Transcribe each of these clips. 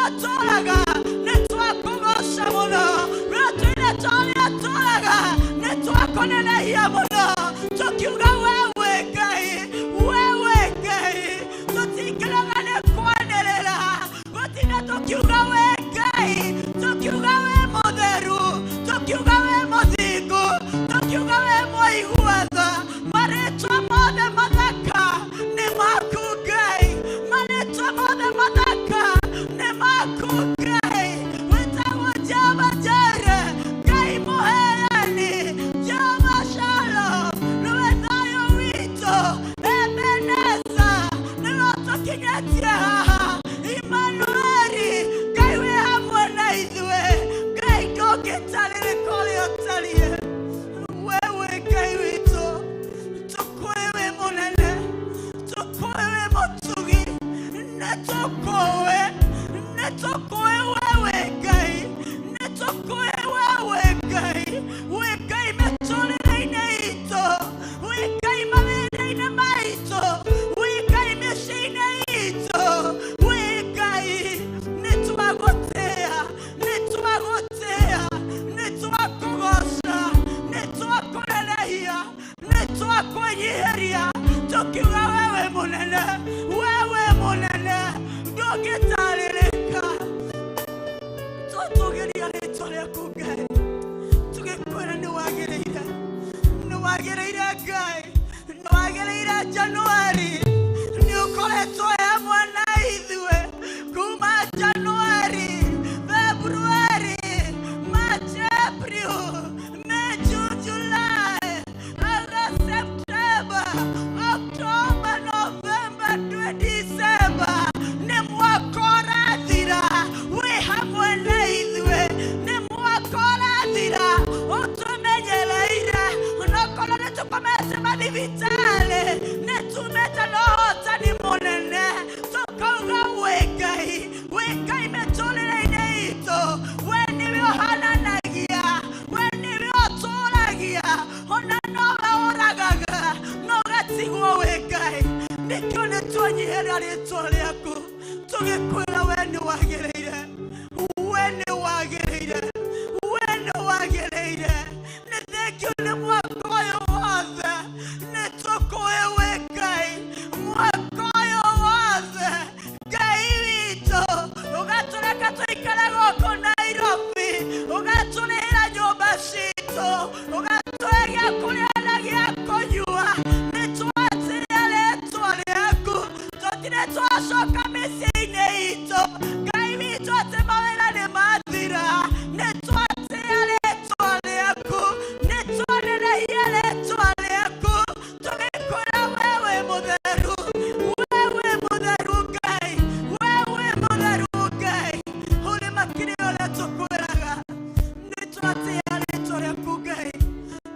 ũrĩa ũtũũraga, nĩ twakũgoca mũno. We ũtũire ta ũrĩa ũtũũraga, nĩ twakũnenehia mũno. Tũkiuga wewe Ngai, wewe Ngai, tũtingĩrega nĩ kwanĩrĩra, gũtinda tũkiuga we Ngai, tũkiuga we mũtheru, tũkiuga we mũthingu, tũkiuga we mũigua tha. Marĩtwa mothe mathaka nĩ maku Ngai, marĩtwa mothe mathaka nĩ maku Ngai. Wĩtagwo Jehova Jireh, Ngai mũheani, Jehova Shalom, nĩwe thayũ witũ, Ebeneza, nĩwe ũtũkinyĩtie haha, Imanueli, Ngai wĩ hamwe na ithuĩ, Ngai ndũngĩtarĩrĩka ũrĩa ũtariĩ. Wewe Ngai witũ, tũkũĩ wĩ mũnene, tũkũĩ wĩ mũtugi, nĩ tũkũĩ, nĩ tũkũĩ wewe Ngai, nĩ tũkũĩ wewe Ngai, wĩ Ngai mĩtũrĩre-inĩ itũ, wĩ Ngai mawĩra-inĩ maitũ, wĩ Ngai mĩciĩ-inĩ itũ, wĩ Ngai, nĩ twagũtĩĩa, nĩ twagũtĩĩa, nĩ twakũgoca, nĩ twakũnenehia, nĩ twakwĩnyihĩria, tũkiuga wewe mũnene, wewe mũnene, ndũngĩtarĩrĩka. Twatũgĩria rĩtwa rĩaku Ngai, tũgĩkwĩra nĩ wagĩrĩire, nĩ wagĩrĩire Ngai, nĩ wagĩrĩire Januari, nĩ ũkoretwo hamwe na ithuĩ kuma Januari, Februari, March, April, May, June, July, August, September, October, November to December. Nĩ mwaka ũrathira wĩ hamwe na ithuĩ, nĩ mwaka ũrathira ũtũmenyereire, onokorwo nĩ tũkomete mathibitarĩ, nĩ tumĩte na ũhotani mũnene, tũkauga wĩ Ngai, wĩ Ngai mĩtũrĩre-inĩ itũ, we nĩwe ũhananagia, we nĩwe ũtũragia, ona nowe ũragaga, no ũgatigwo wĩ Ngai. Nĩkĩo nĩ twanyihĩra rĩtwa rĩaku, tũgĩkwĩra we nĩ wagĩrĩire, we nĩ wagĩrĩire, we nĩ wagĩrĩire. Nĩ thengio nĩ mwaka ũyũ wothe, nĩ tũkũĩ wĩ Ngai, mwaka ũyũ wothe, Ngai witũ, ũgatũreka tũikare gũkũ Nairobi, ũgatũrĩhĩra nyũmba citũ, ũgatũhe gĩa kũrĩa na gĩa kũnyua, nĩ twatĩĩa rĩtwa rĩaku, tũtirĩ twacoka mĩciĩ-inĩ itũ, Ngai witũ atĩ mawĩra nĩ mathira, nĩ twatĩĩa rĩtwa rĩaku, nĩ twanenehia rĩtwa rĩaku, tũgĩkwĩra wewe mũtheru, wewe mũtheru Ngai, wewe mũtheru Ngai, ũrĩ makĩria ũrĩa tũkwĩraga, nĩ twatĩĩa rĩtwa rĩaku Ngai,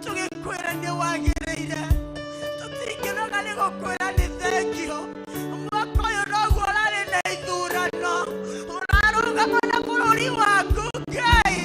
tũgĩkwĩra nĩ wagĩrĩire, tũtingĩnoga nĩ gũkwĩra nĩ thengio. Mwaka ũyũ noguo ũrarĩ na ithurano, ũrarũgama na bũrũri waku Ngai.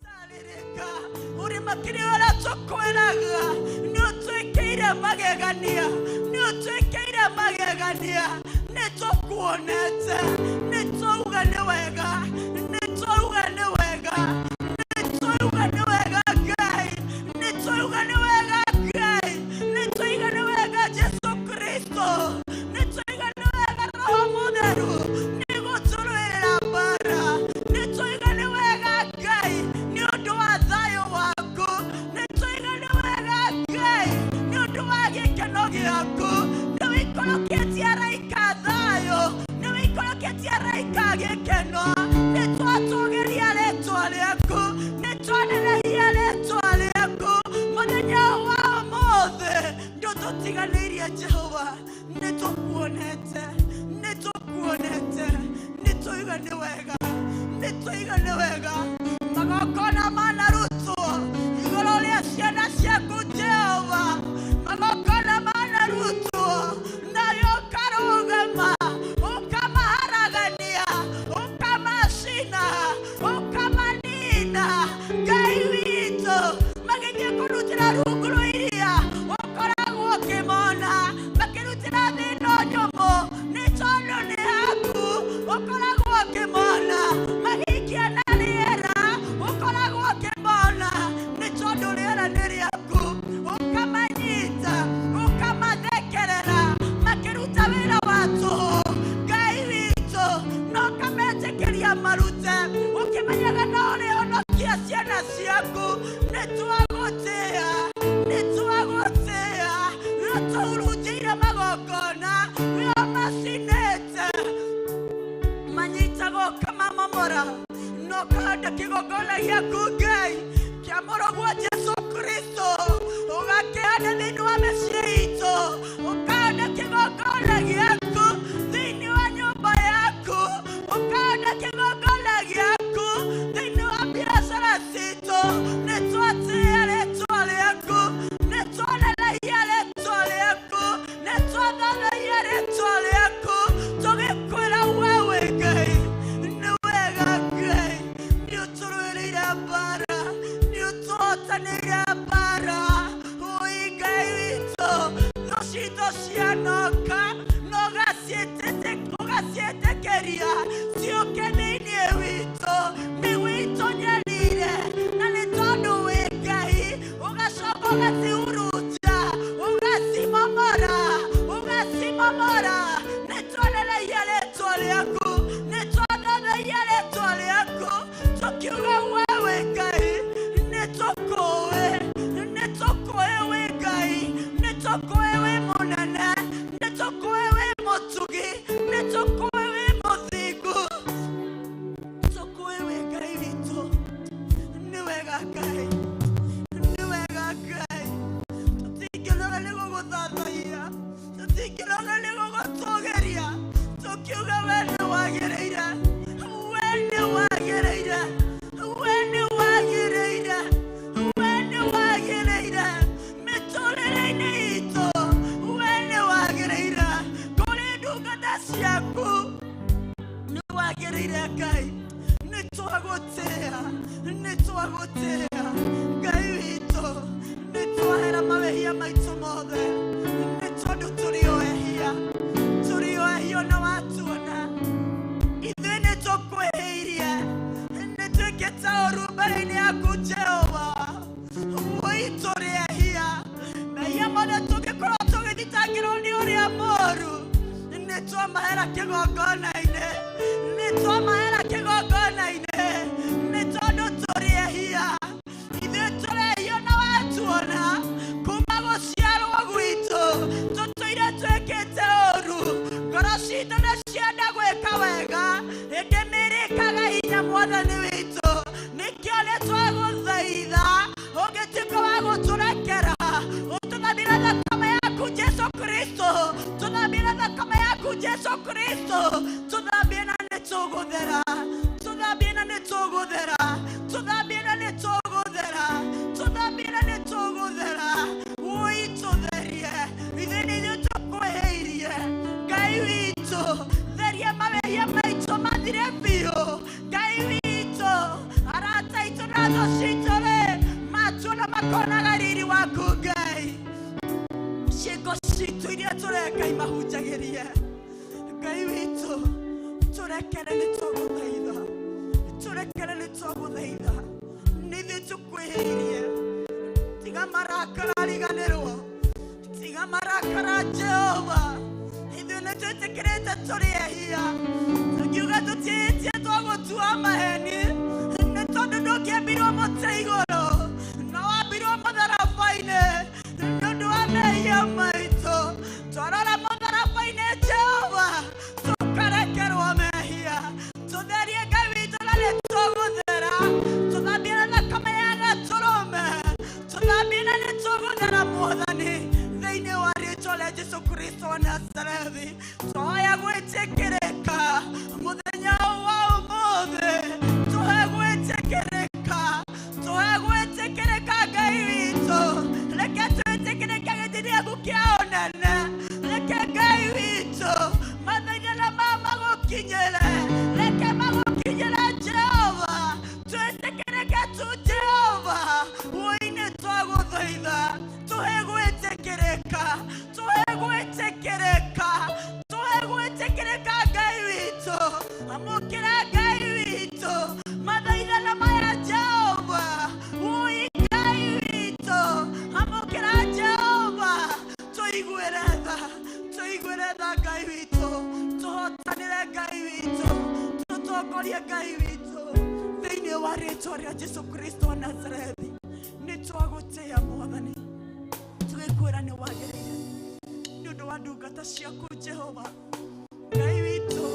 Tarĩrĩka, ũrĩ makĩria ũrĩa tũkwĩraga, nĩ ũtwĩkĩire magegania, nĩ ũtwĩkĩire magegania, nĩ tũkuonete, nĩ twauga nĩ wega, nĩ twauga nĩ wega, nĩ twauga nĩ wega Ngai, nĩ twauga nĩ wega. Nĩ tũkuonete, nĩ tũkuonete, nĩ tũiga nĩ wega, nĩ tũiga nĩ wega. Magongona manarutwo igũrũ rĩa ciana ciaku Jehova, magongona manarutwo nayo ũkarũgama, ũkamaharagania, ũkamacina, ũkamanina. Ngai witũ, magĩthiĩ kũrutĩra rungu rwa iria, ũkoragwo ũkĩmona makĩrutĩra thĩ ĩno nyũmũ, nĩ tondũ nĩ haku. Ũkoragwo ũkĩmona magĩikia na rĩera, ũkoragwo ũkĩmona nĩ tondũ rĩera nĩ rĩaku. Ũkamanyita, ũkamathekerera makĩruta wĩra wa tũhũ, Ngai witũ, no ũkametĩkĩria marute ũkĩmenyaga no ũrĩhonokia ciana ciaku. Nĩ twagũtĩĩa, nĩ twagũtĩĩa, nĩ tũhurunjĩire magongona, nĩo macinĩte manyitagwo, ũkamamomora, no ũkahanda kĩgongona gĩaku Ngai kĩa mũrũguo Jesu Kristo, ũgakĩhanda thĩinĩ wa mĩciĩ itũ, ũkahanda kĩgongona gĩaku thĩinĩ wa nyũmba yaku, ũkahanda kĩgongona gĩaku thĩinĩ wa biacara citũ. Nĩ twatĩĩa rĩtwa rĩaku, nĩ twanenehia rĩtwa rĩaku, nĩ twathathaia rĩtwa rĩaku, tũgĩkwĩra wewe Ngai nĩ wega. Ngai, nĩ ũtũrũĩrĩire mbara, nĩ ũtũhotanĩire mbara. Ũi Ngai witũ, thũ citũ cianoka na ũgaciĩtĩkĩria ciũke thĩinĩ witũ nĩguo itũnyarire, na nĩ tondũ wĩ Ngai, ũgacoka ũgacihurunja, ũgacimomora, ũgacimomora. Nĩ twanenehia rĩtwa rĩaku, nĩ twathathaia rĩtwa rĩaku, tũkiuga wewe Ngai nĩ tũkũĩ, nĩ tũkũĩ wĩ Ngai, nĩ tũkũĩ wĩ mũnene, nĩ tũkũĩ wĩ mũtugi, nĩ tũkũĩ wĩ mũthingu, tũkũĩ wĩ Ngai witũ. Nĩ wega Ngai, nĩ wega Ngai. Tũtingĩnoga nĩ gũgũthathaia, tũtingĩnoga nĩ gũgũtũgĩria, tũkiuga we nĩ wagĩrĩire, we nĩ wagĩrĩire, we nĩ wagĩrĩire, we nĩ wagĩrĩire mĩtũrĩre-inĩ itũ, we nĩ wagĩrĩire kũrĩ ndungata ciaku, nĩ wagĩrĩire Ngai. Nĩ twagũtĩĩa, nĩ twagũtĩĩa Ngai witũ, nĩ twahera mawĩhia maitũ mothe, nĩ tondũ tũrĩ o ehia, tũrĩ o ehia ona watuona. Ithuĩ nĩ tũkwĩhĩirie, nĩ twĩkĩte ũru mbere-inĩ yaku Jehova. Wũi tũrĩ ehia, mehia mothe tũngĩkorwo tũgĩthitangĩrwo nĩ ũrĩa mũru, nĩ twamahera kĩgongona-inĩ, nĩ twamahera kĩgongona-inĩ, nĩ tondũ tũrĩ ehia. Ithuĩ tũrĩ ehia na watuona kuma gũciarwo gwitũ tũtũire twĩkĩte ũru. Ngoro citũ nĩ cienda gwĩka wega, ĩndĩ mĩĩrĩ ĩkaga hinya. Mwathani witũ, nĩkĩo nĩ twagũthaitha ũngĩtuĩka wa gũtũrekera, ũtũthambĩre thakame yaku Jesu Kristo, tũthambĩre thakame yaku Jesu Kristo, tũthambie na nĩ tũgũthera, tũthambie na nĩ tũgũthera, tũthambie na nĩ tũgũthera, tũthambie na nĩ tũgũthera. Wũi tũtherie, ithuĩ nĩ ithuĩ tũkwĩhĩirie. Ngai witũ, theria mawĩhia maitũ mathire biũ. Ngai witũ, arata aitũ na thũ citũ rĩ, matuona makonaga riri waku Ngai. Ciĩko citũ iria tũreka imahunjagĩrie. Ngai witũ, tũrekere, nĩ twagũthaitha, tũrekere, nĩ twagũthaitha, nĩ ithuĩ tũkwĩhĩirie. Tiga marakara riganĩrwo, tiga marakara Jehova. Ithuĩ nĩ twĩtĩkĩrĩte tũrĩ ehia, tũngiuga tũtiĩtie twagũtua maheni, nĩ tondũ ndũngĩambirwo mũtĩ igũrũ, no wambirwo mũtharaba-inĩ nĩ ũndũ wa mehia maitũ. Twarora mũtharaba-inĩ Jehova, tũkarekerwo mehia. Tũtherie Ngai witũ na nĩ tũgũthera, tũthambie na thakame ya gatũrũme, tũthambie na nĩ tũgũthera Mwathani, thĩinĩ wa rĩtwa rĩa Jesu Kristo wa Nazarethi twahoya gwĩtĩkĩrĩka mũthenya wa ũmũthĩ tũhe gwĩtĩkĩrĩka tũhe gwĩtĩkĩrĩka Ngai witũ reke twĩtĩkĩrĩke gĩtĩ gĩaku kĩa ũnene reke Ngai witũ mathaithana ma magũkinyĩre reke magũkinyĩre Jehova twĩtĩkĩrĩke tu Jehova wũi-nĩ twagũthaitha tũhe gwĩtĩkĩrĩka tũhe gwĩtĩkĩrĩka tũhe gwĩtĩkĩrĩka Ngai witũ amũkĩra Ngai witũ mathaithana maya Jehova wũi Ngai witũ amũkĩra Jehova tũiguĩre tha tũiguĩre tha Ngai witũ tũhotanĩre Ngai witũ tũtongorie Ngai witũ thĩinĩ wa rĩtwa rĩa Jesu Kristo wa Nazarethi nĩ twagũtĩĩa Mwathani tũgĩkwĩra nĩ wagĩrĩire nĩ ũndũ wa ndungata ciaku Jehova Ngai witũ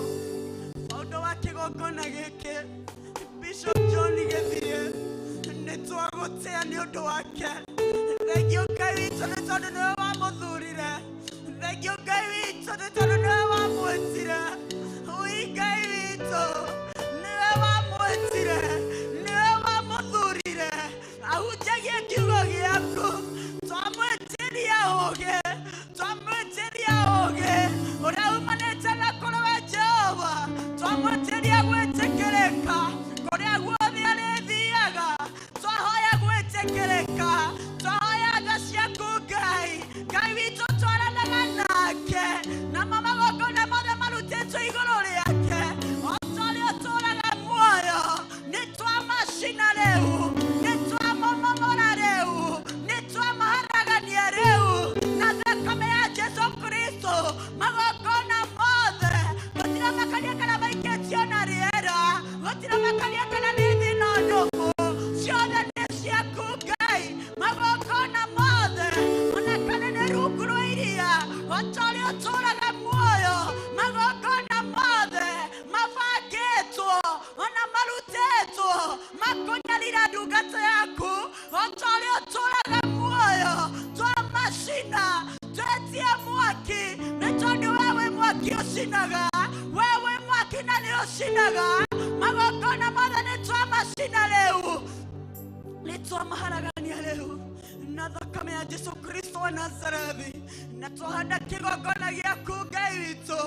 maũndũ wa kĩgongona gĩkĩ Bishop John Gĩthiĩ nĩ twagũtĩĩa nĩ ũndũ wake thengio Ngai witũ nĩ tondũ nĩwe wamũthurire thengio Ngai witũ nĩ tondũ nĩwe wamwĩtire ui Ngai witũ nĩwe wamwĩtire nĩwe wamũthurire ahunjagie kiugo gĩaku twamwĩtĩria ũũgĩ twamwĩtĩria ũũgĩ ũrĩa umanĩte na kũrĩ we Jehova twamwĩtĩria gwĩtĩkĩrĩka kũrĩa guothe arĩthiaga twahoya gwĩtĩkĩrĩka twahoya tha ciaku Ngai Ngai witũ twaranaga nake namo magongona mothe marutĩtwo igũrũ rĩake o ta ũrĩa ũtũũraga muoyo nĩ twamacina rĩu nĩ twamomomora rĩu nĩ twamaharagania rĩu na thakame ya Jesu Kristo magongona mothe gũtiramakania kana maikĩtio na rĩera gũtiramakania kana nĩ thĩ na nyũmũ ciothe nĩ ciaku Ngai magongona mothe ona kana nĩ rungu rwa iria o ta ũrĩa ũtũũraga muoyo magongona mothe mabangĩtwo ona marutĩtwo makũnyarira ndungata yaku o ta ũrĩa ũtũũraga muoyo twamacina twetie mwaki nĩ tondũ we wĩ mwaki ũcinaga we wĩ mwaki na nĩ ũcinaga magongona mothe nĩ twamacina rĩu nĩ twamaharagania rĩu na thakame ya Jesu Kristo wa Nazarethi na twahanda kĩgongona gĩaku Ngai witũ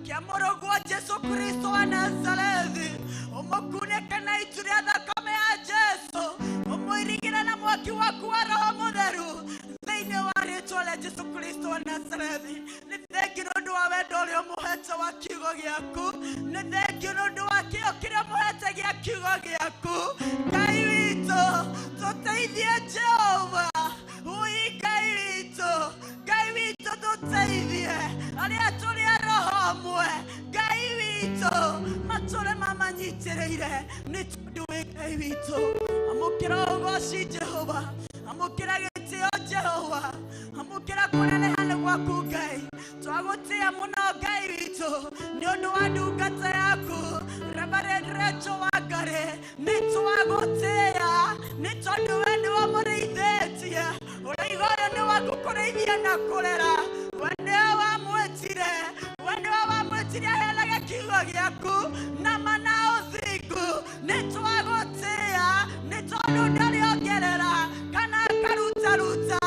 kĩa mũrũguo Jesu Kristo wa Nazarethi ũmũkunĩke na itu rĩa thakame ya Jesu ũmũirigĩre na mwaki waku wa Roho Mũtheru thĩinĩ wa rĩtwa rĩa Jesu Kristo wa Nazarethi nĩ thengio nĩ ũndũ wa wendo ũrĩa ũmũhete wa kiugo gĩaku nĩ thengio nĩ ũndũ wa kĩo kĩrĩa ũmũhete gĩa kiugo gĩaku Ngai witũ tũteithie Jehova ui Ngai witũ Ngai witũ tũteithie arĩa tũrĩ a roho ũmwe Ngai witũ matũre mamanyitĩrĩire nĩ tondũ wĩ Ngai witũ amũkĩra ũgoci Jehova amũkĩra gĩtĩo Jehova amũkĩra kũneneha nĩ gwaku Ngai twagũtĩĩa mũno Ngai witũ nĩ ũndũ wa ndungata yaku Reverend Rachel Wangari nĩ twagũtĩĩa nĩ tondũ we nĩwe mũrĩithĩtie ũraiga ũyũ nĩ waku kũrĩithia na kũrera we nĩwe wamwĩtire we nĩwe wamwĩtire aheanage kiugo gĩaku na mana ũthingu nĩ twagũtĩĩa nĩ tondũ ndarĩ ongerera kana akarutaruta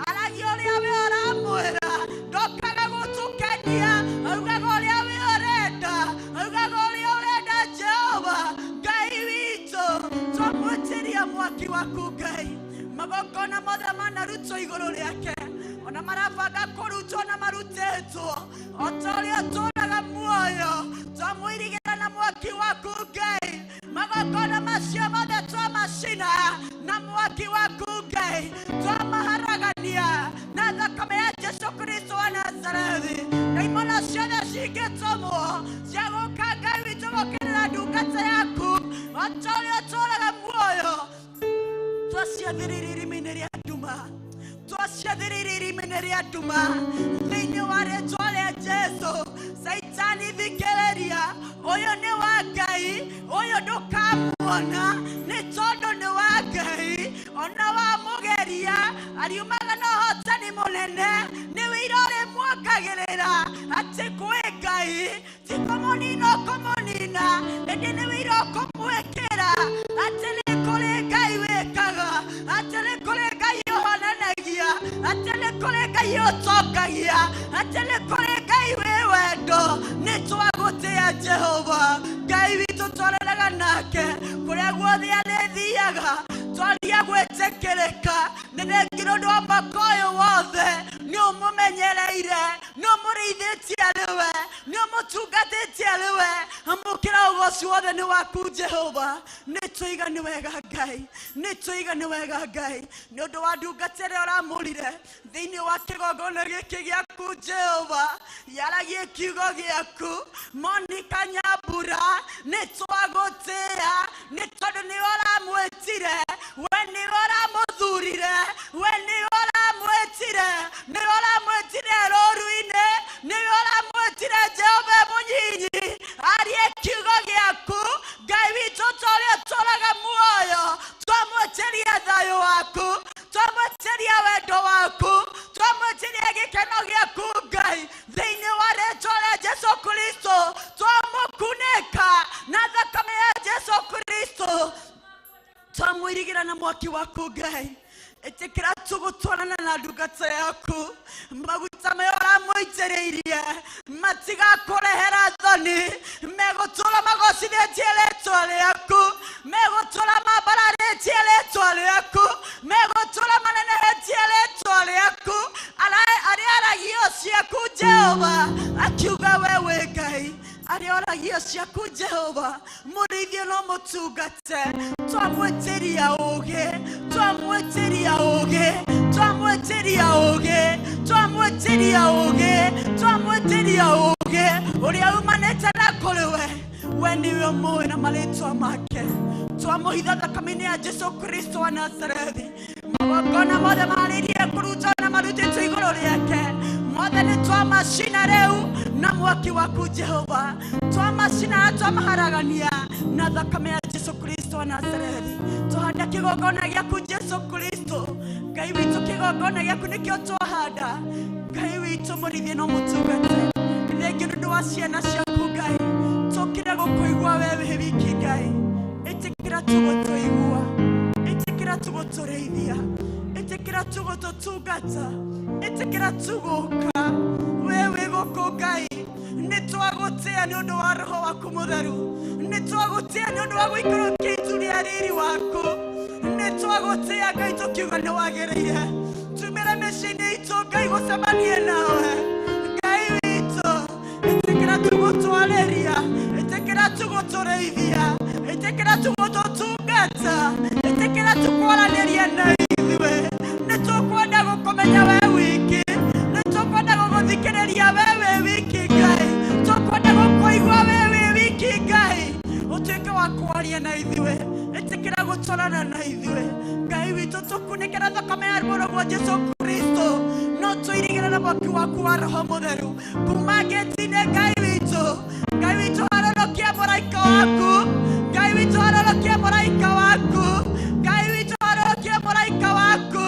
aragia ũrĩa we ũramwĩra ndokaga gũtũkenia augaga ũrĩa we ũrenda augaga ũrĩa ũrenda Jehova Ngai witũ twamwĩtĩria mwaki waku Ngai magongona mothe manarutwo igũrũ rĩake ona marabanga kũrutwo na marutĩtwo o ta ũrĩa ũtũũraga muoyo twamũirigĩra na mwaki waku Ngai magongona macio mothe twamacina na mwaki waku Ngai twamaharagania na thakame ya Jesu Kristo wa Nazarethi ndaimono ciothe cingĩtũmwo cia gũka Ngai witũ gũkĩrĩra ndungata yaku o ta ũrĩa ũtũũraga muoyo twaciathĩrĩria irima-inĩ rĩa nduma twaciathĩrĩria irima-inĩ rĩa nduma thĩinĩ wa rĩtwa rĩa Jesu Saitani thikĩrĩria ũyũ nĩ wa Ngai ũyũ ndũkamuona nĩ tondũ nĩ wa Ngai ona wamũgeria ariumaga na ũhotani mũnene nĩ wĩira ũrĩ muonga Wĩrĩgagĩrĩra atĩ kwĩ Ngai ti kũmũnina ũkũmũnina, ĩndĩ nĩ wĩira ũkũmwĩkĩra atĩ nĩ kũrĩ Ngai wĩkaga, atĩ nĩ kũrĩ Ngai ũhonanagia, atĩ nĩ kũrĩ Ngai ũtongagia, atĩ nĩ kũrĩ Ngai wĩ wendo. Nĩ twagũtĩa Jehova Ngai witũ, twaranaga nake kũrĩa guothe arĩthiaga. Twaria gwĩtĩkĩrĩka nĩ thengi nĩ ũndũ wa mwaka ũyũ wothe. Nĩ ũmũmenyereire, nĩ ũmũrĩithĩtie arĩ we, nĩ ũmũtungatĩtie arĩ we. Amũkĩra ũgoci wothe nĩ waku Jehova. Nĩ tũiga nĩ wega Ngai, nĩ tũiga nĩ wega Ngai, nĩ ũndũ wa ndungata ĩrĩa ũramũrire thĩinĩ wa kĩgongona gĩkĩ gĩaku Jehova. Yaragie kiugo gĩaku. Monica Nyambura, nĩ twagũtĩa nĩ tondũ nĩwe ũramwĩtire, we nĩwe ũramũthurire, we nĩwe ũramwĩtire, nĩwe ũramwĩtire rũru-inĩ, nĩwe ũramwĩtire Jehova mũnyinyi arie kiugo gĩaku. Ngai witũ, ta ũrĩa ũtũraga muoyo, twamwĩtĩria thayũ waku, twamwĩtĩria wendo waku, twamwĩtĩria gĩkeno gĩaku Ngai, thĩinĩ wa rĩtwa rĩa Jesu Kristo. Twamũkunĩka na thakame ya Jesu Kristo, twamwĩrigĩra na mwaki waku Ngai. Ĩtĩkĩra tũgũtwarana na ndungata yaku. Maguta maya ũramũitĩrĩirie matigakũrehera thoni, megũtũra magocithĩtie rĩtwa rĩaku, megũtũra mambararĩtie rĩtwa rĩaku, megũtũra manenehetie rĩtwa rĩaku. Arĩa aragio ciaku Jehova akiuga we wĩ Ngai, arĩa oragio ciaku Jehova mũrĩithie no mũtungate. Twamwĩtĩria ũũgĩ, twamwĩtĩria ũũgĩ, twamwĩtĩria ũũgĩ, twamwĩtĩria ũũgĩ, twamwĩtĩria ũũgĩ ũrĩa umanĩte na kũrĩ we. We nĩwe ũmũĩ na marĩtwa make. Twamũhitha thakame-inĩ ya Jesu Kristo wa Nazarethi. Magongona mothe marĩrie kũrutwo na marutĩtwo igũrũ rĩake mothe nĩ twamacina rĩu na mwaki waku Jehova. Twamacina na twamaharagania na thakame ya Jesu Kristo wa Nazarethi. Twahanda kĩgongona gĩaku Jesu Kristo Ngai witũ. Kĩgongona gĩaku nĩkĩo twahanda Ngai witũ, mũrithie no mũtungate. Thengiũ nĩ ũndũ wa ciana ciaku Ngai, tũkire gũkũigua we wĩ wiki Ngai. Ĩtĩkĩra tũgũtũigua, ĩtĩkĩra tũgũtũrĩithia, ĩtĩkĩra tũgũtũtungata, ĩtĩkĩra tũgũka we wĩ gũkũ Ngai. Nĩ twagũtĩa nĩ ũndũ wa roho waku mũtheru, nĩ twagũtĩa nĩ ũndũ wa gũikũrũkia itu rĩa riri waku. Nĩ twagũtĩa Ngai, tũkiuga nĩ wagĩrĩire tumĩre mĩciĩ-inĩ itũ Ngai gũcemanie nawe. Ngai witũ, ĩtĩkĩra tũgũtwarĩria, ĩtĩkĩra tũgũtũrĩithia, ĩtĩkĩra tũgũtũtungata, ĩtĩkĩra tũkwaranĩria na ithuĩ. Nĩ tũkwenda gũkũmenya we wiki, nĩ tũkwenda gũgũthikĩrĩria we wĩ wiki Ngai, tũkwenda gũkũigua we wĩ wiki Ngai. Ũtuĩke wa kwaria na ithuĩ, ĩtĩkĩra gũtwarana na ithuĩ Ngai witũ. Tũkunĩkĩra thakame ya mũrũguo Jesu Kristo, no tũirigĩre na mwaki waku wa roho mũtheru kuma ngĩti-inĩ. Ngai witũ, Ngai witũ, harũrũkia mũraika waku. Ngai witũ, harũrũkia mũraika waku. Ngai witũ, harũrũkia mũraika waku.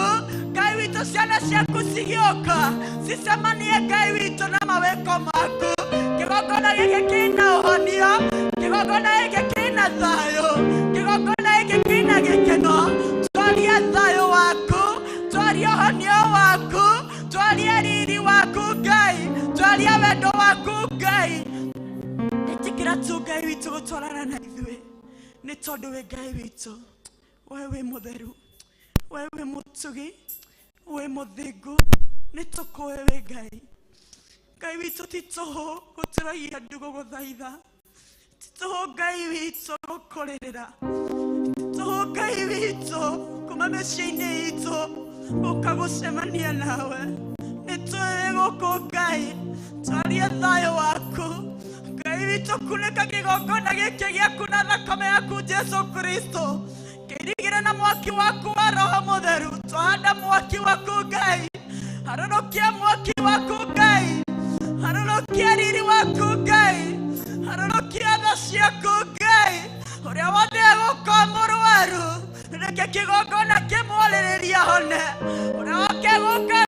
Ngai witũ, ciana ciaku cigĩũka cicemanie Ngai witũ na mawĩko maku. Kĩgongona gĩkĩ kĩna ũhonio, kĩgongona gĩkĩ kĩna thayũ, kĩgongona gĩkĩ kĩna gĩkeno. Twaria thayũ waku, twaria ũhonio waku, twaria riri waku Ngai, twaria wendo waku Ngai. Ĩtĩkĩra tu Ngai witũ gũtwarana na ithuĩ, nĩ tondũ wĩ Ngai witũ. We wĩ mũtheru, we wĩ mũtugi, wĩ mũthingu. Nĩ tũkũĩ wĩ Ngai. Ngai witũ, ti tũhũ gũtũragia ndũ gũgũthaitha, ti tũhũ Ngai witũ gũkũrĩrĩra, ti tũhũ Ngai witũ kuma mĩciĩ-inĩ itũ gũka gũcemania nawe. Nĩ tũĩ gũkũ Ngai. Twaria thayũ waku Ngai witũ. Kunĩka kĩgongona gĩkĩ gĩaku na thakame yaku Jesu Kristo, kĩirigĩre na mwaki waku wa roho mũtheru. Twahanda mwaki waku Ngai, harũrũkia mwaki waku Ngai, harũrũkia riri waku Ngai, harũrũkia tha ciaku Ngai. Ũrĩa wothe egũkorwo mũrwaru, reke kĩgongona kĩmwarĩrĩria hone. Ũrĩa woke gũka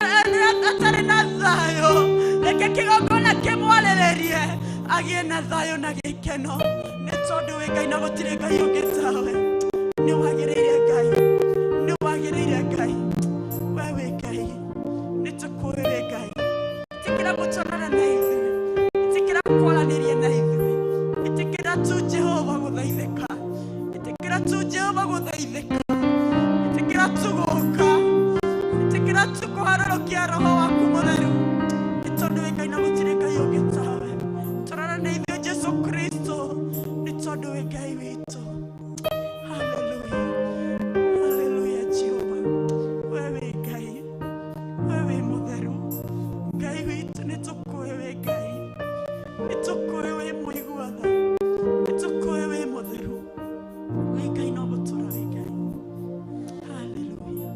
atarĩ na thayũ, reke Agĩe na thayũ na gĩkeno nĩ tondũ wĩ Ngai na gũtirĩ Ngai ũngĩ tawe. Nĩ wagĩrĩire Ngai, nĩ wagĩrĩire Ngai, we wĩ Ngai, nĩ tũkũĩ wĩ Ngai. Ĩtĩkĩra gũtwarana na ithuĩ, ĩtĩkĩra kwaranĩria na ithuĩ, ĩtĩkĩra tu Jehova gũthaithĩka, ĩtĩkĩra tu Jehova gũthaithĩka, ĩtĩkĩra tu gũka, ĩtĩkĩra tu kũharũrũkia roho waku mũtheru nĩ tondũ wĩ Ngai na gũtirĩ Ngai ũngĩ tawe. Twarana na ithuĩ Jesu Kristo nĩ tondũ wĩ Ngai witũ. Haleluya, haleluya Jehova, we wĩ Ngai, we wĩ mũtheru Ngai witũ, nĩ tũkũĩ wĩ Ngai, nĩ tũkũĩ wĩ mũigua tha, nĩ tũkũĩ wĩ mũtheru, wĩ Ngai no gũtũra wĩ Ngai. Haleluya.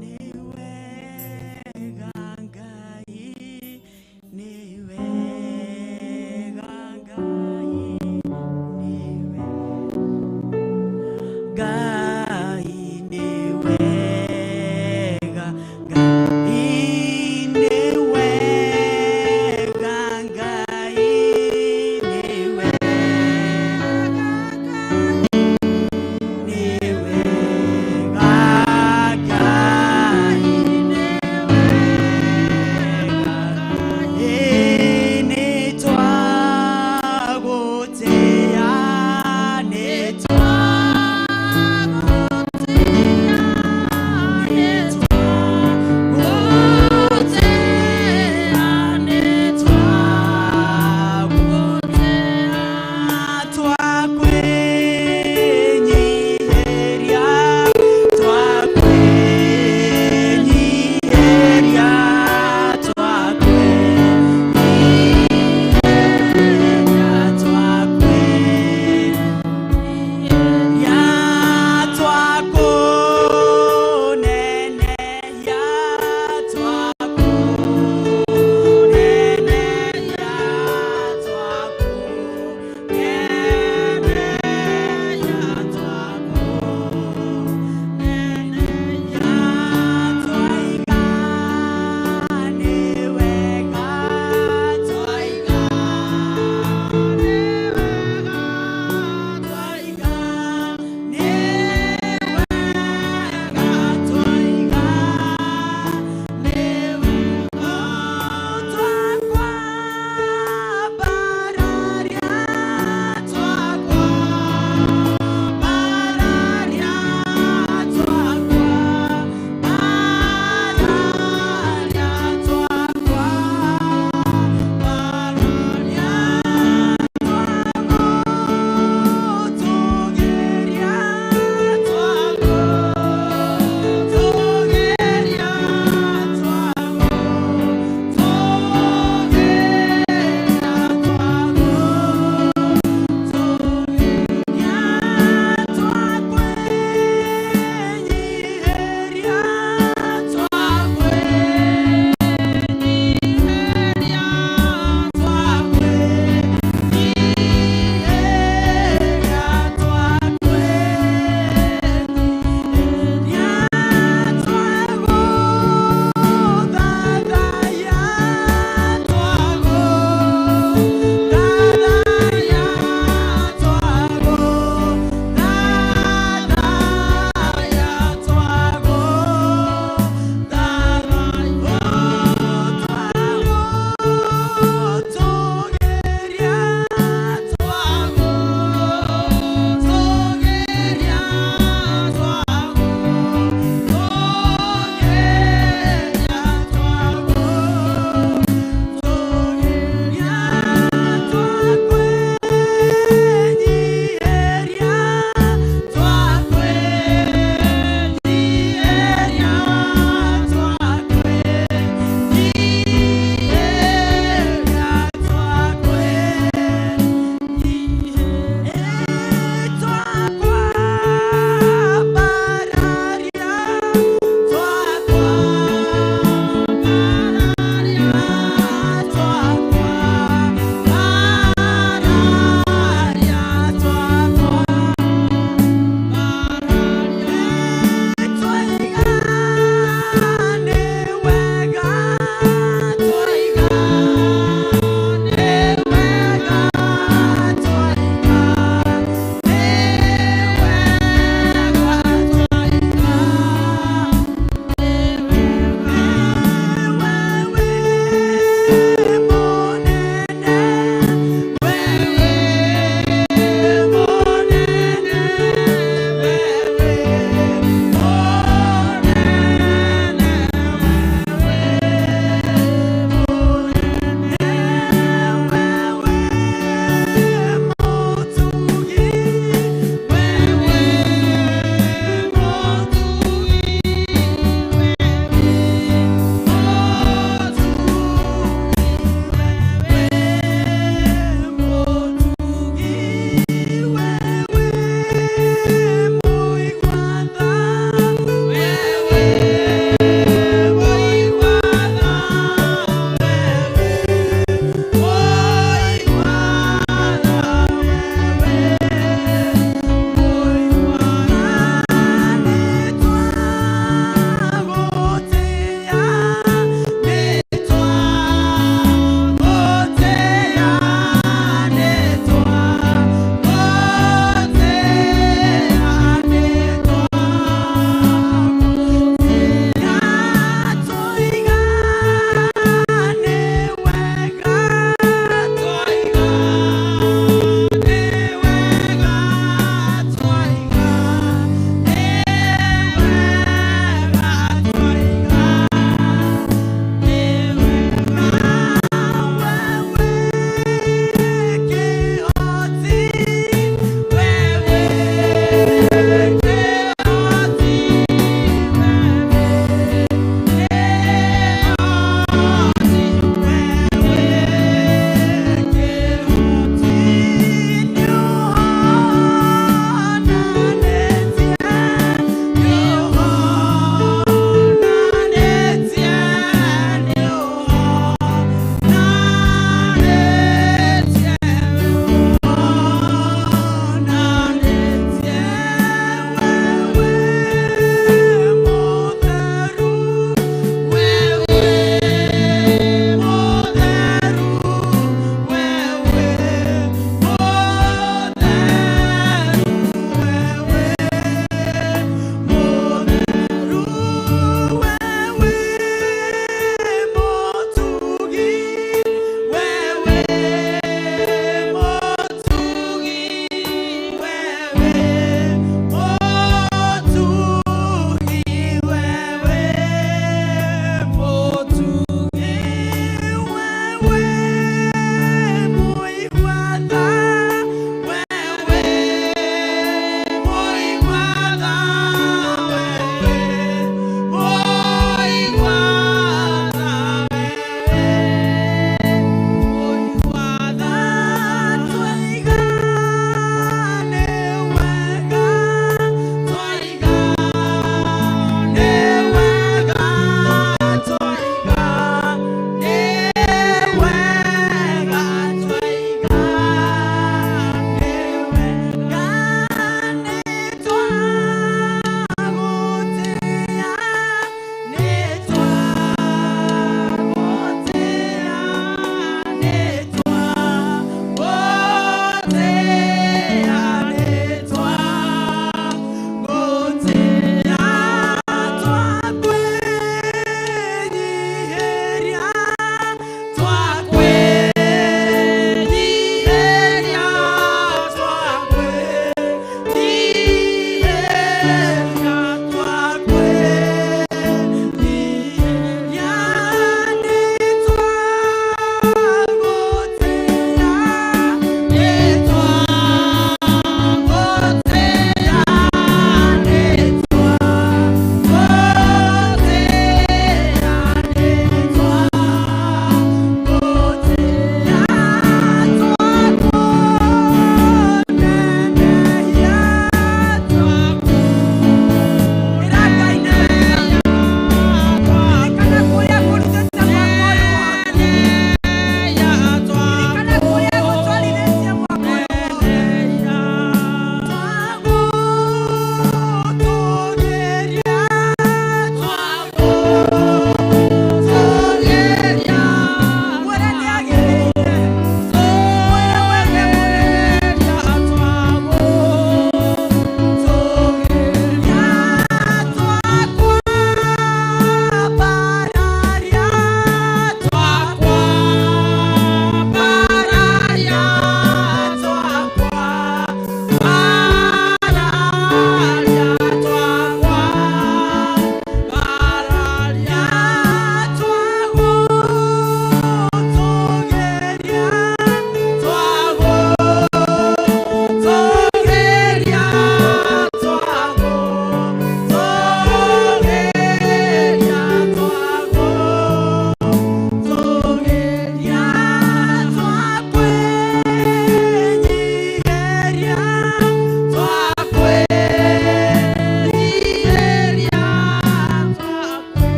Nĩ wega Ngai.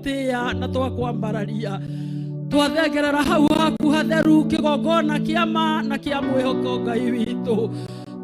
twagũtĩĩa na twakwambararia. Twathengerera hau haku hatheru kĩgongona kĩa ma na kĩa mwĩhoko Ngai witũ.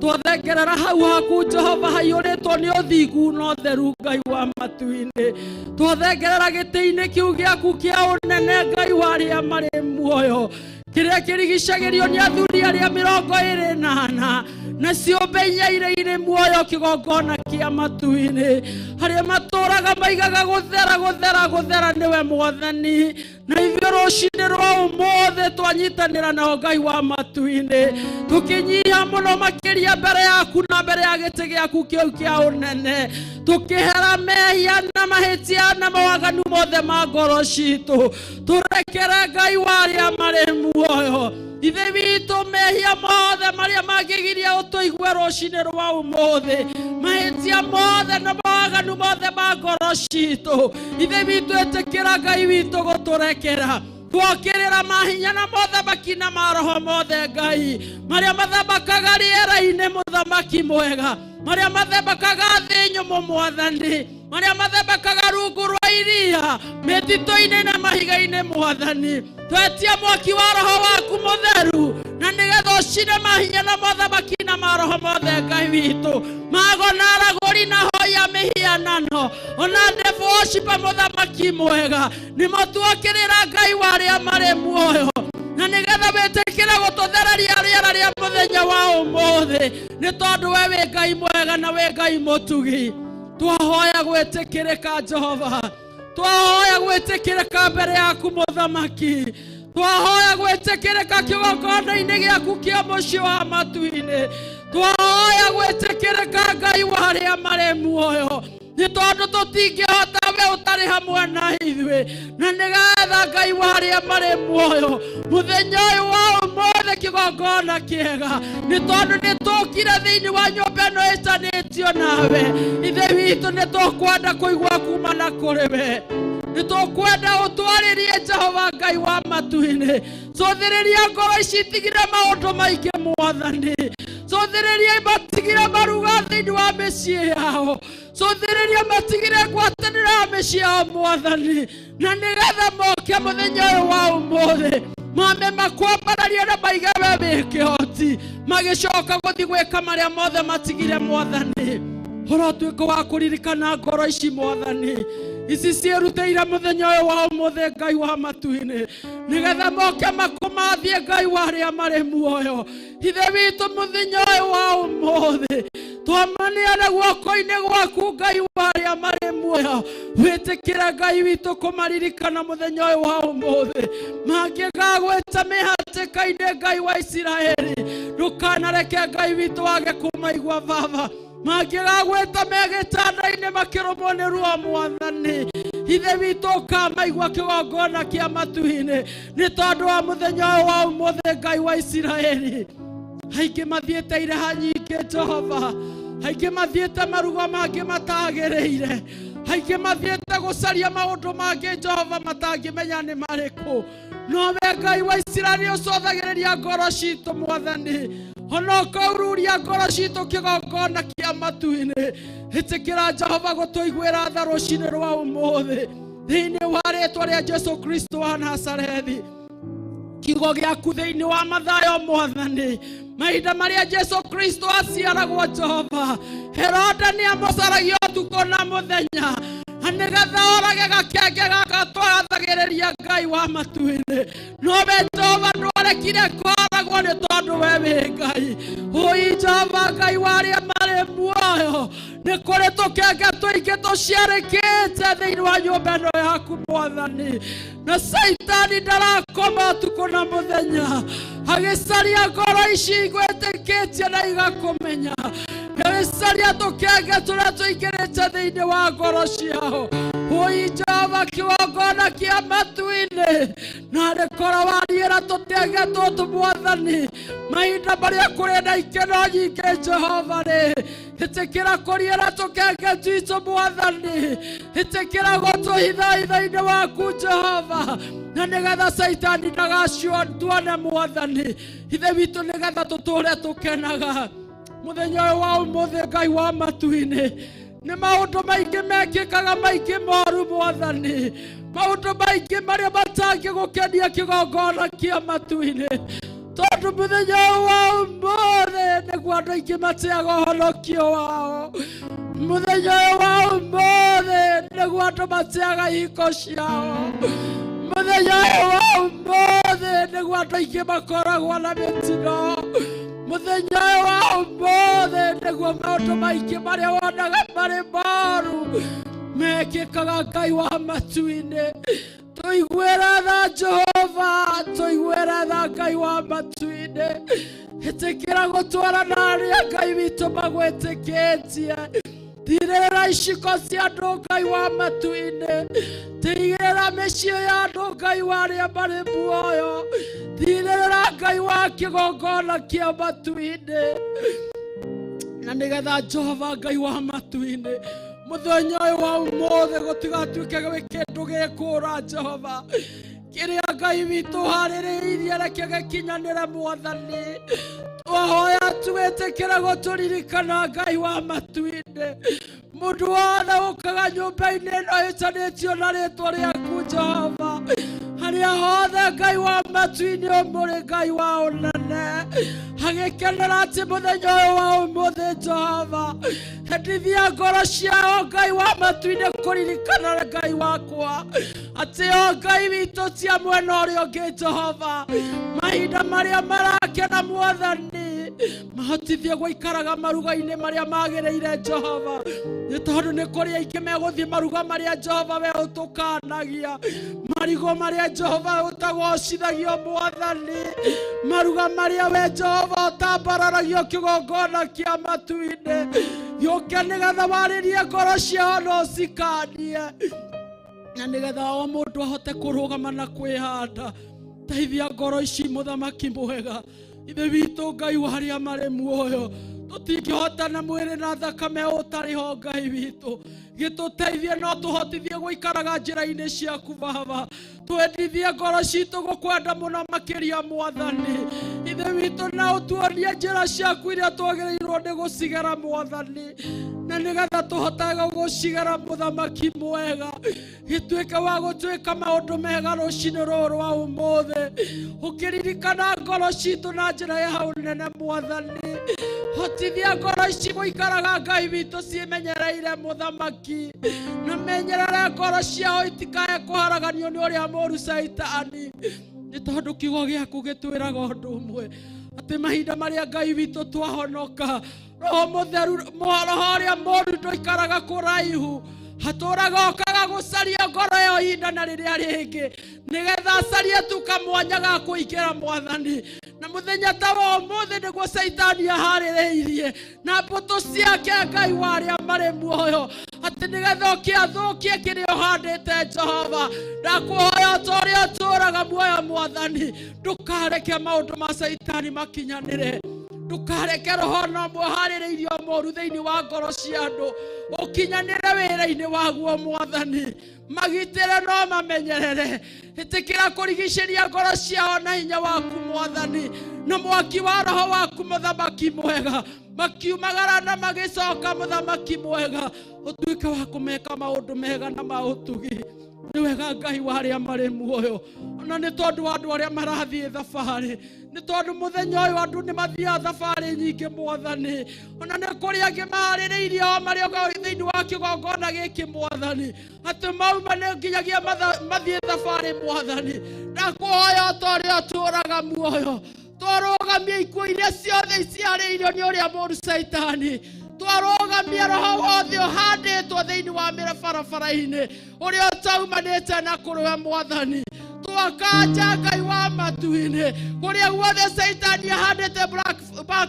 Twathengerera hau haku Jehova haiyũrĩtwo nĩ ũthingu na ũtheru Ngai wa matu-inĩ. Twathengerera gĩtĩ-inĩ kĩu gĩaku kĩa ũnene Ngai wa arĩa marĩ muoyo, kĩrĩa kĩrigicagĩrio nĩ athuri arĩa 24 na ciũmbe inya iria irĩ muoyo kĩgongona kĩa matu-inĩ, harĩa matũraga maigaga gũthera gũthera gũthera nĩwe Mwathani. Na ithuĩ rũcinĩ rwa ũmũthĩ twanyitanĩra nao Ngai wa matu-inĩ, tũkĩnyiha mũno makĩria mbere yaku na mbere ya gĩtĩ gĩaku kĩu kĩa ũnene, tũkĩhera mehia na mahĩtia na mawaganu mothe ma ngoro citũ. Tũrekere Ngai wa arĩa marĩ muoyo. Ithe witũ mehia mothe marĩa mangĩgiria ũtũigue rũcinĩ rwa ũmũthĩ, mahĩtia mothe na mawaganu mothe ma ngoro citũ, Ithe witũ ĩtĩkĩra Ngai witũ gũtũrekera. Twokĩrĩra mahinya na mothamaki na maroho mothe Ngai marĩa mathamakaga rĩera-inĩ, mũthamaki mwega, marĩa mathamakaga thĩ nyũmũ Mwathani, marĩa mathamakaga rungu rwa iria, mĩtitũ-inĩ na mahiga-inĩ Mwathani. Twetia mwaki wa roho waku mũtheru na nĩgetha ũcine mahinya na mothamaki na maroho mothe Ngai witũ, mago na aragũri na hoya mĩhianano ona devil worshiper mũthamaki mwega, nĩmo tuokĩrĩra Ngai wa arĩa marĩ muoyo, na nĩgetha wĩtĩkĩre gũtũthereria rĩera rĩa mũthenya wa ũmũthĩ, nĩ tondũ we wĩ Ngai mwega na wĩ Ngai mũtugi. Twahoya gwĩtĩkĩrĩka Jehova, twahoya gwĩtĩkĩrĩka mbere yaku mũthamaki, twahoya gwĩtĩkĩrĩka kĩgongona-inĩ gĩaku kĩa mũciĩ wa matu-inĩ, twahoya gwĩtĩkĩrĩka Ngai wa arĩa marĩ muoyo, nĩ tondũ tũtingĩhota we ũtarĩ hamwe na ithuĩ, na nĩgetha Ngai wa arĩa marĩ muoyo mũthenya ũyũ wa ũmũthĩ kĩgongona kĩega, nĩ tondũ nĩ tũkire thĩinĩ wa nyũmba ĩno ĩtanĩtio nawe. Ithe witũ nĩ tũkwenda kũigua kuma na kũrĩ we, nĩ tũkwenda ũtwarĩrie Jehova Ngai wa matu-inĩ. Cũthĩrĩria ngoro ici itigire maũndũ maingĩ Mwathani, cũthĩrĩria matigire maruga thĩinĩ wa mĩciĩ yao, cũthĩrĩria matigire ngwatanĩro ya mĩciĩ yao Mwathani, na nĩgetha moke mũthenya ũyũ wa ũmũthĩ mame makwambararie na maige we wĩ kĩhoti, magĩcoka gũthiĩ gwĩka marĩa mothe matigire Mwathani. Ũrotuĩka wa kũririkana ngoro ici Mwathani, ici ciĩrutĩire mũthenya ũyũ wa ũmũthĩ Ngai wa matu-inĩ, nĩgetha moke makũmathie Ngai wa arĩa marĩ muoyo. Ithe witũ mũthenya ũyũ wa ũmũthĩ twamaneana guoko-inĩ gwaku Ngai wa arĩa marĩ muoyo, wĩtĩkĩre Ngai witũ kũmaririkana mũthenya ũyũ wa ũmũthĩ. Mangĩgagwĩta mĩhatĩka-inĩ Ngai wa Isiraeli, ndũkanareke Ngai witũ wage kũmaigua Baba. Mangĩgagwĩta me gĩtanda-inĩ makĩrũmwo nĩ ruo Mwathani, Ithe witũ ũkamaigua kĩgongona kĩa matu-inĩ, nĩ tondũ wa mũthenya ũyũ wa ũmũthĩ Ngai wa Isiraeli. Aingĩ mathiĩte irĩha nyingĩ Jehova, aingĩ mathiĩte maruga mangĩ matagĩrĩire, aingĩ mathiĩte gũcaria maũndũ mangĩ Jehova matangĩmenya nĩ marĩkũ, no we Ngai wa Isiraeli ũcũthagĩrĩria ngoro citũ Mwathani, ona ũkaururia ngoro citũ kĩgongona kĩa matu-inĩ. Ĩtĩkĩra Jehova gũtũiguĩra tha rũcinĩ rwa ũmũthĩ thĩinĩ wa rĩtwa rĩa Jesu Kristo wa Nazarethi. Kiugo gĩaku thĩinĩ wa Mathayo Mwathani, mahinda marĩa Jesu Kristo aciaragwo Jehova, Herode nĩ amũcaragia ũtukũ na mũthenya, na nĩgetha orage gakenge gaka twagathagĩrĩria Ngai wa matu-inĩ, no we Jehova ndwarekire koragwo nĩ tondũ we wĩ Ngai. Ũi Jehova Ngai wa arĩa marĩ muoyo, nĩ kũrĩ tũkenge tũingĩ tũciarĩkĩte thĩinĩ wa nyũmba ĩno yaku Mwathani, na Caitani ndarakoma ũtukũ na mũthenya agĩcaria ngoro ici igwĩtĩkĩtie na igakũmenya, agĩcaria tũkenge tũrĩa tũingĩrĩte thĩinĩ wa ngoro ciao. Ũi Jehova kĩgongona kĩa matu-inĩ, na rĩkorwo wariĩra tũkenge tũtũ Mwathani, mahinda marĩa kũrĩ na ikeno nyingĩ Jehova rĩ, ĩtĩkĩra kũriĩra tũkenge twitũ Mwathani, ĩtĩkĩra gũtũhitha hitha-inĩ waku Jehova, na nĩgetha Caitani ndagacuo tuone Mwathani. Ithe witũ nĩgetha tũtũre tũkenaga mũthenya ũyũ wa ũmũthĩ Ngai wa matu-inĩ. Nĩ maũndũ maingĩ mekĩkaga maingĩ moru mwathani, maũndũ maingĩ marĩa matangĩgũkenia kĩgongona kĩa matu-inĩ, tondũ mũthenya ũyũ wa ũmũthĩ nĩguo andũ aingĩ mateaga ũhonokio wao. Mũthenya ũyũ wa ũmũthĩ nĩguo andũ mateaga ihiko ciao. Mũthenya ũyũ wa ũmũthĩ nĩguo andũ aingĩ makoragwo na mĩtino. Mũthenya ũyũ wa ũmũthĩ nĩguo maũndũ maingĩ marĩa wonaga marĩ moru mekĩkaga. Ngai wa matu-inĩ, tũiguĩre tha. Jehova, tũiguĩre tha. Ngai wa matu-inĩ, ĩtĩkĩra gũtwarana arĩa Ngai witũ magwĩtĩkĩtie. Tirĩrĩra iciko cia andũ, Ngai wa matu-inĩ. Tigĩrĩra mĩciĩ ya andũ, Ngai wa arĩa marĩ muoyo. Tirĩrĩra, Ngai wa kĩgongona kĩa matu-inĩ, na nĩgetha Jehova Ngai wa matu-inĩ, mũthenya ũyũ wa ũmũthĩ gũtigatuĩke gwĩ kĩndũ gĩkũra. Jehova, kĩrĩa Ngai witũ harĩrĩirie, reke gĩkinyanĩre. Mwathani, twahoya twĩtĩkĩre gũtũririkana. Ngai wa matu-inĩ, mũndũ wothe ũkaga nyũmba-inĩ ĩno ĩtanĩtio na rĩtwa rĩaku, Jehova, harĩa hothe, Ngai wa matu-inĩ, ũmũrĩ Ngai wa ũnene, agĩkenera atĩ mũthenya ũyũ wa ũmũthĩ, Jehova, endithia ngoro ciao, Ngai wa matu-inĩ, kũririkana, Ngai wakwa, atĩ o Ngai witũ tia mwena ũrĩa ũngĩ. Jehova, mahinda marĩa marakena, Mwathani, mahotithie gũikaraga maruga-inĩ marĩa magĩrĩire, Jehova, nĩ tondũ nĩ kũrĩ aingĩ megũthiĩ maruga marĩa, Jehova, we ũtũkanagia, marigo marĩa, Jehova, ũtagocithagio. Mwathani, maruga marĩa we, Jehova, ũtambararagio kĩgongona kĩa matu-inĩ, gĩũke nĩgetha warĩrie ngoro ciao no cikanie, na nĩgetha o mũndũ ahote kũrũgama na kwĩhanda. Teithia ngoro ici, mũthamaki mwega, Ithe witũ, Ngai wa arĩa marĩ muoyo. Tũtingĩhota na mwĩrĩ na thakame ũtarĩ ho. Ngai witũ, gĩtũteithie no tũhotithie gũikaraga njĩra-inĩ ciaku. Baba, twendithie ngoro citũ gũkwenda mũno makĩria. Mwathani, Ithe witũ, na ũtuonie njĩra ciaku iria twagĩrĩirwo nĩ gũcigera, Mwathani, na nĩgetha tũhotage gũcigera. Mũthamaki mwega, gĩtuĩke wa gũtuĩka maũndũ mega rũcinĩ rũrũ rwa ũmũthĩ, ũkĩririkana ngoro citũ na njĩra ya ũnene. Mwathani, hotithia ngoro ici gũikaraga, Ngai witũ, ciĩmenyereire. Mũthamaki, na menyerere ngoro ciao itikae kũharaganio nĩ ũrĩa mũru Caitani, nĩ tondũ kiugo gĩaku gĩtwĩraga ũndũ ũmwe, atĩ mahinda marĩa, Ngai witũ, twahonoka, Roho Mũtheru, roho ũrĩa mũru ndũikaraga kũraihu, hatũraga okaga gũcaria ngoro ĩyo ihinda na rĩrĩa rĩngĩ, nĩgetha acarie tu kamwanya ga kũingĩra. Mwathani, na mũthenya ta wa ũmũthĩ nĩguo Caitani aharĩrĩirie na mbũtũ ciake, Ngai wa arĩa marĩ muoyo, atĩ nĩgetha ũkĩathũkie kĩrĩa ũhandĩte. Jehova, ndakũhoya ta ũrĩa ũtũũraga muoyo, Mwathani, ndũkareke maũndũ ma Caitani makinyanĩre. Ndũkareke roho na ũmwe ũharĩrĩirio mũru thĩinĩ wa ngoro cia andũ ũkinyanĩre wĩra-inĩ waguo. Mwathani, magitĩre no mamenyerere. Ĩtĩkĩra kũrigicĩria ngoro ciao na hinya waku, Mwathani, na mwaki wa Roho waku. Mũthamaki mwega, makiumagara na magĩcoka, mũthamaki mwega, ũtuĩke wa kũmeka maũndũ mega na ma ũtugi. Nĩ wega, Ngai wa arĩa marĩ muoyo, ona nĩ tondũ wa andũ arĩa marathiĩ thabarĩ, nĩ tondũ mũthenya ũyũ andũ nĩ mathiaga thabarĩ nyingĩ. Mwathani, ona nĩ kũrĩ angĩ maharĩrĩirie o marĩ o thĩinĩ wa kĩgongona gĩkĩ, Mwathani, atĩ mauma nĩ nginyagia mathiĩ thabarĩ. Mwathani, ndakũhoya o ta ũrĩa ũtũũraga muoyo, twarũgamia ikuũ iria ciothe iciarĩirio nĩ ũrĩa mũru Caitani, twarũgamia roho wothe ũhandĩtwo thĩinĩ wa mĩbarabara-inĩ ũrĩa ũtaumanĩte na kũrĩwe. Mwathani, twakanja, Ngai wa matu-inĩ, kũrĩa guothe Caitani ahandĩte black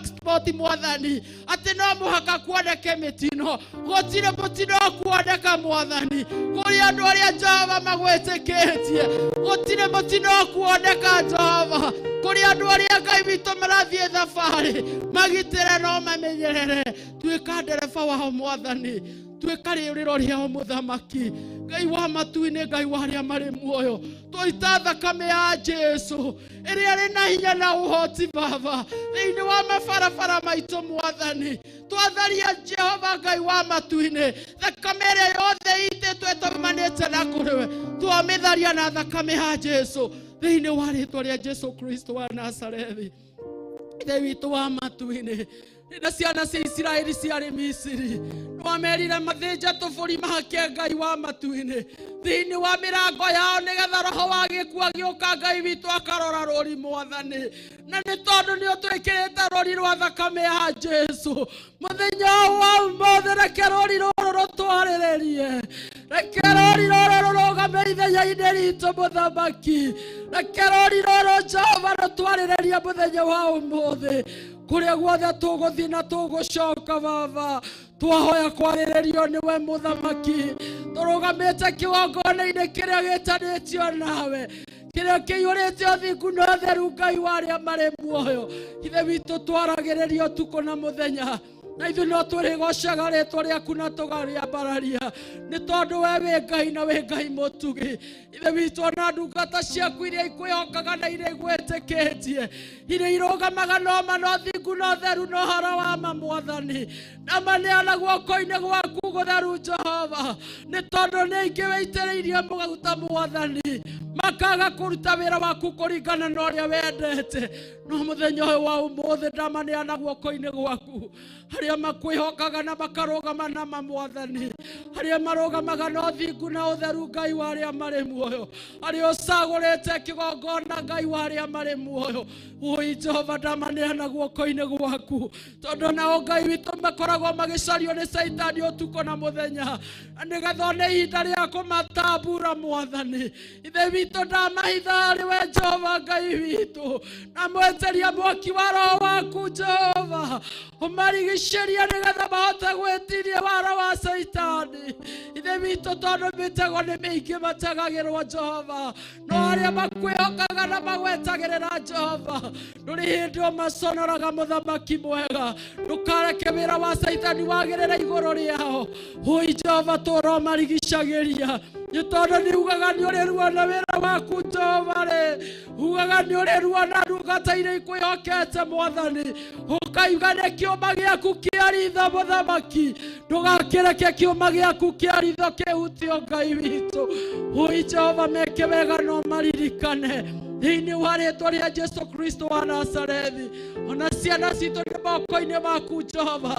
spot, Mwathani, atĩ no mũhaka kuoneke mĩtino. Gũtirĩ mũtino kuoneka, Mwathani, kũrĩ andũ arĩa, Jehova, magwĩtĩkĩtie. Gũtirĩ mũtino kuoneka, Jehova, kũrĩ andũ arĩa, Ngai witũ, marathiĩ thabarĩ. Magitĩre no mamenyerere. Tuĩka ndereba wao, Mwathani. Tuĩka rĩũrĩro rĩao mũthamaki. Ngai wa matu-inĩ, Ngai wa arĩa marĩ muoyo, twaita thakame ya Jesu ĩrĩa ĩrĩ na hinya na ũhoti Baba thĩinĩ wa mabarabara maitũ mwathani. Twatharia Jehova Ngai wa matu-inĩ, thakame ĩrĩa yothe itĩtwo ĩtaumanĩte na kũrĩ we, twamĩtharia na thakame ya Jesu thĩinĩ wa rĩtwa rĩa Jesu Kristo wa Nazarethi. Ithe witũ wa matu-inĩ, na ciana cia Isiraeli ciarĩ Misiri, nĩwamerire mathĩnje tũbũri mahake Ngai wa matu-inĩ thĩinĩ wa mĩrango yao, nĩgetha roho wa gĩkuũ agĩũka Ngai witũ akarora rũri mwathani. Na nĩ tondũ nĩ ũtwĩkĩrĩte rũri rwa thakame ya Jesu, mũthenya wa ũmũthĩ reke rũri rũrũ rũtwarĩrĩrie, reke rũri rũrũ rũrũgame ithenya-inĩ ritũ mũthamaki, reke rũri rũrũ Jehova rũtwarĩrĩrie mũthenya wa ũmũthĩ kũrĩa guothe tũgũthiĩ na tũgũcoka. Baba, twahoya kwarĩrĩrio nĩwe mũthamaki, tũrũgamĩte kĩgongona-inĩ kĩrĩa gĩtanĩtio nawe, kĩrĩa kĩiyũrĩte ũthingu na ũtheru Ngai wa arĩa marĩ muoyo. Ithe witũ, twaragĩrĩrio ũtukũ na mũthenya, na ithuĩ no tũrĩgocaga rĩtwa rĩaku na tũkarĩambararia, nĩ tondũ we wĩ Ngai na wĩ Ngai mũtugi. Ithe witũ, ona ndungata ciaku iria ikwĩhokaga na iria igwĩtĩkĩtie, iria irũgamaga na ũma na ũthingu na ũtheru na ũhoro wa ma mwathani, na maneana guoko-inĩ gwaku gũtheru Jehova, nĩ tondũ nĩ aingĩ wĩitĩrĩirie maguta mwathani, makaga kũruta wĩra waku kũringana na ũrĩa wendete. No mũthenya ũyũ wa ũmũthĩ ndamaneana guoko-inĩ gwaku, harĩa makwĩhokaga na makarũgama na ma mwathani, harĩa marũgamaga na ũthingu na ũtheru Ngai wa arĩa marĩ muoyo, harĩa ũcagũrĩte kĩgongona Ngai wa arĩa marĩ muoyo. Ũi Jehova, ndamaneana guoko-inĩ gwaku, tondũ nao Ngai witũ makoragwo magĩcario nĩ Caitani ũtukũ na mũthenya, nĩgetha one ihinda rĩa kũmatambura mwathani. Ithe witũ, ndamahitha harĩ we Jehova Ngai witũ, na mweteria mwaki wa roho waku Jehova, ũmarigicĩrie nĩgetha mahote gwĩtiria wara wa Caitani. Ithe witũ, tondũ mĩtego nĩ mĩingĩ mategagĩrwo Jehova, no arĩa makwĩhokaga na magwetagĩrĩra Jehova, ndũrĩ hĩndĩ ũmaconoraga mũthamaki mwega. Ndũkareke wĩra wa Caitani wagĩrĩre igũrũ rĩao. Ũi Jehova, tũra ũmarigicagĩria, nĩ tondũ nĩ ugaga nĩ ũrĩ ruo na wĩra waku Jehova rĩ, ugaga nĩ ũrĩ ruo na ndungata iria ikwĩhokete mwathani, ũkaiga nĩ kĩũma gĩaku kĩa ritho mũthamaki, ndũgakĩreke kĩũma gĩaku kĩa ritho kĩhutio Ngai witũ. Ũi Jehova, meke wega no maririkane thĩinĩ wa rĩtwa rĩa Jesu Kristo wa Nazarethi. Ona ciana citũ nĩ moko-inĩ maku Jehova,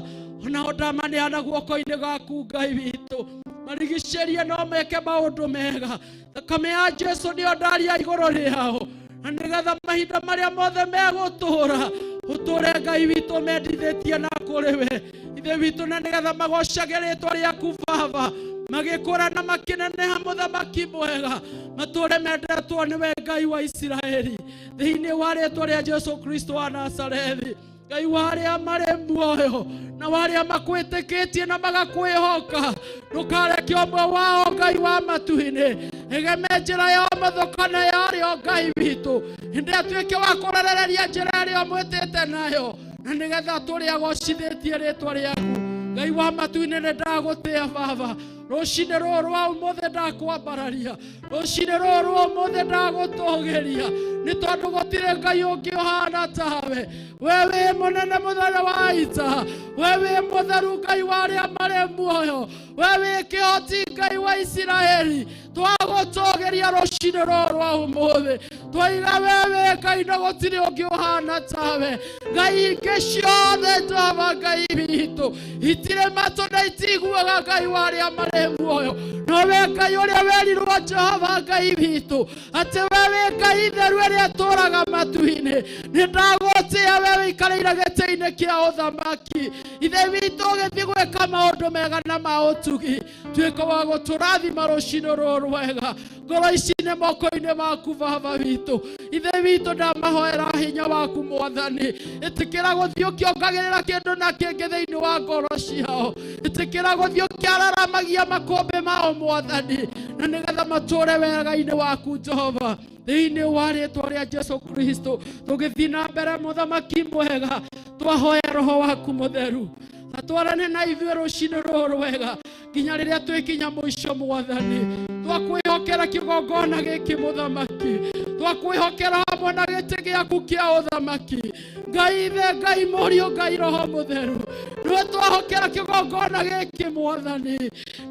onao ndamaneana guoko-inĩ gaku Ngai witũ, marigicĩrie no meke maũndũ mega. Thakame ya Jesu nĩyo ndaria igũrũ rĩao, na nĩgetha mahinda marĩa mothe megũtũũra ũtũũre Ngai witũ mendithĩtie na kũrĩ we Ithe witũ, na nĩgetha magocage rĩtwa rĩaku Baba, magĩkũra na makĩneneha mũthamaki mwega, matũũre mendetwo nĩwe Ngai wa Isiraeli, thĩinĩ wa rĩtwa rĩa Jesu Kristo wa Nazarethi. Ngai wa arĩa marĩ muoyo na wa arĩa makwĩtĩkĩtie na magakwĩhoka, ndũkareke ũmwe wao Ngai wa matu-inĩ ĩgeme njĩra ya ũmotho kana ya ũrĩo Ngai witũ, hĩndĩ ĩrĩa tuĩke wa kũrerereria njĩra ĩrĩa ũmwĩtĩte nayo, na nĩgetha tũrĩ agocithĩtie rĩtwa rĩaku Ngai wa matu-inĩ. Nĩ ndagũtĩa Baba, rũcinĩ rũrũ rwa ũmũthĩ ndakwambararia, rũcinĩ rũrũ rwa ũmũthĩ ndagũtũgĩria, nĩ tondũ gũtirĩ Ngai ũngĩ ũhana tawe. We wĩ mũnene mũnene wa ita, we wĩ mũtheru Ngai wa arĩa marĩ muoyo, we wĩ kĩhoti Ngai wa Isiraeli. Twagũtũgĩria rũcinĩ rũrũ rwa ũmũthĩ, twaiga we wĩ Ngai na gũtirĩ ũngĩ ũhana tawe. Ngai ingĩ ciothe Jehova Ngai witũ itirĩ matũ na itiguaga Ngai wa arĩa marĩ muoyo, no we Ngai ũrĩa werirwo Jehova Ngai witũ atĩ we wĩ Ngai theru ĩrĩa ĩtũũraga matu-inĩ. Nĩ ndagũtĩa we wĩikarĩire gĩtĩ-inĩ kĩa ũthamaki. Ithe witũ, ũgĩthiĩ gwĩka maũndũ mega na ma ũtugi, tuĩka wa gũtũrathima rũcinĩ rũrũ rwega. Ngoro ici nĩ moko-inĩ maku Baba witũ. Ithe witũ, ndamahoera hinya waku mwathani, ĩtĩkĩra gũthiĩ ũkĩongagĩrĩra kĩndũ na kĩngĩ thĩinĩ wa ngoro ciao, ĩtĩkĩra gũthiĩ ũkĩararamagia makũmbĩ mao mwathani, na nĩgetha matũũre wega-inĩ waku Jehova, thĩinĩ wa rĩtwa rĩa Jesu Kristo. Tũgĩthiĩ na mbere mũthamaki mwega, twahoya roho waku mũtheru atwarane na ithuĩ rũcinĩ rũrũ rwega. Nginya rĩrĩa twĩkinya mũico mwathani, twakwĩhokera kĩgongona gĩkĩ mũthamaki, twakwĩhokera hamwe na gĩtĩ gĩaku kĩa ũthamaki. Ngai Ithe, Ngai Mũriũ, Ngai Roho Mũtheru, nĩwe twahokera kĩgongona gĩkĩ mwathani.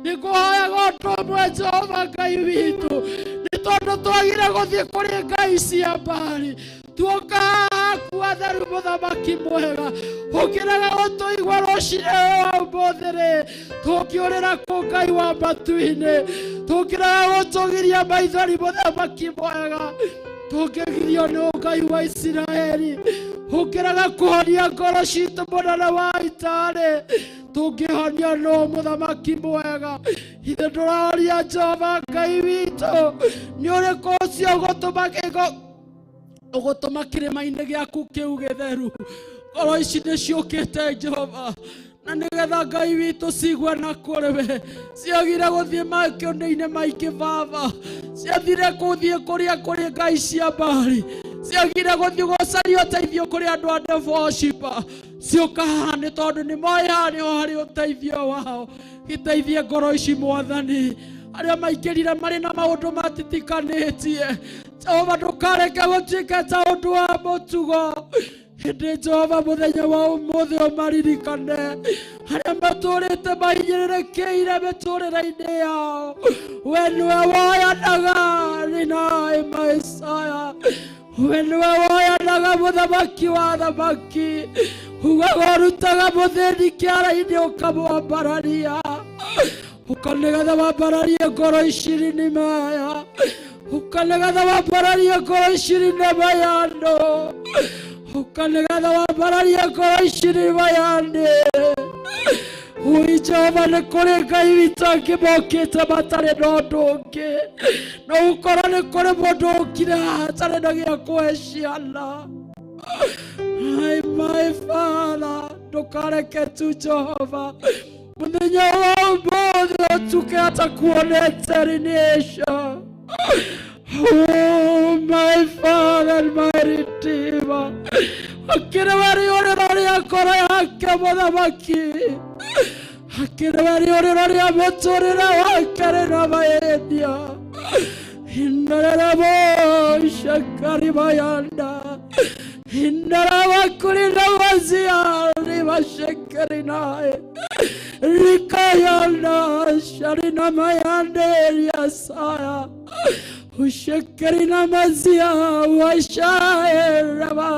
Nĩngũhoyaga ũndũ ũmwe Jehova Ngai witũ, nĩ tondũ twagire gũthiĩ kũrĩ ngai cia Baali, tuoka haku atheru mũthamaki mwega, ũngĩrega gũtũigua rũcinĩ rwa ũmũthĩ rĩ, tũngĩũrĩra kũ Ngai wa matu-inĩ? Tũngĩrega gũtũgiria maithori mũthamaki mwega, tũngĩgirio nĩ Ngai wa Isiraeli. Ũngĩrega kũhonia ngoro citũ mũnene wa ita-rĩ, tũngĩhonia nũ mũthamaki mwega? Ithe ndũraũria Jehova Ngai witũ, nĩ ũrĩkũ ũcio ũgũtũma kĩgo ũgũtũma kĩrĩma-inĩ gĩaku kĩu gĩtheru? Ngoro ici nĩ ciũkĩte Jehova, na nĩgetha Ngai witũ cigue na kũrĩ we. Ciagire gũthiĩ makĩũndũ-inĩ maingĩ baba, ciathire gũthiĩ kũrĩa kũrĩ ngai cia Baali, ciagire gũthiĩ gũcaria ũteithio kũrĩ andũ a devil worshiper. Ciũka haha nĩ tondũ nĩ moĩ haha nĩho harĩ ũteithio wao. Gĩteithie ngoro ici mwathani, arĩa maingĩrire marĩ na maũndũ matitikanĩtie. Jehova ndũkareke gũtuĩke ta ũndũ wa mũtugo. Hĩndĩ Jehova mũthenya wa ũmũthĩ ũmaririkane, arĩa matũrĩte mahinyĩrĩrĩkĩire mĩtũrĩre-inĩ yao. We nĩwe woyanaga rĩnaĩ Maisaya, we nĩwe woyanaga mũthamaki wa thamaki, ugaga ũrutaga mũthĩni kĩara-inĩ ũkamwambararia, ũkanĩgetha wambararie ngoro ishirini maya, ũkanĩgetha wambararie ngoro ishirini mayano, ũkanĩgetha wambararie ngoro ishirini mayane. Ui Jehova, nĩ kũrĩ Ngai witũ angĩ mokĩte matarĩ na ũndũ ũngĩ, no ũkorwo nĩ kũrĩ mũndũ ũkire haha atarĩ na gĩa kũhe ciana. Ai my Father, ndũkareke tu Jehova mũthenya wa ũmũthĩ ũtuke atakuonete rinisha. Oh my Father and my Redeemer, akĩrĩ we rĩũrĩro rĩa ngoro yake mũthamaki, akĩrĩ we rĩũrĩro rĩa mũtũrĩre wake rĩna mahĩtia. Indararabo shakaribayanda indarabakuri mazia ribashekerinae rikayanda sharina mayande yasaya ushekerina mazia washaeraba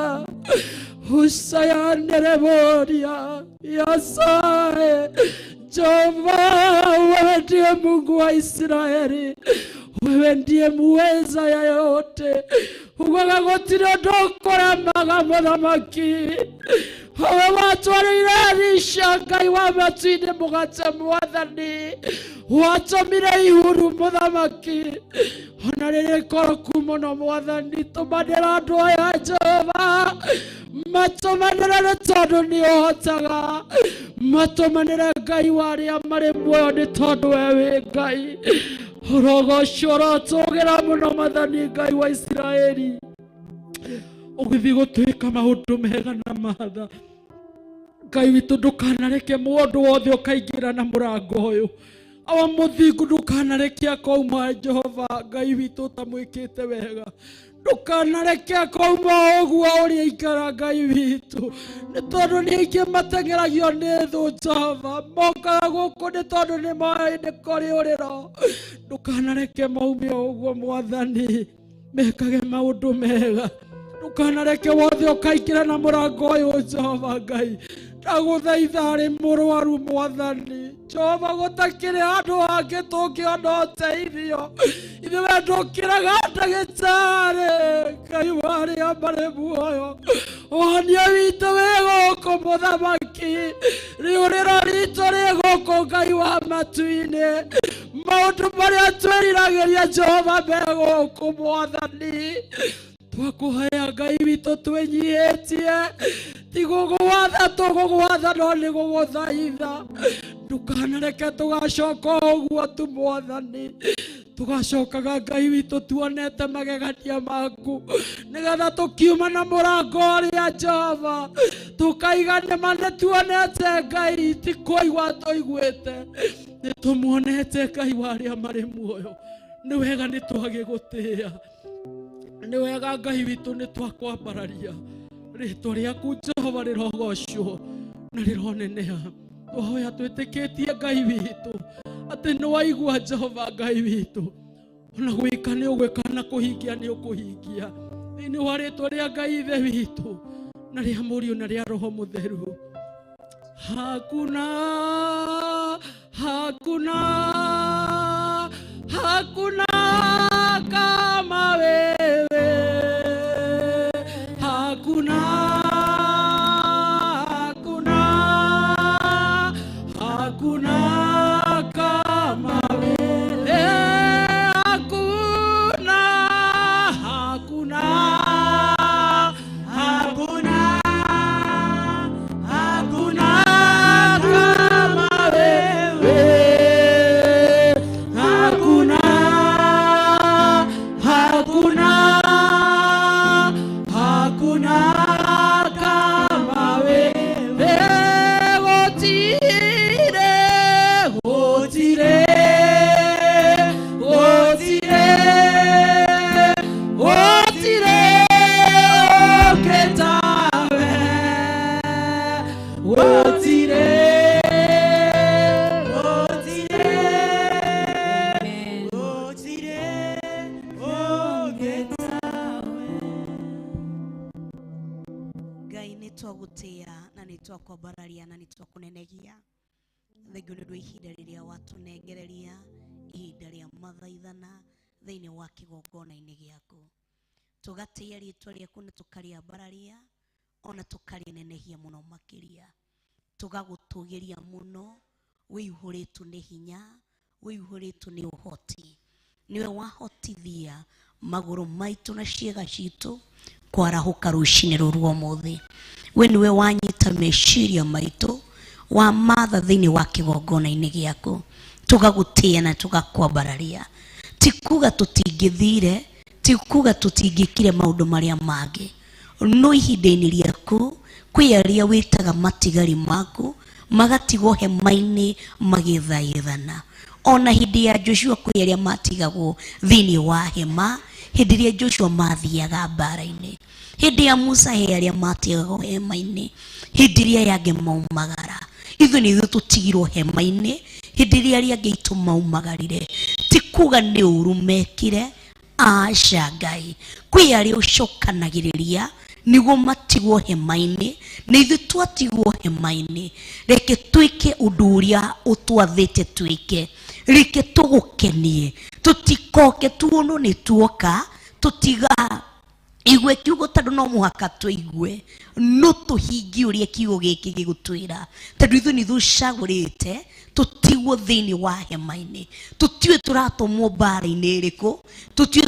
usayandereboria yasae. Jehova, wewe ndiye Mungu wa Israeli, wewe ndiye muweza ya yote. Ugaga gũtirĩ ũndũ ũkũremaga mũthamaki. Wewe watwarĩire Elisha Ngai wa matu-inĩ mũgate mwathani, watũmire ihuru mũthamaki, ona rĩrĩ ikoroku mũno mwathani. Tũmanĩra andũ aya Jehova, matũmanĩre nĩ tondũ nĩ ũhotaga, matũmanĩre Ngai wa arĩa marĩ muoyo nĩ tondũ we wĩ Ngai. Ũrogocwo ũrotũgĩra mũno mwathani Ngai wa Isiraeli, ũgĩthiĩ gũtuĩka maũndũ mega na matha. Ngai witũ ndũkanareke mũndũ wothe ũkaingĩra na mũrango ũyũ. Awa mũthingu ndũkanareke akauma Jehova Ngai witũ ũtamwĩkĩte wega. Ndũkanareke akauma ũguo ũrĩa aikara Ngai witũ, nĩ tondũ nĩ aingĩ mateng'eragio nĩ thũ Jehova, mokaga gũkũ nĩ tondũ nĩ moĩ nĩ kũrĩ ũrĩro. Ndũkanareke maume ũguo mwathani, mekage maũndũ mega. Ndũkanareke wothe ũkaingĩra na mũrango ũyũ Jehova Ngai. Ndagũthaitha harĩ mũrwaru mwathani Jehova, gũtakĩrĩ handũ hangĩ tũngĩona ũteithio. Ithuĩ we ndũkĩraga ndagĩtarĩ Ngai wa arĩa marĩ muoyo, ũhonia witũ wĩ gũkũ mũthamaki, rĩũrĩro ritũ rĩ gũkũ Ngai wa matu-inĩ. Maũndũ marĩa twĩriragĩria Jehova me gũkũ mwathani. Twakũhoya Ngai witũ twĩnyihĩtie, ti gũgwatha tũgũgwatha no nĩ gũgũthaitha. Ndũkanareke tũgacoka ũguo tu mwathani, tũgacokaga Ngai witũ tuonete magegania maku, nĩgetha tũkiuma na mũrango ũrĩa Jehova Tukaiga nĩma nĩtuonete Ngai, ti kũigua tũiguĩte, nĩtũmuonete Ngai wa arĩa marĩ muoyo. Nĩ wega nĩtwagĩgũtĩĩa, nĩ wega Ngai witũ nĩtwakwambararia. Rĩtwa rĩaku Jehova rĩrogocwo na rĩroneneha. Twahoya twĩtĩkĩtie Ngai witũ atĩ nĩwaigua Jehova Ngai witũ, ona gwĩka nĩ ũgwĩka na kũhingia nĩ ũkũhingia, thĩinĩ wa rĩtwa rĩa Ngai Ithe witũ na rĩa Mũriũ na rĩa Roho Mũtheru. Hakuna, hakuna, hakuna kama wewe, hakuna, hakuna, hakuna kama wewe, hakuna, hakuna, Hakuna, hakuna kama wewe, hakuna, hakuna, hakuna kama wewe. Gũtirĩ, gũtirĩ, gũtirĩ, gũtirĩ ũngĩ tawe, gũtirĩ, gũtirĩ, gũtirĩ ũngĩ tawe. Ngai nĩ twagũtĩĩa na nĩ twakwambararia na nĩ twakũnenegia. Thengiũ nĩ ũndũ wa ihinda rĩrĩa watũnengereria, ihinda rĩa mathaithana thĩinĩ wa kĩgongona-inĩ gĩaku. Tũgatĩĩa rĩtwa rĩaku na tũkarĩambararia ona tũkarĩnenehia mũno makĩria. Tũgagũtũgĩria mũno, wĩihũrĩtwo nĩ hinya, wĩihũrĩtwo nĩ ũhoti. Nĩwe wahotithia magũrũ maitũ na ciĩga citũ kwarahũka rũcinĩ rũrũ rwa ũmũthĩ. We nĩwe wanyita meciria maitũ, wamatha thĩinĩ wa kĩgongona-inĩ gĩaku. Tũgagũtĩĩa na tũgakwambararia. Ti kuga tũtingĩthire, ti kuga tũtingĩkire maũndũ marĩa mangĩ, no ihinda-inĩ rĩaku kwĩ arĩa wĩtaga matigari maku magatigwo hema-inĩ magĩthaithana. Ona hĩndĩ ya Joshua kwĩ arĩa matigagwo thĩinĩ wa hema hĩndĩ ĩrĩa Joshua mathiaga mbara-inĩ. Hĩndĩ ya Musa he arĩa matigagwo hema-inĩ hĩndĩ ĩrĩa aya angĩ maumagara. Ithuĩ nĩ ithuĩ tũtigirwo hema-inĩ hĩndĩ ĩrĩa arĩa angĩ aitũ maumagarire. Ti kuga nĩ ũru mekire, aca Ngai. Kwĩ arĩa ũcokanagĩrĩria nĩguo matigwo hema-inĩ, na ithuĩ twatigwo hema-inĩ. Reke twĩke ũndũ ũrĩa ũtwathĩte twĩke, reke tũgũkenie, tũtikoke tuonwo nĩ tuoka, tũtiga igue kiugo tondũ no mũhaka tũigue, no tũhingie ũrĩa kiugo gĩkĩ gĩgũtwĩra, tondũ ithuĩ nĩ ithuĩ ũcagũrĩte tũtigwo thĩinĩ wa hema-inĩ. Tũtiũĩ tũratũmwo mbara-inĩ ĩrĩkũ, tũtiũĩ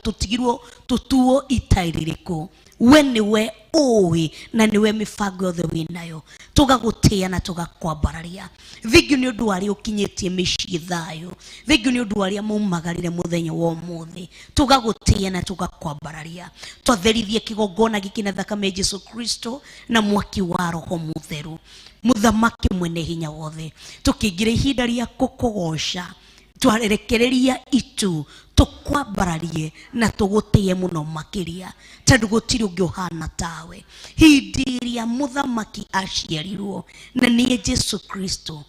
tũtigirwo tũtuo ita rĩrĩkũ. We nĩwe ũĩ na nĩwe mĩbango yothe wĩnayo. Tũgagũtĩĩa na tũgakwambararia. Thengiũ nĩ ũndũ wa arĩa ũkinyĩtie mĩciĩ thayũ, thengiũ nĩ ũndũ wa arĩa maumagarire mũthenya wa ũmũthĩ. Tũgagũtĩĩa na tũgakwambararia. Twatherithie kĩgongona gĩkĩ na thakame ya Jesu Kristo na mwaki wa Roho Mũtheru, Mũthamaki mwene hinya wothe. Tũkĩingĩra ihinda rĩa gũkũgoca, twarekereria itu tũkwambararie na tũgũtĩe mũno makĩria, tondũ gũtirĩ ũngĩ ũhana tawe. Hĩndĩ ĩrĩa mũthamaki aciarirwo na nĩye Jesu Kristo,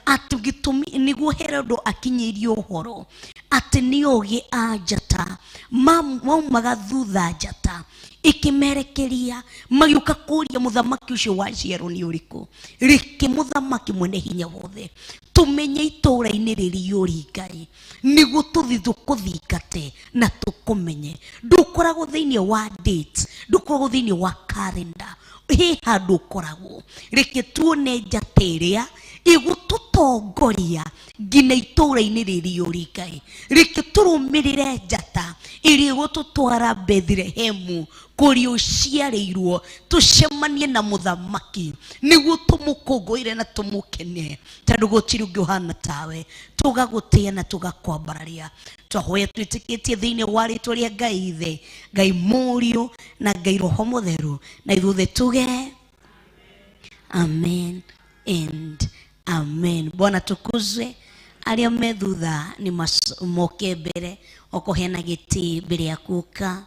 atĩ gĩtũmi nĩguo Herodo akinyĩirio ũhoro atĩ nĩ ogĩ a njata maumaga thutha njata ĩkĩmerekeria, magĩũka kũria mũthamaki ũcio waciarwo nĩ ũrĩkũ. Reke mũthamaki mwene hinya wothe tũmenye itũũra-inĩ rĩrĩa ũrĩ Ngai, nĩguo tũthiĩ tũkũthingate na tũkũmenye. Ndũkoragwo thĩinĩ wa date, ndũkoragwo thĩinĩ wa calendar, he handũ ũkoragwo. Reke tuone njata ĩrĩa ĩgũtũtongoria nginya itũũra-inĩ rĩrĩa ũrĩ Ngai. Reke tũrũmĩrĩre njata ĩrĩa ĩgũtũtwara Bethlehemu kũrĩa ũciarĩirwo, tũcemanie na mũthamaki nĩguo tũmũkũngũĩre na tũmũkene, tondũ gũtirĩ ũngĩ ũhana tawe. Tũgagũtĩĩa na tũgakwambararia. Twahoya twĩtĩkĩtie thĩinĩ wa rĩtwa rĩa Ngai Ithe, Ngai Mũriũ na Ngai Roho Mũtheru, na ithuothe tuge Amen and amen. Bwana tukuzwe. Aria me thutha ni moke mbere oko hena giti mbere ya kuka,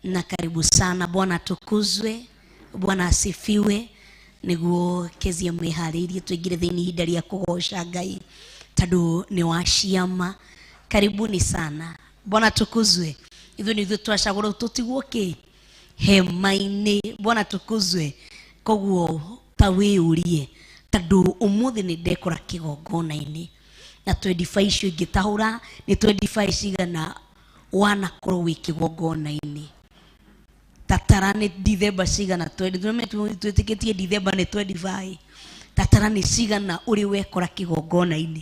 na karibu sana. Bwana tukuzwe, Bwana asifiwe. Niguo Kezia mwiharirie tuingire thiini ihinda ria kugoca Ngai tondu ni wa ciama. Karibuni sana. Bwana tukuzwe. Ithuĩ nĩ ithuĩ twacagũrwo tũtigwo kĩ hema-inĩ. Bwana tukuzwe. Koguo ta wĩyũrie tondũ ũmũthĩ nĩ ndekora kĩgongona-inĩ na 25 icio ingĩtahũra nĩ 25 cigana wanakorwo wĩ kĩgongona-inĩ. Tatara nĩ Dithemba cigana, twĩtĩkĩtie Dithemba nĩ 25. Tatara nĩ cigana ũrĩ wekora kĩgongona-inĩ.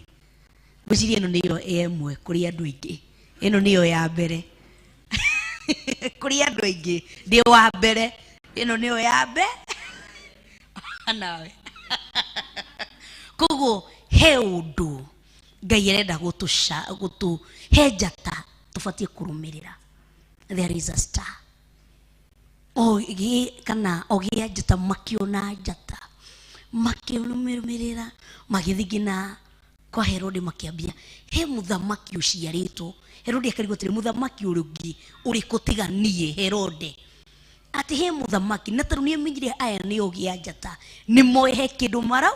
Ngwĩciria ĩno nĩyo ĩmwe kũrĩ andũ aingĩ, ĩno nĩyo ya mbere kũrĩ andũ aingĩ, ndĩ wa mbere, ĩno nĩyo ya mbere nawe. Koguo he ũndũ Ngai arenda gũtũ he njata tũbatiĩ kũrũmĩrĩra. There is a star. Ogi kana ogi njata makiona njata makĩrũmĩrĩra magĩthiĩ nginya kwa Herode makĩambia he mũthamaki ũciarĩtwo. Herode akarigwo atĩrĩ, mũthamaki ũrĩngĩ ũrĩkũ tiga niĩ Herode? Atĩ he mũthamaki, na tondũ nĩamenyire aya nĩ ogi a njata, nĩ moĩ he kĩndũ marau,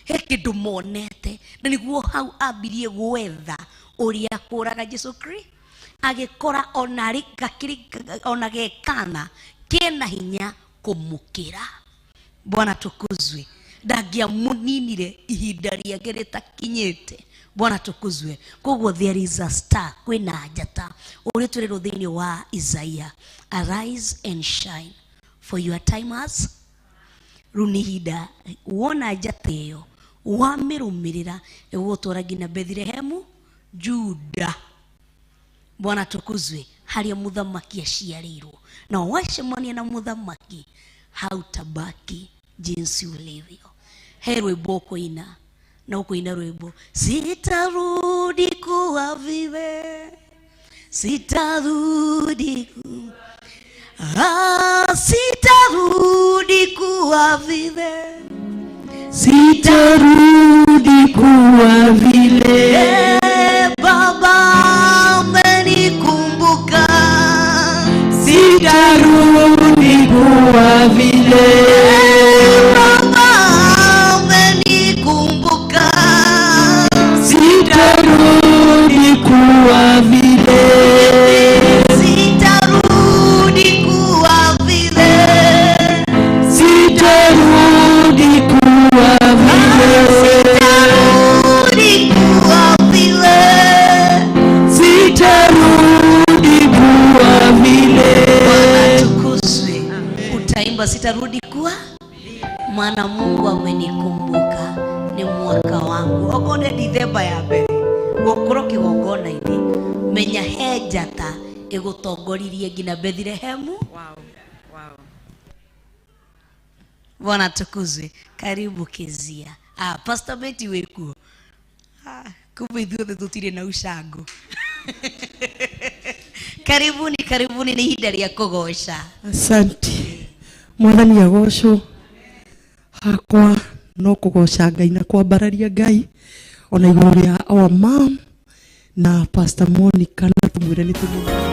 he kĩndũ monete, na nĩguo hau ambirie gwetha ũrĩa kũraga Jesu Kristo. Agĩkora ona rĩ ona gekana kena hinya kũmũkĩra. Bwana tukuzwe. Ndangĩamũninire ihinda rĩake rĩtakinyĩte. Bwana tukuzwe. Koguo there is a star, kwĩna njata ũrĩa twĩrĩrwo thĩinĩ wa Isaiah, arise and shine for your time has. Rĩu nĩ ihinda wona njata ĩyo wamĩrũmĩrĩra ĩgũgũtwara nginya Bethlehemu Juda. Bwana tukuzwe, harĩa mũthamaki aciarĩirwo. Na wacemania na mũthamaki hautabaki jinsi ulivyo. He rwĩmbo ũkũina, na ũkũina rwĩmbo sitarudi kuwa vile, sitarudi sitarudi kuwa vile, sitarudi kuwa vile. Baba amenikumbuka, sitarudi kuwa vile. Baba amenikumbuka, sitarudi kuwa vile, sitarudi kuwa vile, sitarudi kuwa vile, sitarudi kuwa vile, sitarudi kuwa vile. Bwana tukuzwe. Utaimba sitarudi kuwa, maana Mungu amenikumbuka, ni mwaka wangu. Okorwo Dithemba ya mbere gũkorwo kĩgongona-inĩ, menya he njata ĩgũtongoririe nginya Bethlehemu. Bwana tukuzwe. Karibu Kezia. Pastor Betty wĩkuo. Kumbe ithuothe tũtirĩ na ucango. Karibuni, karibuni, nĩ ihinda rĩa kũgoca. Asante. Mwathani agocwo. Hakwa no kũgoca Ngai na kwambararia Ngai ona igũrũ rĩa our mom na Pastor Monica, na tũmwĩre nĩ tũmũ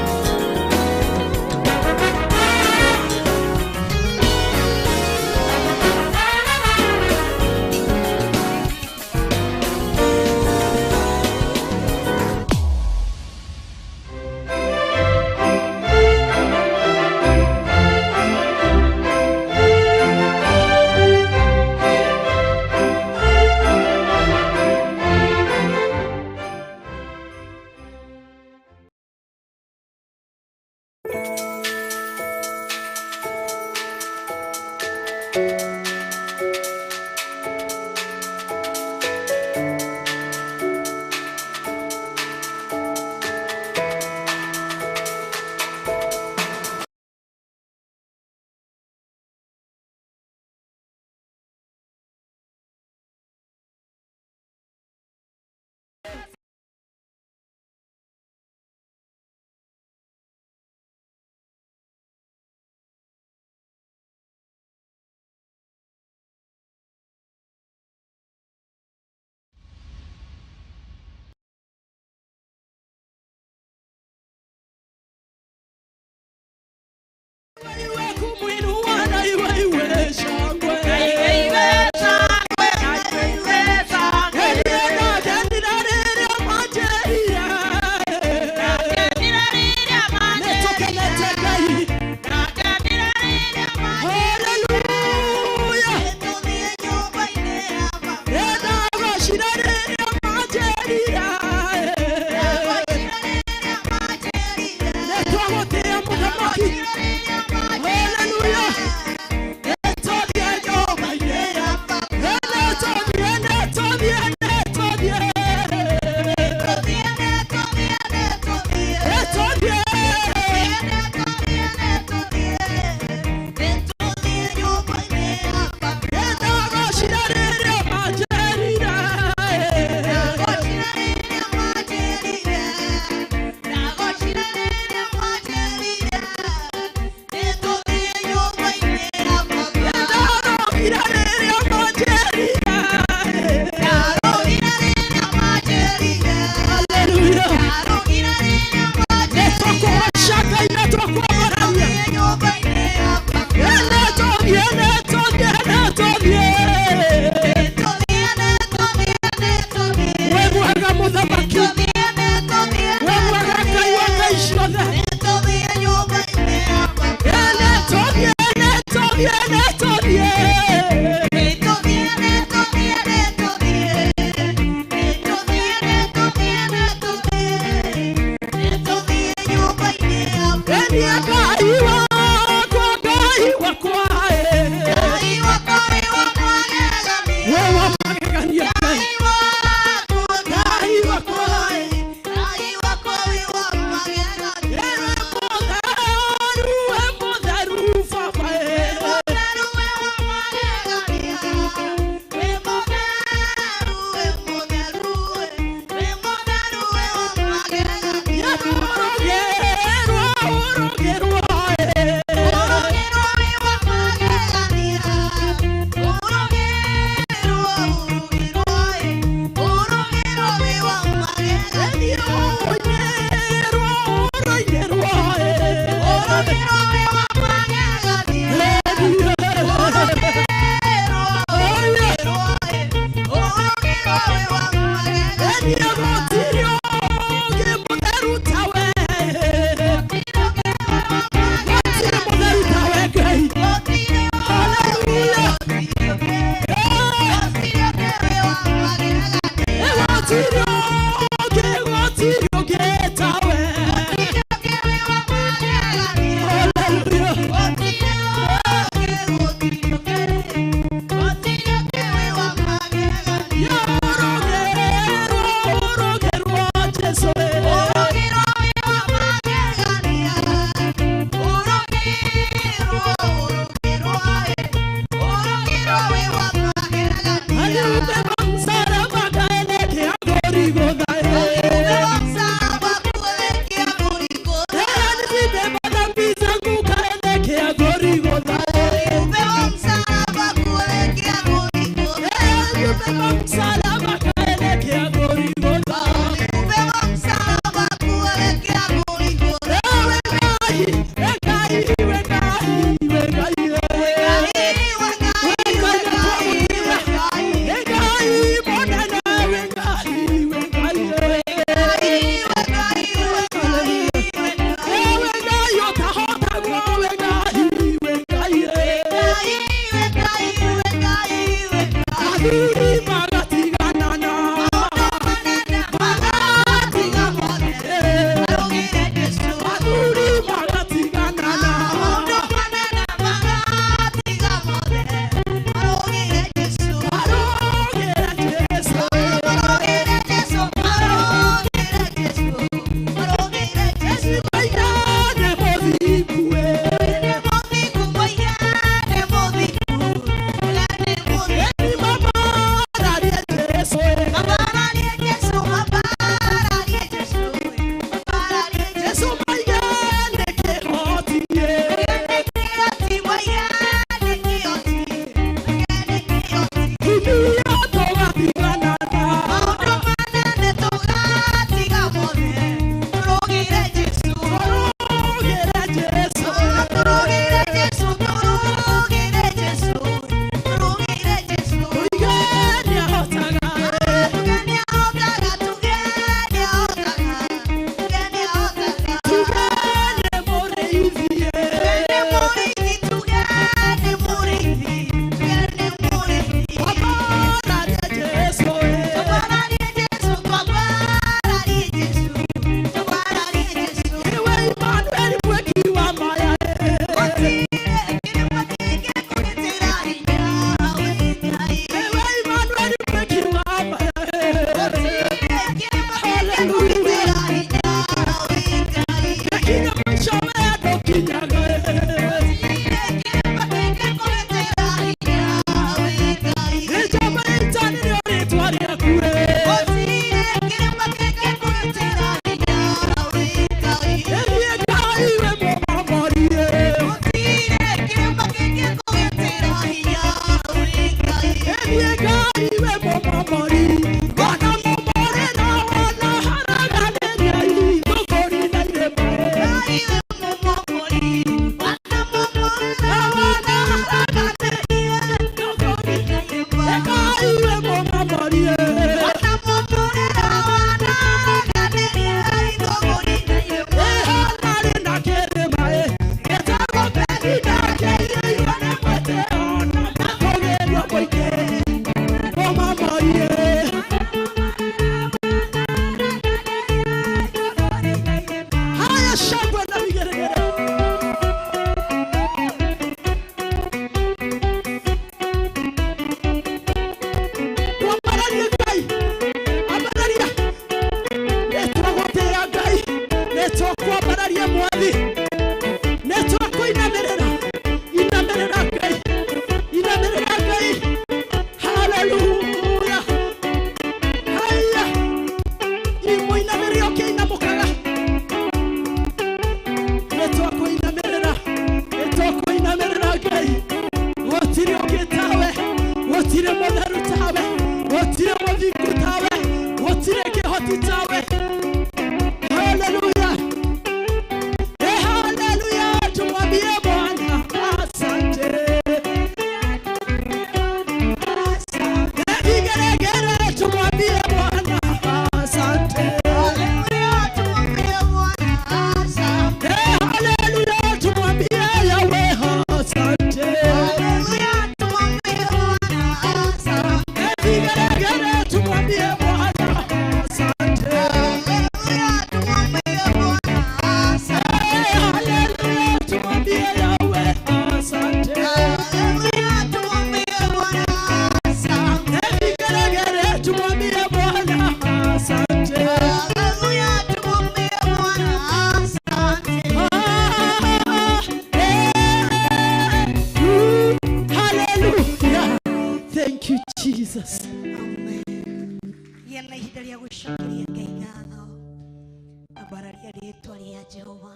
Jehova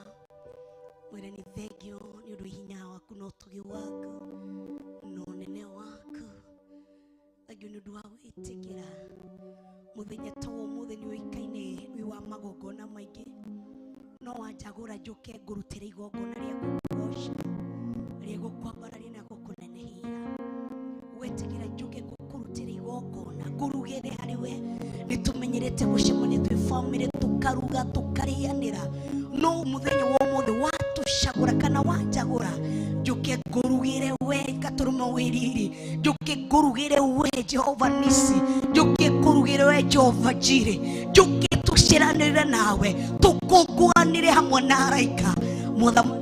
mwĩre nĩ thengio nĩ ũndũ hinya waku na ũtugi waku na ũnene waku. Thengio nĩ ũndũ wa gwĩtĩkĩra mũthenya ta wa ũmũthĩ nĩ ũikaine wĩ wa magongona maingĩ, no wanjagũra njũke ngũrutĩre igongona rĩa gũkũgoca, rĩa gũkwambararia na gũkũnenehia. Gwĩtĩkĩra njũke ngũkũrutĩre igongona ngũrugĩre harĩ we. Nĩ tũmenyerete gũcemania twĩ bamĩrĩ, tũkaruga tũkarĩanĩra, no mũthenya wa ũmũthĩ watũcagũra kana wanjagũra njũke ngũrugĩre we gatũrũme wĩ riri, njũke ngũrugĩre we Jehova Nisi, njũke ngũrugĩre we Jehova Jire, njũke tũceranĩre nawe, tũkũngũanĩre hamwe na araika. Mwathani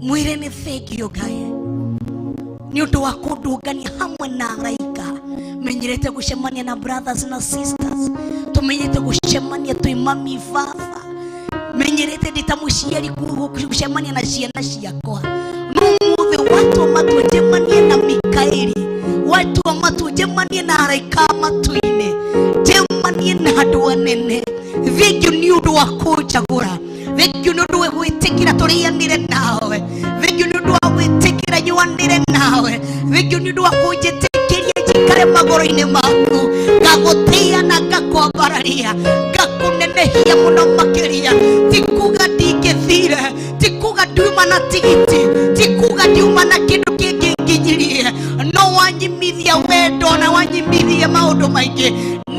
mwĩre nĩ thengio Ngai nĩ ũndũ wa kũndũngania hamwe na araika. Menyerete gũcemania na brothers na sisters, tũmenyerete gũcemania twĩ mami baba, menyerete ndĩ ta mũciari gũcemania na ciana ciakwa. No ũmũthĩ watua matua njemanie na Mikaeli, watua matua njemanie na araika matu-inĩ, njemanie na andũ anene. Thengio nĩ ũndũ wa kũnjagũra, thengio nĩ ũndũ wa gwĩtĩkĩra tũrĩanĩre nawe, thengio nĩ ũndũ wa gwĩtĩkĩra nyuanĩre nawe, thengio nĩ ũndũ wa kũnjĩtĩkĩria njikare magũrũ-inĩ maku, ngagũtĩĩa na ngakwambararia, ngakũnenehia mũno makĩria. Ti kuga ndingĩthire, ti kuga ndiuma na tigiti, ti kuga ndiuma na kĩndũ kĩngĩ nginyirie, no wanyimithia wendo na wanyimithia maũndũ maingĩ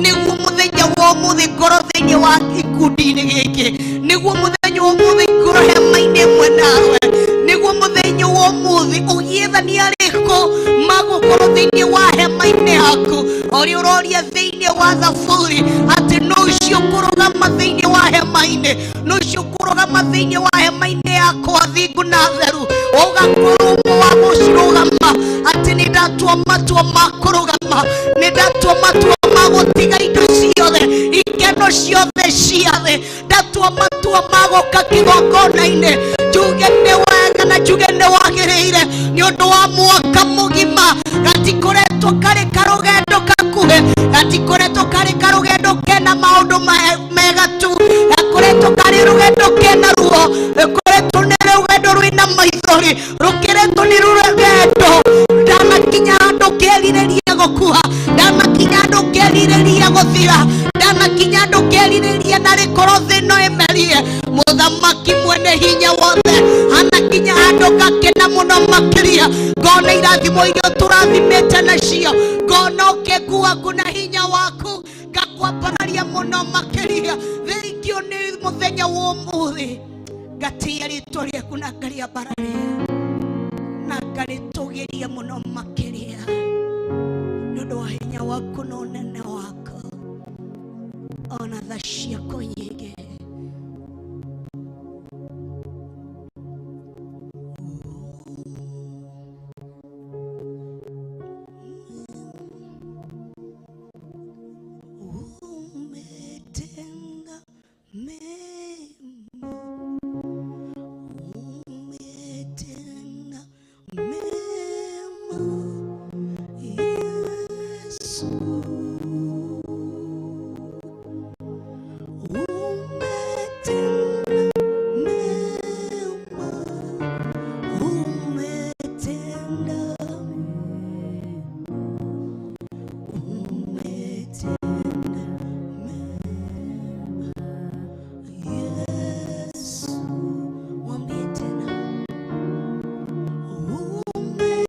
nĩguo mũthenya wa ũmũthĩ ngorwo thĩinĩ wa gĩkundi-inĩ gĩkĩ, nĩguo mũthenya wa ũmũthĩ ngorwo hema-inĩ ĩmwe nawe, nĩguo mũthenya wa ũmũthĩ ũgĩetha nĩ arĩkũ magũkorwo thĩinĩ wa hema-inĩ yaku. Ũrĩa ũroria thĩinĩ wa thaburi atĩ nũ ũcio kũrũgama thĩinĩ wa hema-inĩ, nũ ũcio kũrũgama thĩinĩ wa hema-inĩ yakwa thingu na theru, ũgakorwo ũmwe wa gũcirũgama, atĩ nĩ ndatua matua ma kũrũgama, nĩ ndatua matua ma gũtiga indo ciothe, ikeno ciothe cia thĩ, ndatua matua ma gũka kĩgongona-inĩ, njuge nĩ wega na njuge nĩ wagĩrĩire nĩ ũndũ wa mwaka mũgima. Gatikoretwo karĩ karũgendo gakuhĩ, gatikoretwo karĩ karũgendo kena maũndũ mega tu, gakoretwo karĩ rũgendo kena ruo, rũkoretwo nĩ rũgendo rwĩna maithori, rũkĩretwo nĩ rũgendo ndanakinya handũ ngĩerirĩria gũkua, ndanakinya handũ ngĩerirĩria gũthira, ndanakinya handũ ngĩerirĩria na rĩkorwo thĩ ĩno ĩmerie. Mũthamaki mwene hinya wothe anakinya handũ ngakena mũno makĩria, ngona irathimo iria tũrathimĩte nacio, ngona ũkĩngu waku na hinya waku, ngakwambararia mũno makĩria. Thengio nĩ mũthenya wa ũmũthĩ, ngatĩĩa rĩtwa rĩaku na ngarĩambararia na ngarĩtũgĩria mũno makĩria nĩ ũndũ wa hinya waku na ũnene waku ona tha ciaku nyingĩ. Umetenda mema, umetenda mema, Yesu. Umetenda mema, umetenda, umetenda mema, Yesu. Mwambie tena, umetenda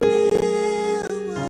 mema,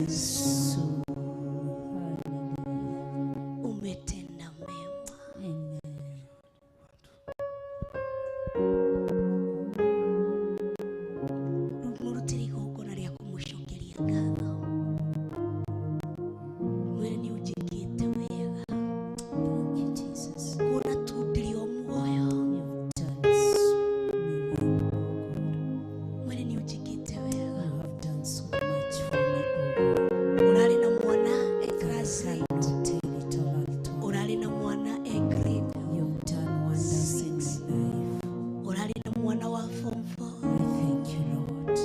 Yesu. Umetenda mema. Amen. Murutire igongona rĩa kũmũcokeria ngatho. Mwĩre nĩ ũnjĩkĩte wega. Thank you, Jesus. Kuona tu ndĩrĩ o muoyo. You've done so many, oh God. Mwĩre nĩ ũnjĩkĩte wega. You have done so much for me, oh God. Ũrarĩ na mwana e I class eight. cannot tell it all at all. Ũrarĩ na mwana e grade You've done wonders in my life. Ũrarĩ na mwana wa form 4. I thank you, Lord.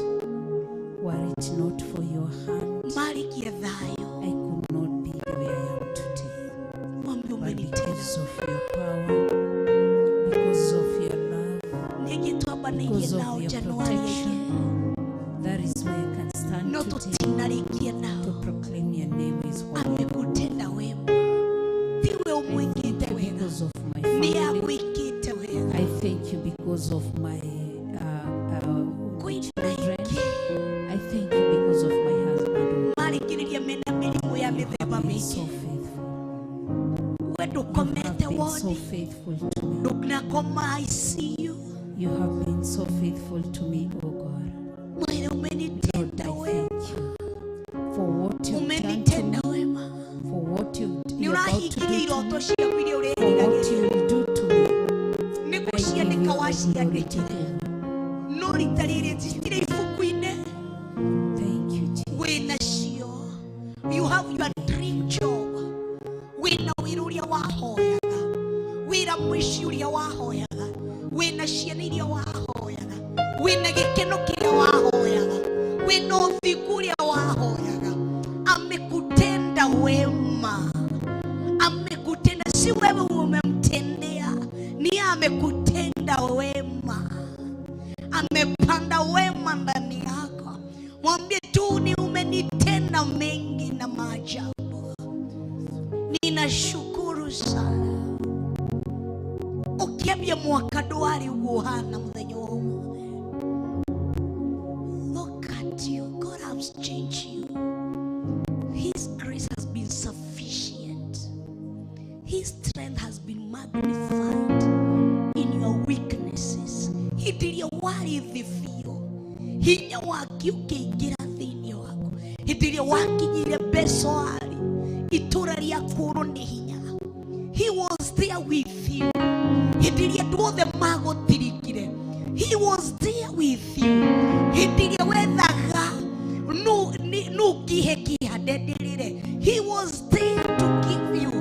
Were it not for your hand, Marĩkia thayũ. I could not be the way I am today. Mwambie But umenitenda. because of your power, because of your love, Nĩngĩ twambanĩirie because of nao your Januari ĩngĩ. protection, that is why I can stand No today tũtinarĩkia nao. to proclaim your name is holy. Amekutenda wema. Tiwe ũmwĩkĩte wega. Because of my Nĩ family, agwĩkĩte wega. I thank you because of my Kwĩna children. ingĩ I thank you because of my husband. Oh, marĩkĩrĩria mena mĩrimũ ya you mĩthemba have been so mĩingĩ. faithful. We You ndũkomete have been so wodi. faithful to me. Ndũnakoma ICU. You have been so faithful to me, oh God. Mwĩre Lord, umenitenda I wema. thank you for what you've done to Umenitenda me, wema. for what Nĩ you're about to ũrahingiria do to me, iroto ciaku iria for what ũreriragĩria. you will do to me. Nĩ I give gũciandĩka you the glory waciandĩkire. today. No rita rĩrĩ citirĩ ibuku-inĩ. Thank you, Jesus. Wĩnacio. You have your dream job. Wĩna wĩra ũrĩa wahoyaga. Wĩra mũciĩ ũrĩa wahoyaga. Wĩna ciana iria wahoyaga. Wĩna gĩkeno kĩrĩa wahoyaga. Wĩna ũthingu ũrĩa wahoyaga. Amekutenda wema. Amekutenda, si wewe umemtendea, ni amekutenda wema. Amepanda wema ndani yako. Mwambie tu ni umenitenda mengi na maajabu. Ninashukuru sana. Ukiambia mwaka ndwari ũguo ũhana mũthenya wa ũmũthĩ. Look at you. God has changed you. His grace has been sufficient. His strength has been magnified in your weaknesses. Hĩndĩ ĩrĩa warĩ thĩ biũ, hinya wake ũkĩingĩra thĩinĩ waku. Hĩndĩ ĩrĩa wakinyire Besoari, itũũra rĩa kũũrwo nĩ hinya. He was there with you. Hĩndĩ ĩrĩa andũ othe magũtirikire, he was there with you. Hĩndĩ ĩrĩa wethaga nũ ũngĩhe kĩhande ndĩrĩre, he was there to give you.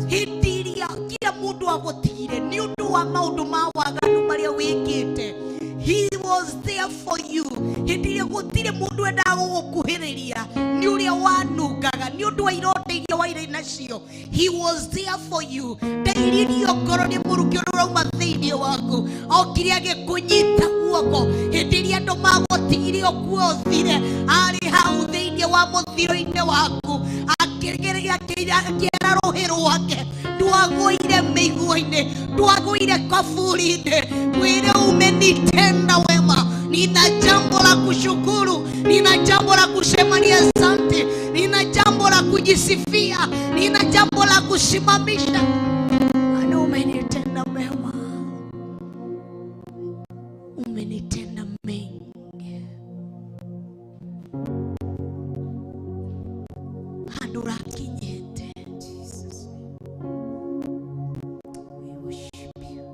Hĩndĩ ĩrĩa kila mũndũ agũtigire nĩ ũndũ wa maũndũ ma waganu marĩa wĩkĩte, he was there for you. Hĩndĩ ĩrĩa gũtirĩ mũndũ endaga gũgũkuhĩrĩria nĩ ũrĩa wanungaga, nĩ ũndũ wa ironda iria wairĩ nacio, he was there for you. Ndairirio ngoro nĩ mũrukĩ ũrĩa ũrauma thĩinĩ waku, okire agĩkũnyita guoko. Hĩndĩ ĩrĩa andũ magũtigire ũkuo ũthire, arĩ hau thĩinĩ wa mũthiro-inĩ waku, akĩara rũhĩ rwake. Ndwagũire mĩigua-inĩ, ndwagũire kaburi-inĩ. Mwĩre umenitenda wema. Nina jambo la kushukuru, nina jambo la kusema ni asante, nina jambo la kujisifia, nina jambo la kusimamisha. Bwana umenitenda mema, umenitenda mengi. Handũ ũrakinyĩte. Jesus. We worship you.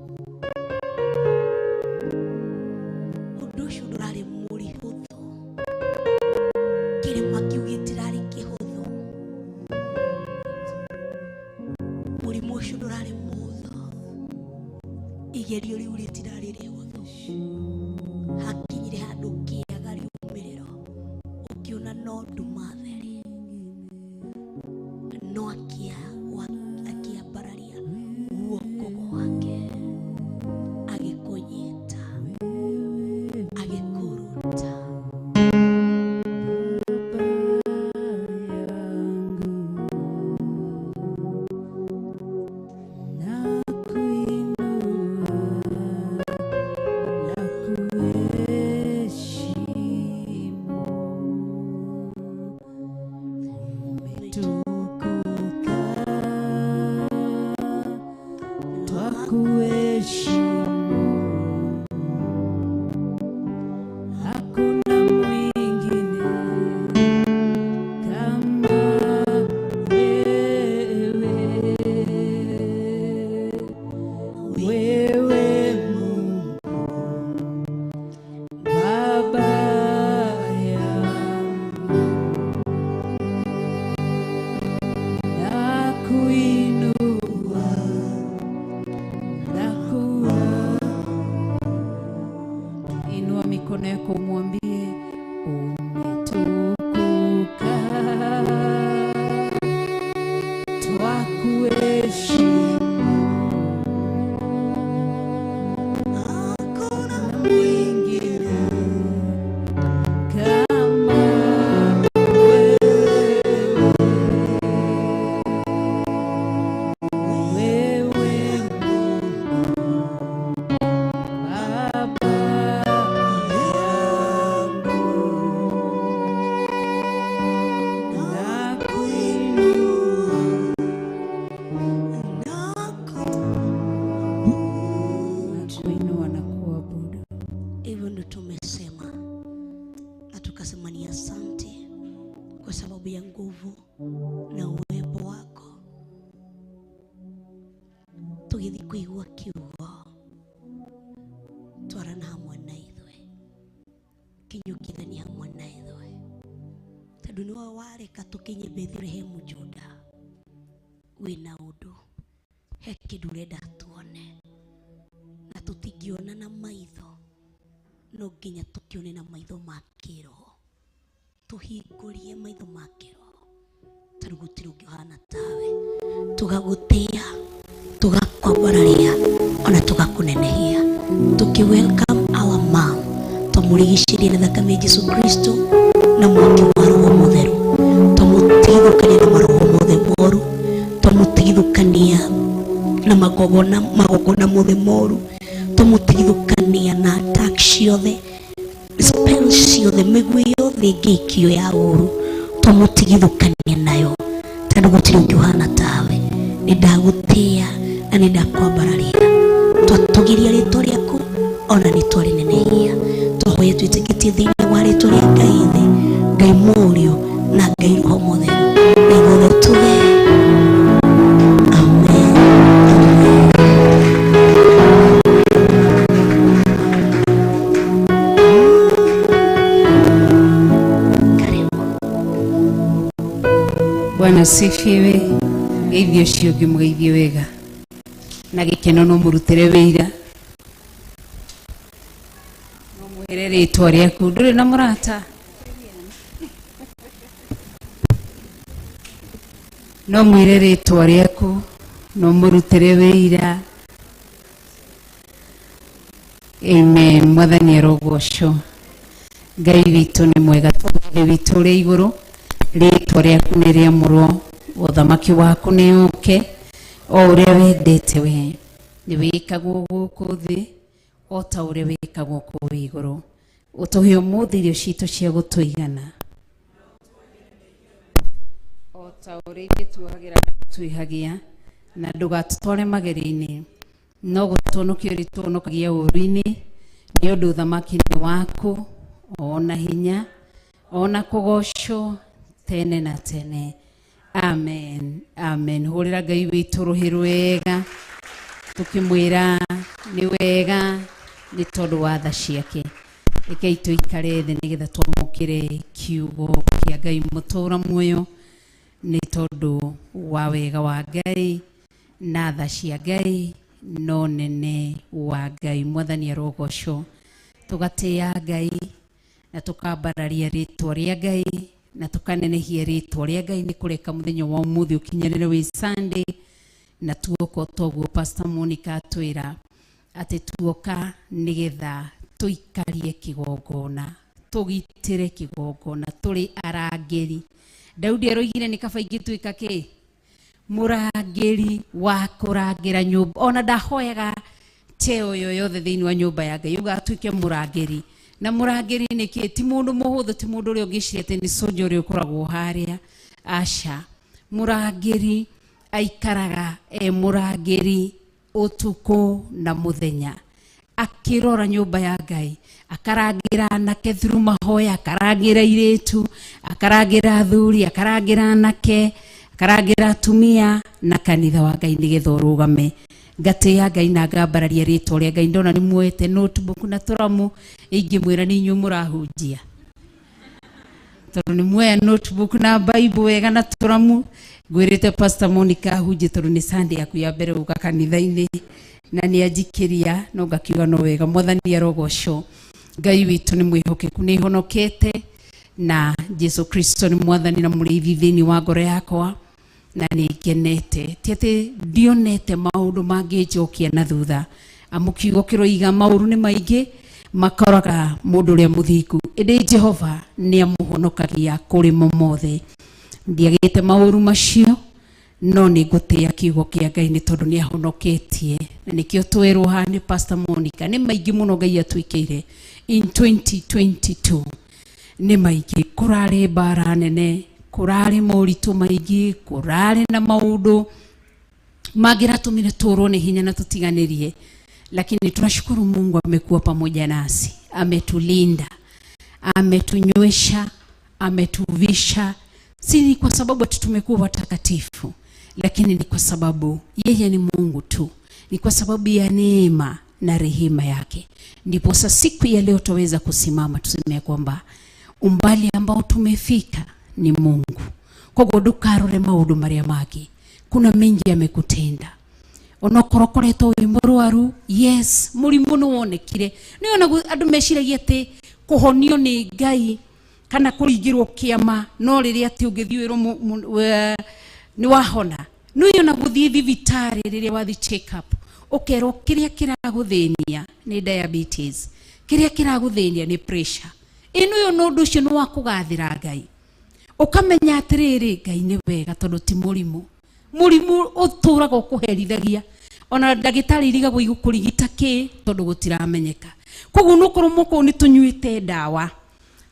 Ũndũ ũcio ndũrarĩ mũrihũthũ. Kĩrĩma kĩu gĩtirarĩ kĩhũthũ. Mũrimũ ũcio ndũrarĩ mũhũthũ. Igerio rĩu rĩtirarĩ rĩhũthũ. Hakinyire handũ ũkĩaga riumĩrĩro, ũkĩona no nduma theri, no akĩambararia guoko gwake, agĩkũnyita, agĩkũruta. Nakuinua na kuheshimu. Ni asante kwa sababu ya nguvu na uwepo wako. Tũgĩthiĩ kũigua kiugo, twarana hamwe na ithuĩ, kinyũkithania hamwe na ithuĩ, tondũ nĩwe wareka tũkinye Bethilehemu Juda. Wĩna ũndũ, he kĩndũ ũrenda tuone, na tũtingĩona na maitho, no nginya tũkĩone na maitho ma kĩroho. Tũhingũrie maitho ma kĩroho, tondũ gũtirĩ ũngĩ ũhana tawe. Tũgagũtĩa, tũgakwambararia, ona tũgakũnenehia. Tũkĩ welcome our mom, twamũrigicĩrie na thakame ya Jesu Kristo na mwaki wa Roho Mũtheru. Twamũtigithũkania na maroho mothe moru, twamũtigithũkania na magongona mothe moru, twamũtigithũkania na attack ciothe, spell ciothe, mĩguĩ yothe ĩngĩikio ya ũru, twamũtigithũkania nayo, tondũ gũtirĩ ũngĩ ũhana tawe. Nĩ ndagũtĩa na nĩ ndakwambararia. Twatũgĩria rĩtwa rĩaku ona nĩ twarĩnenehia. Twahoya twĩtĩkĩtie thĩinĩ wa rĩtwa rĩa Ngai Ithe, Ngai Mũriũ na Ngai Roho Mũtheru. Na ithuothe tuge amen. Amen. Karibu. Bwana asifiwe. Geithio ũcio ũngĩ mũgeithie wega na gĩkeno, no mũrutĩre wĩira, no mwĩre rĩtwa rĩaku. Ndũrĩ na mũrata? No mwĩre rĩtwa rĩaku, no mũrutĩre wĩira. Amen. Mwathani arogocwo. Ngai witũ nĩ mwega. Ithe witũ ũrĩ igũrũ, rĩtwa rĩaku nĩ rĩamũrwo, ũthamaki waku nĩ ũke, o ũrĩa wendete we nĩ wĩkagwo gũkũ thĩ o ta ũrĩa wĩkagwo kũu igũrũ. Ũtũhe ũmũthĩ irio citũ cia gũtũigana, o ta ũrĩa ithuĩ tuohagĩra arĩa twĩhagia, na ndũgatũtware magerio-inĩ, no gũtũhonokia ũrĩtũhonokagia ũũru-inĩ, nĩ ũndũ ũthamaki nĩ waku, ona hinya, ona kũgocwo tene na tene. Amen. Amen. Hũrĩra Ngai witũ rũhĩ rwega, tũkĩmwĩra nĩ wega nĩ tondũ wa tha ciake. Rekei tũikare thĩ nĩgetha twamũkĩre kiugo kĩa Ngai mũtũũra muoyo, nĩ tondũ wa wega wa Ngai na tha cia Ngai no nene wa Ngai. Mwathani arogocwo. Tũgatĩĩa Ngai na tũkambararia rĩtwa rĩa Ngai na tũkanenehia rĩtwa rĩa Ngai nĩ kũreka mũthenya wa ũmũthĩ ũkinyĩrĩre wĩ Sunday. Na tuoka toguo Pastor Monica atwĩra atĩ tuoka nĩgetha tũikarie kĩgongona, tũgitĩre kĩgongona, tũrĩ arangĩri. Daudi aroigire nĩ kaba ingĩtuĩka kĩ mũrangĩri wa kũrangĩra nyũmba, ona ndahoyaga cheo yoyothe thĩinĩ wa nyũmba ya Ngai, uga atuĩke mũrangĩri. Na mũrangĩri nĩ kĩ? Ti mũndũ mũhũthũ, ti mũndũ ũrĩa ũngĩciria atĩ nĩ soldier ũrĩa ũkoragwo harĩa. Aca, mũrangĩri aikaraga e mũrangĩri ũtukũ na mũthenya, akĩrora nyũmba ya Ngai, akarangĩra anake through mahoya, akarangĩra airĩtu, akarangĩra athuri, akarangĩra anake, akarangĩra atumia na kanitha wa Ngai nĩgetha ũrũgame. Ngatĩĩa Ngai na ngambararia rĩtwa rĩa Ngai. Ndona nĩ muoete notebook na tũramu, ingĩmwĩra nĩ inyuĩ mũrahunjia, tondũ nĩ muoya notebook na Bible wega na tũramu. Ngwĩrĩte Pastor Monica ahunjie tondũ nĩ Sunday yaku ya mbere gũka kanitha-inĩ, na nĩ anjikĩria no ngakiuga no wega. Mwathani arogocwo. Ngai witũ nĩ mwĩhokeku, nĩ honokete na Jesu Kristo nĩ mwathani na mũrĩithi thĩinĩ wa ngoro yakwa, na nĩ ngenete. Ti atĩ ndionete maũndũ mangĩnjokia na thutha, amu kiugo kĩroiga maũru nĩ maingĩ makoraga mũndũ ũrĩa mũthingu, ĩndĩ Jehova nĩ amũhonokagia kũrĩ mo mothe. Ndiagĩte maũru macio, no nĩ ngũtĩĩa kiugo kĩa Ngai nĩ tondũ nĩ ahonoketie, na nĩkĩo twerwo haha nĩ Pastor Monica nĩ maingĩ mũno Ngai atwĩkĩire in 2022. Nĩ maingĩ, kũrarĩ mbara nene, kũrarĩ moritũ maingĩ, kũrarĩ na maũndũ mangĩratũmire tũrwo nĩ hinya na tũtiganĩrie, lakini tunashukuru Mungu amekuwa pamoja nasi, ametulinda, ametunywesha. Ametuvisha si ni kwa sababu ati tumekuwa watakatifu, lakini ni kwa sababu yeye ni Mungu tu, ni kwa sababu ya neema na rehema yake. Ndiposa siku ya leo tuweza kusimama tuseme ya kwamba umbali ambao tumefika ni Mungu. Koguo ndukarore maundu maria mangĩ, kuna mengi amekutenda. Onokorwo ũkoretwo wĩ mũrwaru, yes, mũrimũ nĩ wonekire. Nĩ ona andũ meciragia atĩ kũhonio nĩ Ngai kana kũringĩrwo kĩama no rĩrĩa atĩ ũngĩthiĩ wĩrwo nĩ wahona. Nĩ ona gũthiĩ thibitarĩ rĩrĩa wathiĩ check up ũkerwo kĩrĩa kĩragũthĩnia nĩ diabetes, kĩrĩa kĩragũthĩnia nĩ pressure. Ĩno yo no ũndũ ũcio nĩ wa kũgathĩra Ngai. Ũkamenya atĩrĩrĩ, Ngai nĩ wega tondũ ti mũrimũ. Mũrimũ ũtũraga ũkũherithagia. Ona ndagĩtarĩ irigagwo igũkũrigita kĩ tondũ gũtiramenyeka. Koguo no korwo moko nĩ tũnyuĩte ndawa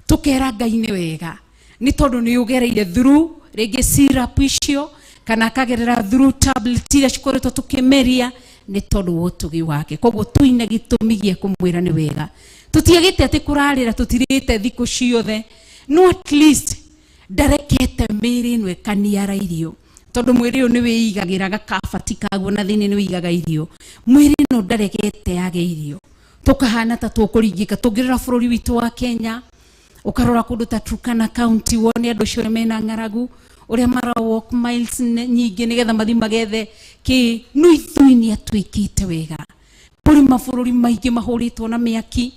tũkera Ngai nĩ wega nĩ tondũ nĩ ũgereire through rĩngĩ syrup icio kana akagerera through tablet iria cikoretwo tũkĩmeria nĩ tondũ wa ũtugi wake. Koguo twĩna gĩtũmi gĩa kũmwĩra nĩ wega. Tũtiagĩte atĩ kũrarĩra tũtirĩte thikũ ciothe, no at least ndarekete mĩĩrĩ ĩno ĩkaniara irio tondũ mwĩrĩ ũyũ nĩ wĩigagĩra gakabati kaguo na thĩinĩ nĩ wĩigaga irio. Mwĩrĩ ĩno ndarekete yage irio, tũkahana ta tũkũringĩka. Tũngĩrora bũrũri witũ wa Kenya, ũkarora kũndũ ta Turkana County wone andũ acio ũrĩa mena ng'aragu, ũrĩa mara walk miles nyingĩ nĩgetha mathiĩ magethe kĩ. No ithuĩ nĩ atwĩkĩte wega. Kũrĩ mabũrũri maingĩ mahũrĩtwo na mĩaki,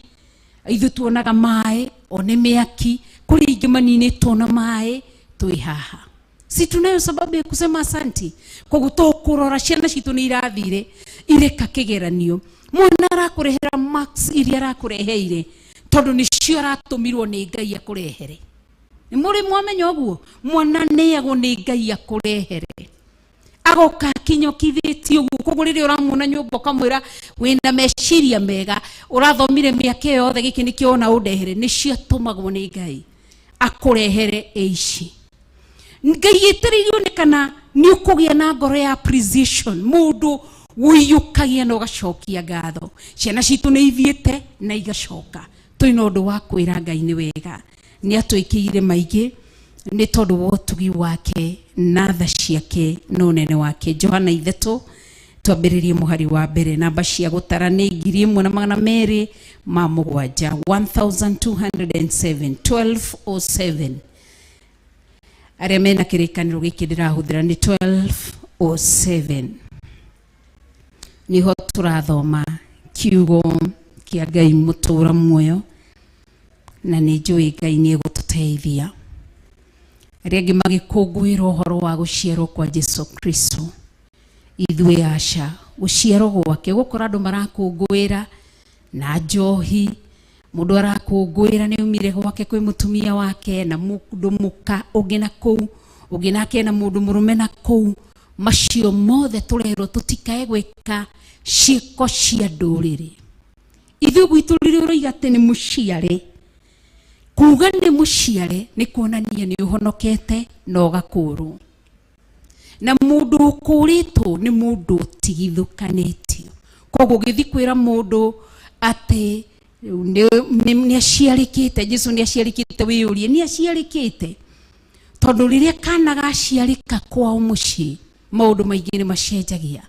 ithuĩ tuonaga maĩ o nĩ mĩaki, kũrĩ ingĩ maninĩtwo na maĩ, twĩ haha. Si tunayo sababu ya kusema asanti. Koguo tũkũrora ciana citũ nĩ irathire ireka kĩgeranio, mwana arakũrehera marks iria arakũreheire tondũ nĩcio aratũmirwo nĩ Ngai akũrehere. Nĩ mũrĩ mwamenya ũguo? Mwana neagwo nĩ Ngai akũrehere, agoka akinyokithĩtie ũguo. Koguo rĩrĩa ũramuona nyũmba ũkamwĩra wĩna meciria mega, ũrathomire mĩaka ĩyo yothe, gĩkĩ nĩkĩo wona ũndehere, nĩcio atũmagwo nĩ Ngai akũrehere ici. Ngai etereire nĩ kana nĩ ũkũgĩa na ngoro ya appreciation, mũndũ ũiyũkagia na ũgacokia ngatho. Ciana citũ nĩ ithiĩte na igacoka. Twĩna ũndũ wa kwĩra Ngai nĩ wega, nĩ atwĩkĩire maingĩ nĩ tondũ wa ũtugi wake na tha ciake na ũnene wake. Johana 3 twambĩrĩrie mũhari wa mbere. Namba cia gũtara nĩ 1207, 1207, 1207. Arĩa mena kĩrĩkanĩro gĩkĩ ndĩrahũthĩra nĩ 1207. Niho tũrathoma kiugo kĩa Ngai mũtũra muoyo, na nĩ njũĩ Ngai nĩ egũtũteithia. Arĩa angĩ magĩkũngũĩra ũhoro wa gũciarwo kwa Jesu Kristo, ithuĩ aca, gũciarwo gwake gũkora andũ marakũngũĩra na njohi, mũndũ arakũngũĩra nĩ aumire gwake kwĩ mũtumia wake na mũndũ mũka ũngĩ na kũu, ũngĩ nake na mũndũ mũrũme na kũu. Macio mothe tũrerwo tũtikae gwĩka ciĩko cia ndũrĩrĩ. Ithuĩ gwitũ rĩrĩa ũroiga atĩ nĩ mũciare, kuga nĩ mũciare nĩ kuonania nĩ ũhonokete na ũgakũrwo. Na mũndũ ũkũrĩtwo nĩ mũndũ ũtigithũkanĩtio. Koguo ũgĩthiĩ kwĩra mũndũ atĩ nĩ aciarĩkĩte, Jesu nĩ aciarĩkĩte, wĩyũrie nĩ aciarĩkĩte? Tondũ rĩrĩa kana gaciarĩka kwao mũciĩ, maũndũ maingĩ nĩ macenjagia.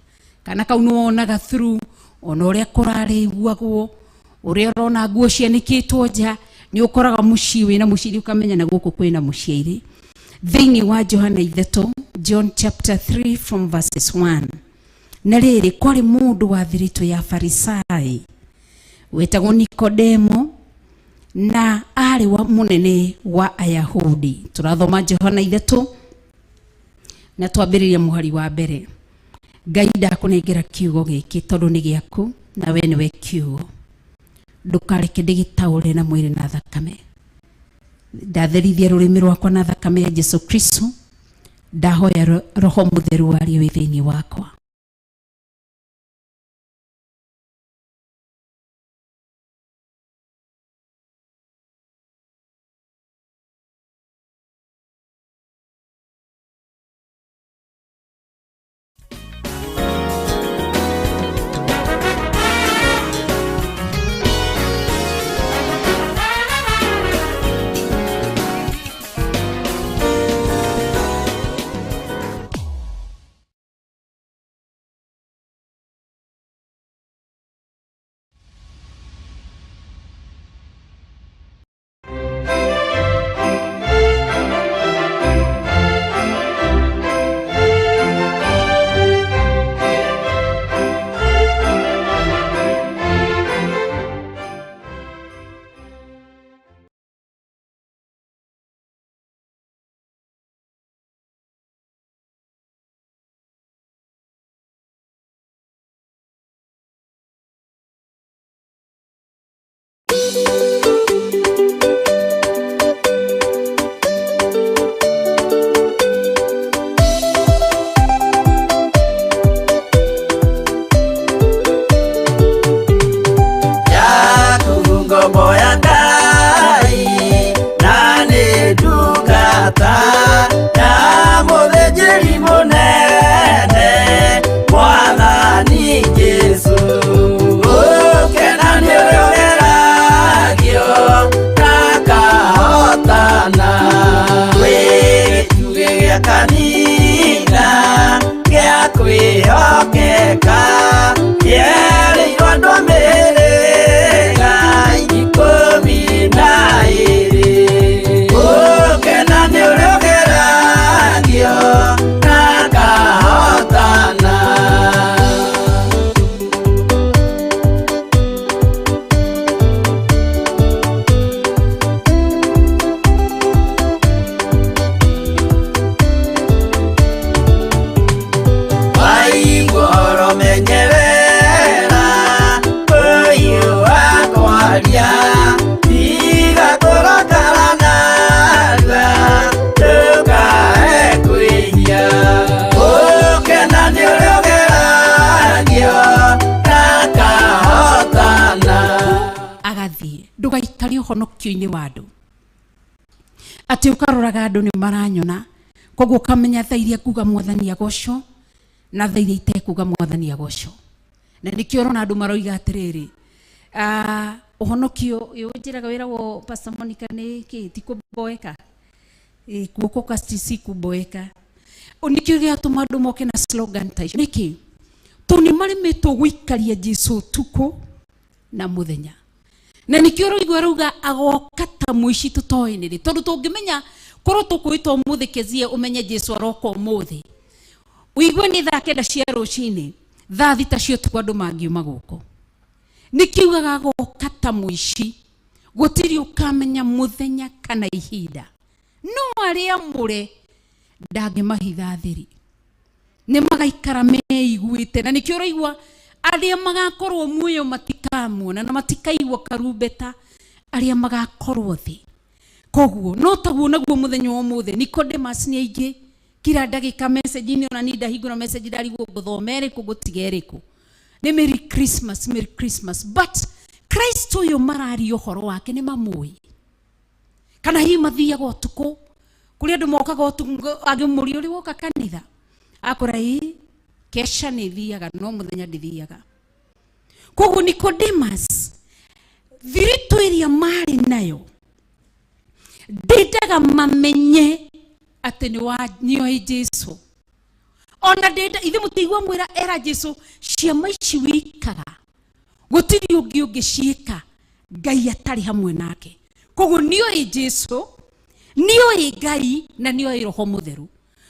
Kana kau nĩ wonaga through ona ũrĩa kũrarĩguagwo, ũrĩa ũrona nguo cianĩkĩtwo nja, nĩ ũkoraga mũciĩ wĩna mũciĩ, ũkamenya na gũkũ kwĩna mũciĩ. Thĩinĩ wa Johana 3, John chapter 3 from verses 1. Na rĩrĩ, kwarĩ mũndũ wa thiritũ ya Farisai wetagwo Nikodemo, na aarĩ wa mũnene wa Ayahudi. Tũrathoma Johana 3 na twambĩrĩria mũhari wa mbere. Ngai ndakũnengera kiugo gĩkĩ tondũ nĩ gĩaku na we nĩwe kiugo. Ndũkareke ndĩgĩtaũre na mwĩrĩ na thakame. Ndatherithia rũrĩmĩ rwakwa na thakame ya Jesu Kristo. Ndahoya Roho Mũtheru warie wĩ thĩinĩ wakwa. ũhonokio-inĩ wa andũ atĩ ũkaroraga andũ nĩ maranyona koguo ũkamenya thaa iria nguga mwathani agocwo na thaa iria itekuga mwathani agocwo na nĩkĩo ũrona andũ maroiga atĩrĩrĩ ũhonokio ũyũ njĩraga wĩragwo Pastor Monica nĩ kĩ ti kũboeka kuokoka si kuboeka nĩkĩo gĩatũma andũ moke na slogan ta icio nĩkĩ tondũ nĩ maremĩtwo gũikaria Jesu ũtukũ na mũthenya na nĩkĩo ũraigua rauga agoka ta mũici tũtoĩ nĩrĩ tondũ tũngĩmenya korwo tũkwĩtwo ũmũthĩ Kezie ũmenye Jesu aroka ũmũthĩ ũigue nĩ thaa 9 cia rũcinĩ thaa 6 cia ũtukũ andũ mangiuma gũkũ nĩkiugaga agoka ta mũici gũtirĩ ũkamenya mũthenya kana ihinda no arĩa amũre ndangĩmahitha thiri nĩ magaikara meiguĩte na nĩkĩo ũraigua arĩa magakorwo muoyo matikamuona na matikaigua karumbeta arĩa magakorwo thĩ koguo no taguo naguo mũthenya wa ũmũthĩ Nicodemus nĩ aingĩ kila ndagĩka message-inĩ ona niĩ ndahingũra message ndarigwo ngũthoma ĩrĩkũ ngũtiga ĩrĩkũ nĩ Merry Christmas Merry Christmas but Christ ũyũ mararia ũhoro wake nĩ mamũĩ kana hihi mathiaga ũtukũ kũrĩ andũ mokaga ũtukũ angĩmũria ũrĩ woka kanitha akora ĩ kesha nĩ thiaga no mũthenya ndithiaga koguo Nicodemus thiritũ ĩrĩa marĩ nayo ndendaga mamenye atĩ nĩoĩ Jesu ona ndenda ithe mũtigua mwĩra era Jesu ciama ici wĩkaga gũtirĩ ũngĩ ũngĩciĩka Ngai atarĩ hamwe nake koguo nĩoĩ Jesu nĩoĩ Ngai na nĩoĩ Roho Mũtheru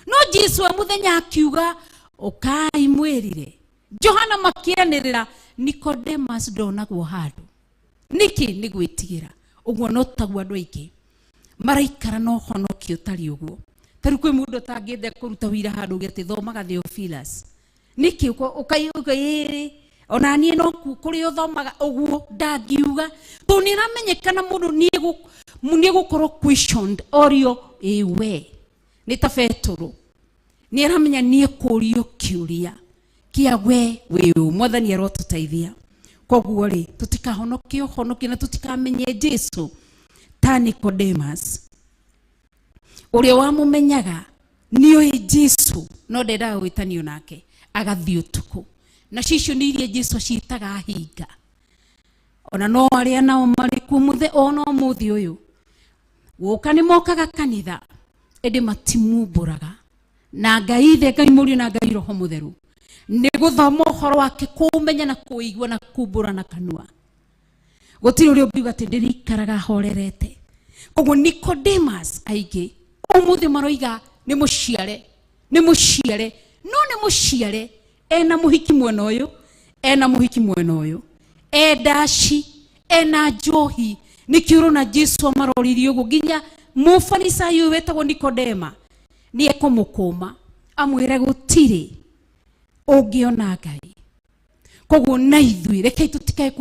no Jesu e mũthenya akiuga ũkai mwĩrire Johana makĩanĩrĩra Nicodemus ndonagwo handũ nĩkĩ nĩ gwĩtigĩra ũguo no taguo andũ aingĩ maraikara na ũhonokio ũtarĩ ũguo tarĩu kwĩ mũndũ ũtangĩenda kũruta wĩra handũ ũge atĩ thomaga Theophilus nĩkĩ ũkauga ĩĩ ona niĩ no kũrĩa ũthomaga ũguo ndangiuga tondũ nĩ ĩramenyekana mũndũ nĩ egũkorwo questioned orio ĩ we nĩ ta Petũrũ nĩ aramenya nĩ ekũrio kĩũria kĩa we wĩ ũ mwathani arotũteithia koguo rĩ tũtikahonokie ũhonokio na tũtikamenye Jesu ta Nicodemus ũrĩa wamũmenyaga nĩoĩ Jesu no ndendaga gwĩtanio nake agathiĩ ũtukũ na cicio nĩ iria Jesu aciĩtaga hinga ona no arĩa nao marĩ kuo mũthe ona ũmũthĩ ũyũ gũka nĩ mokaga kanitha ĩndĩ matimumbũraga na Ngai ithe Ngai Mũriũ na Ngai Roho Mũtheru nĩ gũthoma ũhoro wake kũũmenya na kũigua na kumbũra na kanua gũtirĩ ũrĩa ũngiuga atĩ ndĩrĩikaraga horerete koguo Nicodemus aingĩ ũmũthĩ maroiga nĩ mũciare nĩ mũciare no nĩ mũciare ena mũhiki mwena ũyũ ena mũhiki mwena ũyũ e ndaci ena njohi nĩkĩo ũrona Jesu amaroririe ũguo nginya mũfarisai ũyũ wetagwo Nikodema nĩ ekũmũkũma amwĩre gũtirĩ ũngĩona Ngai koguo na ithuĩ rekei tũtikae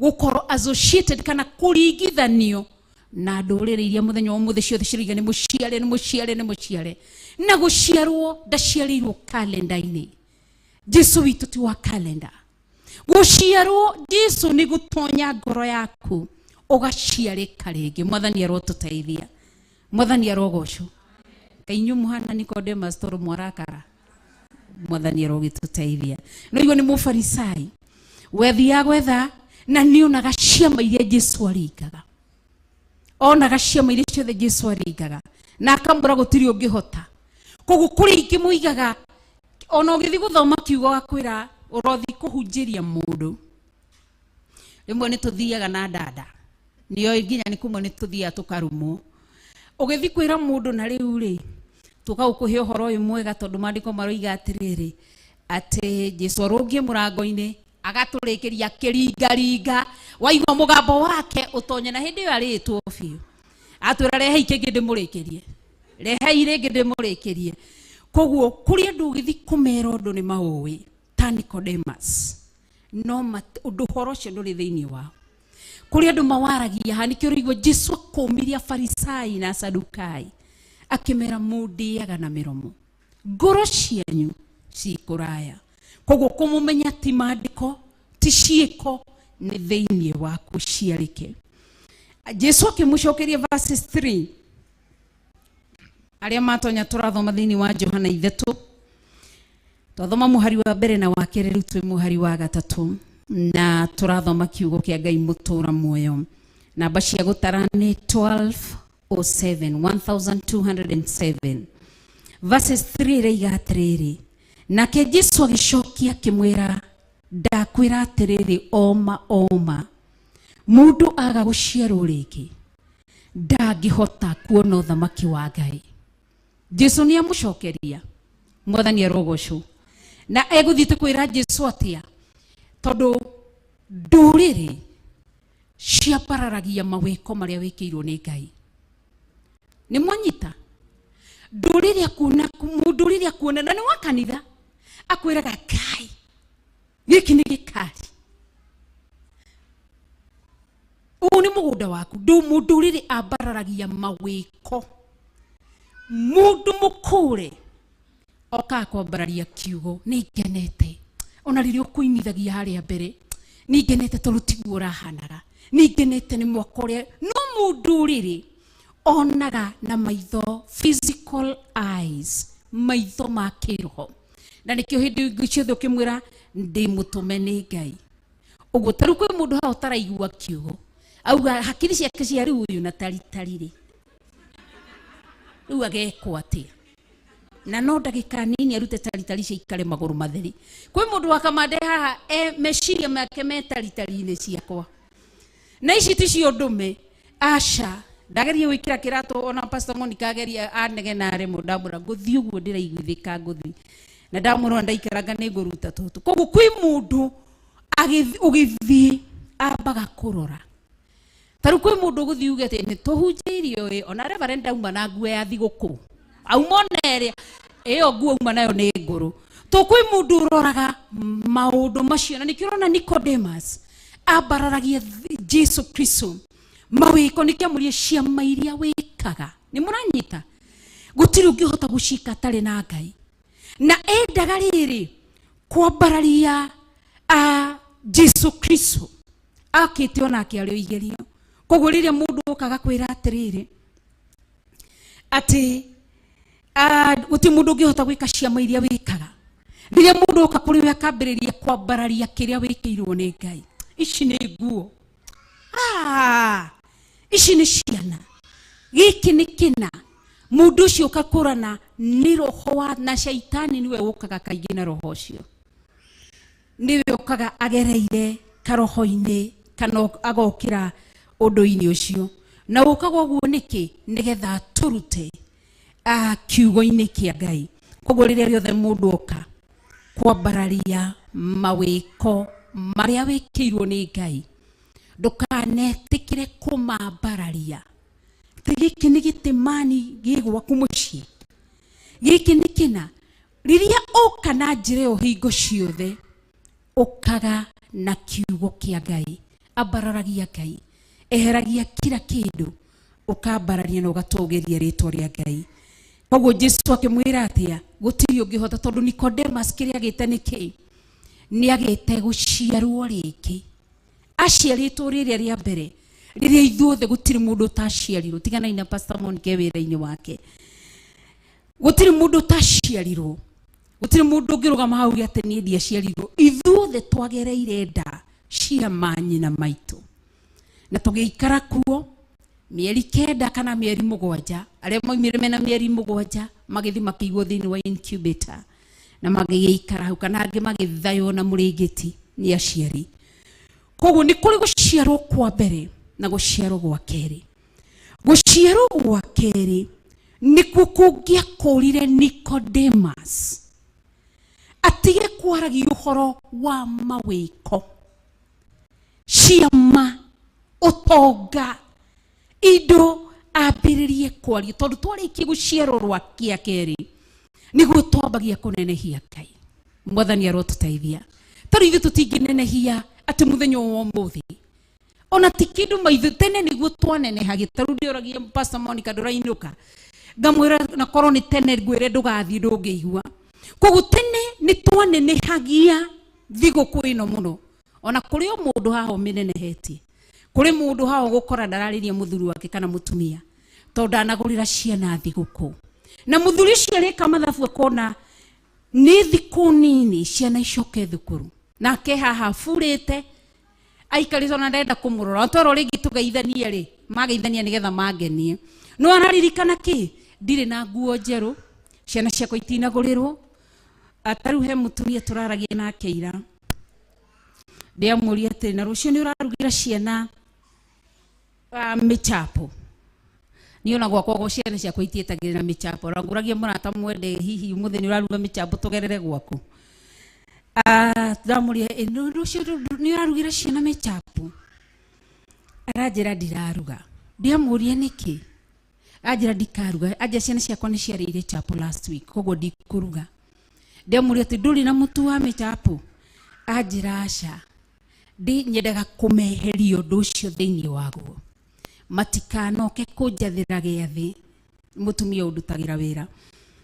gũkorwo associated kana kũringithanio na ndũrĩrĩ iria mũthenya wa ũmũthĩ ciothe ciroiga nĩ mũciare nĩ mũciare nĩ mũciare na gũciarwo ndaciarĩirwo kalenda-inĩ Jesu witũ ti wa kalenda gũciarwo Jesu nĩ gũtonya ngoro yaku ũgaciarĩka rĩngĩ mwathani arotũteithia mwathani arogocwo kaĩ inyuĩ mũhana Nicodemus tondũ mwarakara mwathani arogĩtũteithia no igua nĩ mũfarisai wethiaga gwetha na nĩonaga ciama iria Jesu aringaga onaga ciama iria ciothe Jesu aringaga na akamwĩra gũtirĩ ũngĩhota koguo kũrĩ ingĩ mũigaga ona ũgĩthiĩ gũthoma kiugo gakwĩra ũrothi kũhunjĩria mũndũ rĩmwe nĩ tũthiaga na ndanda nĩoĩ nginya nĩ kũmwe nĩ tũthiaga tũkarumwo ũgĩthiĩ kwĩra mũndũ na rĩu rĩ tũgagũkũhe ũhoro ũyũ mwega tondũ maandĩko maroiga atĩrĩrĩ atĩ Jesu arũngiĩ mũrango-inĩ agatũrĩkĩria akĩringaringa waigua mũgambo wake ũtonye na hĩndĩ ĩyo arĩtwo biũ atwĩra rehei kĩngĩ ndĩmũrĩkĩrie rehei rĩngĩ ndĩmũrĩkĩrie koguo kũrĩ andũ ũgĩthiĩ kũmera ũndũ nĩ maũĩ ta Nicodemus no ũndũ ũhoro ũcio ndũrĩ thĩinĩ wao kũrĩ andũ mawaragia haha nĩkĩo ũraigua Jesu akũmirie Afarisai na Asadukai akĩmera mũndĩaga na mĩromo ngoro cianyu ci kũraya koguo kũmũmenya ti maandĩko ti ciĩko nĩ thĩinĩ waku ciarĩke. Jesu akĩmũcokeria verses 3 arĩa matonya tũrathoma thĩinĩ wa Johana 3 twathoma mũhari wa mbere na wa kerĩ rĩu twĩ mũhari wa gatatũ na tũrathoma kiugo kĩa Ngai mũtũra muoyo. Namba cia gũtara nĩ 1207 1207 verses 3 ĩraiga atĩrĩrĩ, nake Jesu agĩcokia akĩmwĩra, ndakwĩra atĩrĩrĩ oma oma, mũndũ aga gũciarwo rĩngĩ ndangĩhota kuona ũthamaki wa Ngai. Jesu nĩ amũcokeria, mwathani arogocwo. Na egũthiĩte kwĩra Jesu atĩa? Tondũ ndũrĩrĩ ciambararagia mawĩko marĩa wĩkĩirwo nĩ Ngai. Nĩ mwanyita? Ndũrĩrĩ akuona, mũndũ rĩrĩa akuona na nĩ wa kanitha akwĩraga Ngai gĩkĩ nĩ gĩkari, ũyũ nĩ mũgũnda waku. Mũndũ rĩrĩ ambararagia mawĩko. Mũndũ mũkũre okaga kwambararia kiugo, nĩ ngenete ona rĩrĩa ũkũinithagia harĩa mbere, nĩ ngenete tondũ tiguo ũrahanaga, nĩ ngenete nĩ mwaka ũrĩa. No mũndũ rĩrĩ onaga na maitho, physical eyes, maitho ma kĩroho. Na nĩkĩo hĩndĩ ciothe ũkĩmwĩra ndĩ mũtũme nĩ Ngai. Ũguo ta rĩu kwĩ mũndũ haha ũtaraigua kiugo, auga hakiri ciake cia rĩu ũyũ na taritari rĩ, rĩu agekwo atĩa? Na no ndagĩka nini arute taritari ciikare magũrũ matheri. Kwĩ mũndũ wa kamande haha meciria make me taritari-inĩ ciakwa, na ici ti cio ndũme, aca. Ndageria gwĩkĩra kĩratũ ona Pastor Monica ageria anegena aremwo, ndamwĩra ngũthiĩ ũguo ndĩraiguithĩka ngũthiĩ, na ndamwĩra ndaikaranga nĩ ngũruta tũtũ. Koguo kwĩ mũndũ ũgĩthiĩ ambaga kũrora. Ta rĩu kwĩ mũndũ ũgũthiĩ uge atĩ nĩ tũhunjĩirio ĩ, ona Reverend ndauma na nguo ya thigũkũ, auma ona ĩrĩa ĩyo nguo auma nayo nĩ ngũrũ. To kwĩ mũndũ ũroraga maũndũ macio, na nĩkĩo ũrona Nicodemus ambararagia Jesu Kristo mawĩko, nĩkĩo amũria ciama iria wĩkaga. Nĩ mũranyita? Gũtirĩ ũngĩhota gũcika atarĩ na Ngai. Na endaga rĩrĩ kwambararia Jesu Kristo akĩte onake arĩ igerio. Koguo rĩrĩa mũndũ okaga kwĩra atĩrĩrĩ atĩ gũtirĩ mũndũ ũngĩhota gwĩka ciama iria wĩkaga, rĩrĩa mũndũ oka kũrĩ we akambĩrĩria kwambararia kĩrĩa wĩkĩirwo nĩ Ngai. Ici nĩ nguo, ici nĩ ciana, gĩkĩ nĩ kĩna. Mũndũ ũcio ũkakũrana nĩ roho wa na shaitani nĩwe ũkaga kaingĩ na roho ũcio, nĩwe ũkaga agereire karoho-inĩ kana agokĩra ũndũ-inĩ ũcio. Na ũkaga ũguo nĩkĩ? Nĩgetha tũrute kiugo-inĩ kĩa Ngai. Koguo rĩrĩa rĩothe mũndũ oka kwambararia mawĩko marĩa wĩkĩirwo nĩ Ngai, ndũkanetĩkĩre kũmambararia. Atĩ gĩkĩ nĩ gĩtĩmani gĩ gwaku mũciĩ, gĩkĩ nĩ kĩna. Rĩrĩa ũka na njĩra ĩyo hingo ciothe ũkaga na kiugo kĩa Ngai, ambararagia Ngai, eheragia kila kĩndũ, ũkambararia na ũgatũgĩria rĩtwa rĩa Ngai. Koguo Jesu akĩmwĩra atĩa? Gũtirĩ ũngĩhota, tondũ Nicodemus kĩrĩa agĩte nĩ kĩ? Nĩ agĩte gũciarwo rĩngĩ. Aciarĩtwo rĩrĩa rĩa mbere, rĩrĩa ithuothe gũtirĩ mũndũ ũtaciarirwo. Tiganai na Pastor Monica wĩra-inĩ wake. Gũtirĩ mũndũ ũtaciarirwo. Gũtirĩ mũndũ ũngĩrũgama hau uge atĩ niĩ ndiaciarirwo. Ithuothe twagereire nda cia manyina maitũ na tũgĩikara kuo mĩeri 9 kana mĩeri 7. Arĩa maumire mena mĩeri 7 magĩthiĩ makĩigwo thĩinĩ wa incubator na magĩgĩikara hau, kana angĩ magĩthaywo na mũrĩngĩti nĩ aciari. Koguo nĩ kũrĩ gũciarwo kwa mbere na gũciarwo gwa kerĩ. Gũciarwo gwa kerĩ nĩkuo kũngĩakũrire Nicodemus atige kwaragia ũhoro wa mawĩko, ciama, ũtonga, indo, ambĩrĩrie kwaria, tondũ twarĩkia gũciarwo rwa kĩa kerĩ nĩguo twambagia kũnenehia Ngai. Mwathani arotũteithia. Tarĩu ithuĩ tũtingĩnenehia atĩ mũthenya wa ũmũthĩ ona ti kĩndũ maitho tene nĩguo twanenehagia. Tarĩu ndĩoragia Pastor Monica ndũrainũka, ngamwĩra na korwo nĩ tene ngwĩre ndũgathiĩ ndũngĩigua. Koguo tene nĩ twanenehagia thigũkũ ĩno mũno, ona kũrĩ o mũndũ haha ũmĩnenehetie. Kũrĩ mũndũ haha ũgũkora ndararĩria mũthuri wake kana mũtumia tondũ ndanagũrĩra ciana thigũkũ, na mũthuri ũcio arĩka mathabu akona nĩ thikũ nini ciana icoke thukuru, nake haha aburĩte aikarĩte ona ndarenda kũmũrora. Twerwo rĩngĩ tũgeithanie rĩ, mageithania nĩgetha mangenie, no araririkana kĩ? Ndirĩ na nguo njerũ, ciana ciakwa itinagũrĩrwo. Ta rĩu he mũtumia tũraragia nake ira, ndĩamũria atĩrĩ, na rũciũ nĩ ũrarugĩra ciana mĩchapo? Niĩ ona gwakwa gwa ciana ciakwa itiĩtagĩrĩra mĩchapo. Rangũragia mũrata mwende, hihi ũmũthĩ nĩ ũraruga mĩchapo tũgerere gwaku? Ndamũria, rũciũ nĩ ũrarugĩra ciana mĩchapo? Aranjĩra ndiraruga. Ndĩamũria nĩkĩ? Anjĩra ndikaruga, anjĩra ciana ciakwa nĩ ciarĩire chapo last week, koguo ndikũruga. Ndĩamũria atĩ ndũrĩ na mũtu wa mĩchapo? Anjĩra aca. Ndĩ nyendaga kũmeheria ũndũ ũcio thĩinĩ waguo, matikanoke kũnjathĩra gĩathĩ. Mũtumia ũndutagĩra wĩra,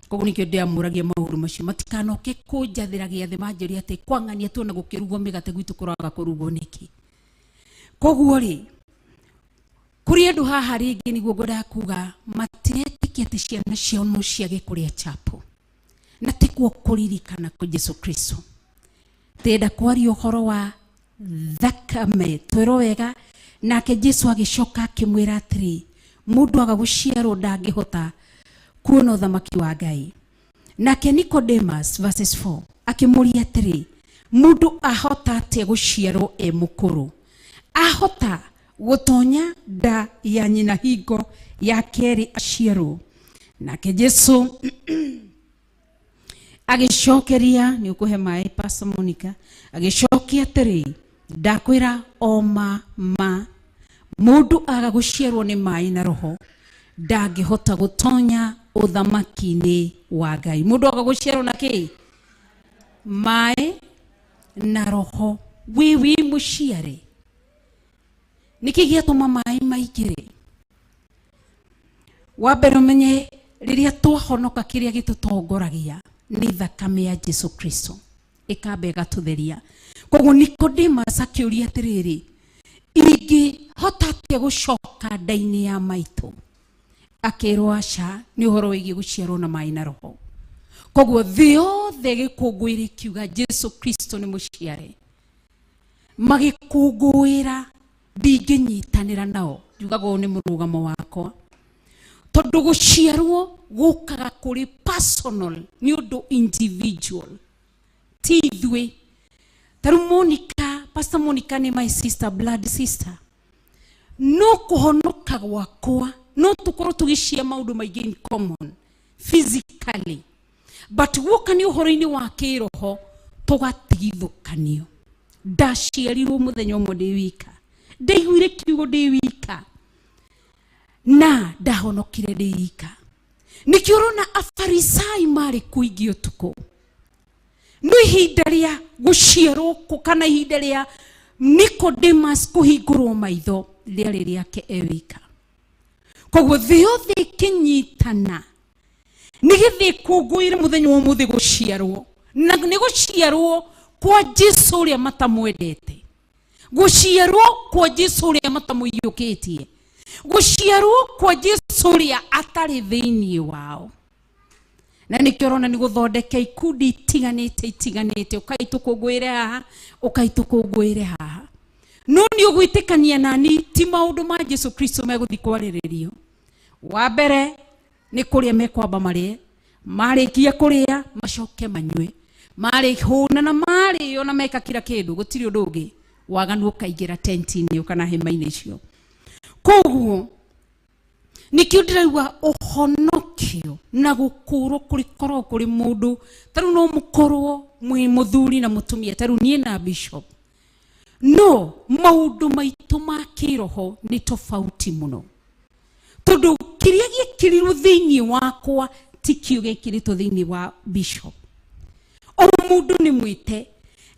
koguo nĩkĩo ndĩamũragia maũndũ macio, matikanoke kũnjathĩra gĩathĩ manjĩre atĩ kwang'ania tuona gũkĩrugwo mĩgate gwitũ kũraga kũrugwo nĩkĩ. Koguo rĩ, kũrĩ andũ haha rĩngĩ nĩguo ngwendaga kuga matiretĩkia atĩ ciana ciao no ciage kũrĩa chapo, na tikuo kũririkana kwa Jesu Kristo. Ndĩrenda kwaria ũhoro wa thakame, twĩrwo wega. Nake Jesu agĩcoka akĩmwĩra atĩrĩ, mũndũ aga gũciarwo ndangĩhota kuona ũthamaki wa Ngai. Nake Nicodemus, verses 4, akĩmũria atĩrĩ, mũndũ ahota atĩa gũciarwo e mũkũrũ? Ahota gũtonya nda ya nyina hingo ya kerĩ aciarwo? Nake Jesu agĩcokeria, nĩ ũkũhe maĩ Pastor Monica, agĩcokia atĩrĩ, ndakwĩra o ma ma, mũndũ aga gũciarwo nĩ maĩ na roho ndangĩhota gũtonya ũthamaki-inĩ wa Ngai. Mũndũ aga gũciarwo na kĩ? Maĩ na roho. Wĩ wĩ mũciare, nĩkĩ gĩatũma maĩ maingĩre? Wa mbere ũmenye rĩrĩa twahonoka kĩrĩa gĩtũtongoragia nĩ thakame ya Jesu Kristo, ĩkamba ĩgatũtheria. Koguo Nicodemus akĩũria atĩrĩrĩ, ingĩhota atĩa gũcoka nda-inĩ ya maitũ? Akĩrwo aca, nĩ ũhoro wĩgiĩ gũciarwo na maĩ na roho. Koguo thĩ yothe gĩkũngũĩra ikiuga Jesu Kristo nĩ mũciare, magĩkũngũĩra. Ndingĩnyitanĩra nao, njugaga ũyũ nĩ mũrũgamo wakwa, tondũ gũciarwo gũkaga kũrĩ personal, nĩ ũndũ individual, ti ithuĩ. Ta rĩu Monica, Pastor Monica nĩ my sister, blood sister, no kũhonoka gwakwa no tũkorwo tũgĩcia maũndũ maingĩ in common physically, but guoka nĩ ũhoro-inĩ wa kĩroho tũgatigithũkanio. Ndaciarirwo mũthenya ũmwe ndĩ wika, ndaiguire kiugo ndĩ wika, na ndahonokire ndĩ wika. Nĩkĩo ũrona Afarisai marĩ kũingĩ ũtukũ, no ihinda rĩa gũciarwo kana ihinda rĩa Nicodemus kũhingũrwo maitho rĩarĩ rĩake e wika. Koguo thĩ yothe ĩkĩnyitana nĩgetha ĩkũngũĩre mũthenya wa ũmũthĩ gũciarwo, na nĩ gũciarwo kwa Jesu ũrĩa matamwendete, gũciarwo kwa Jesu ũrĩa matamũiyũkĩtie, gũciarwo kwa Jesu ũrĩa atarĩ thĩinĩ wao. Na nĩkĩo ũrona nĩ gũthondeka ikundi itiganĩte itiganĩte, ũkai tũkũngũĩre haha, ũkai tũkũngũĩre haha. No nĩ ũgwĩtĩkania nani ti maũndũ ma Jesu Kristo megũthiĩ kwarĩrĩrio. Wa mbere nĩ kũrĩa mekwamba marĩe, marĩkia kũrĩa macoke manyue, marĩhũna na marĩo na meka kila kĩndũ, gũtirĩ ũndũ ũngĩ. Waganu ũkaingĩra tent-inĩ kana hema-inĩ icio. Koguo nĩkĩo ndĩraigua ũhonokio na gũkũrwo kũrĩkorwo kũrĩ mũndũ. Ta rĩu no mũkorwo mwĩ mũthuri na mũtumia, ta rĩu niĩ na bishop, no maũndũ maitũ ma kĩroho nĩ tofauti mũno, tondũ kĩrĩa gĩekĩrirwo thĩinĩ wakwa ti kĩo gĩekĩrĩtwo thĩinĩ wa bishop. O mũndũ nĩ mwĩte,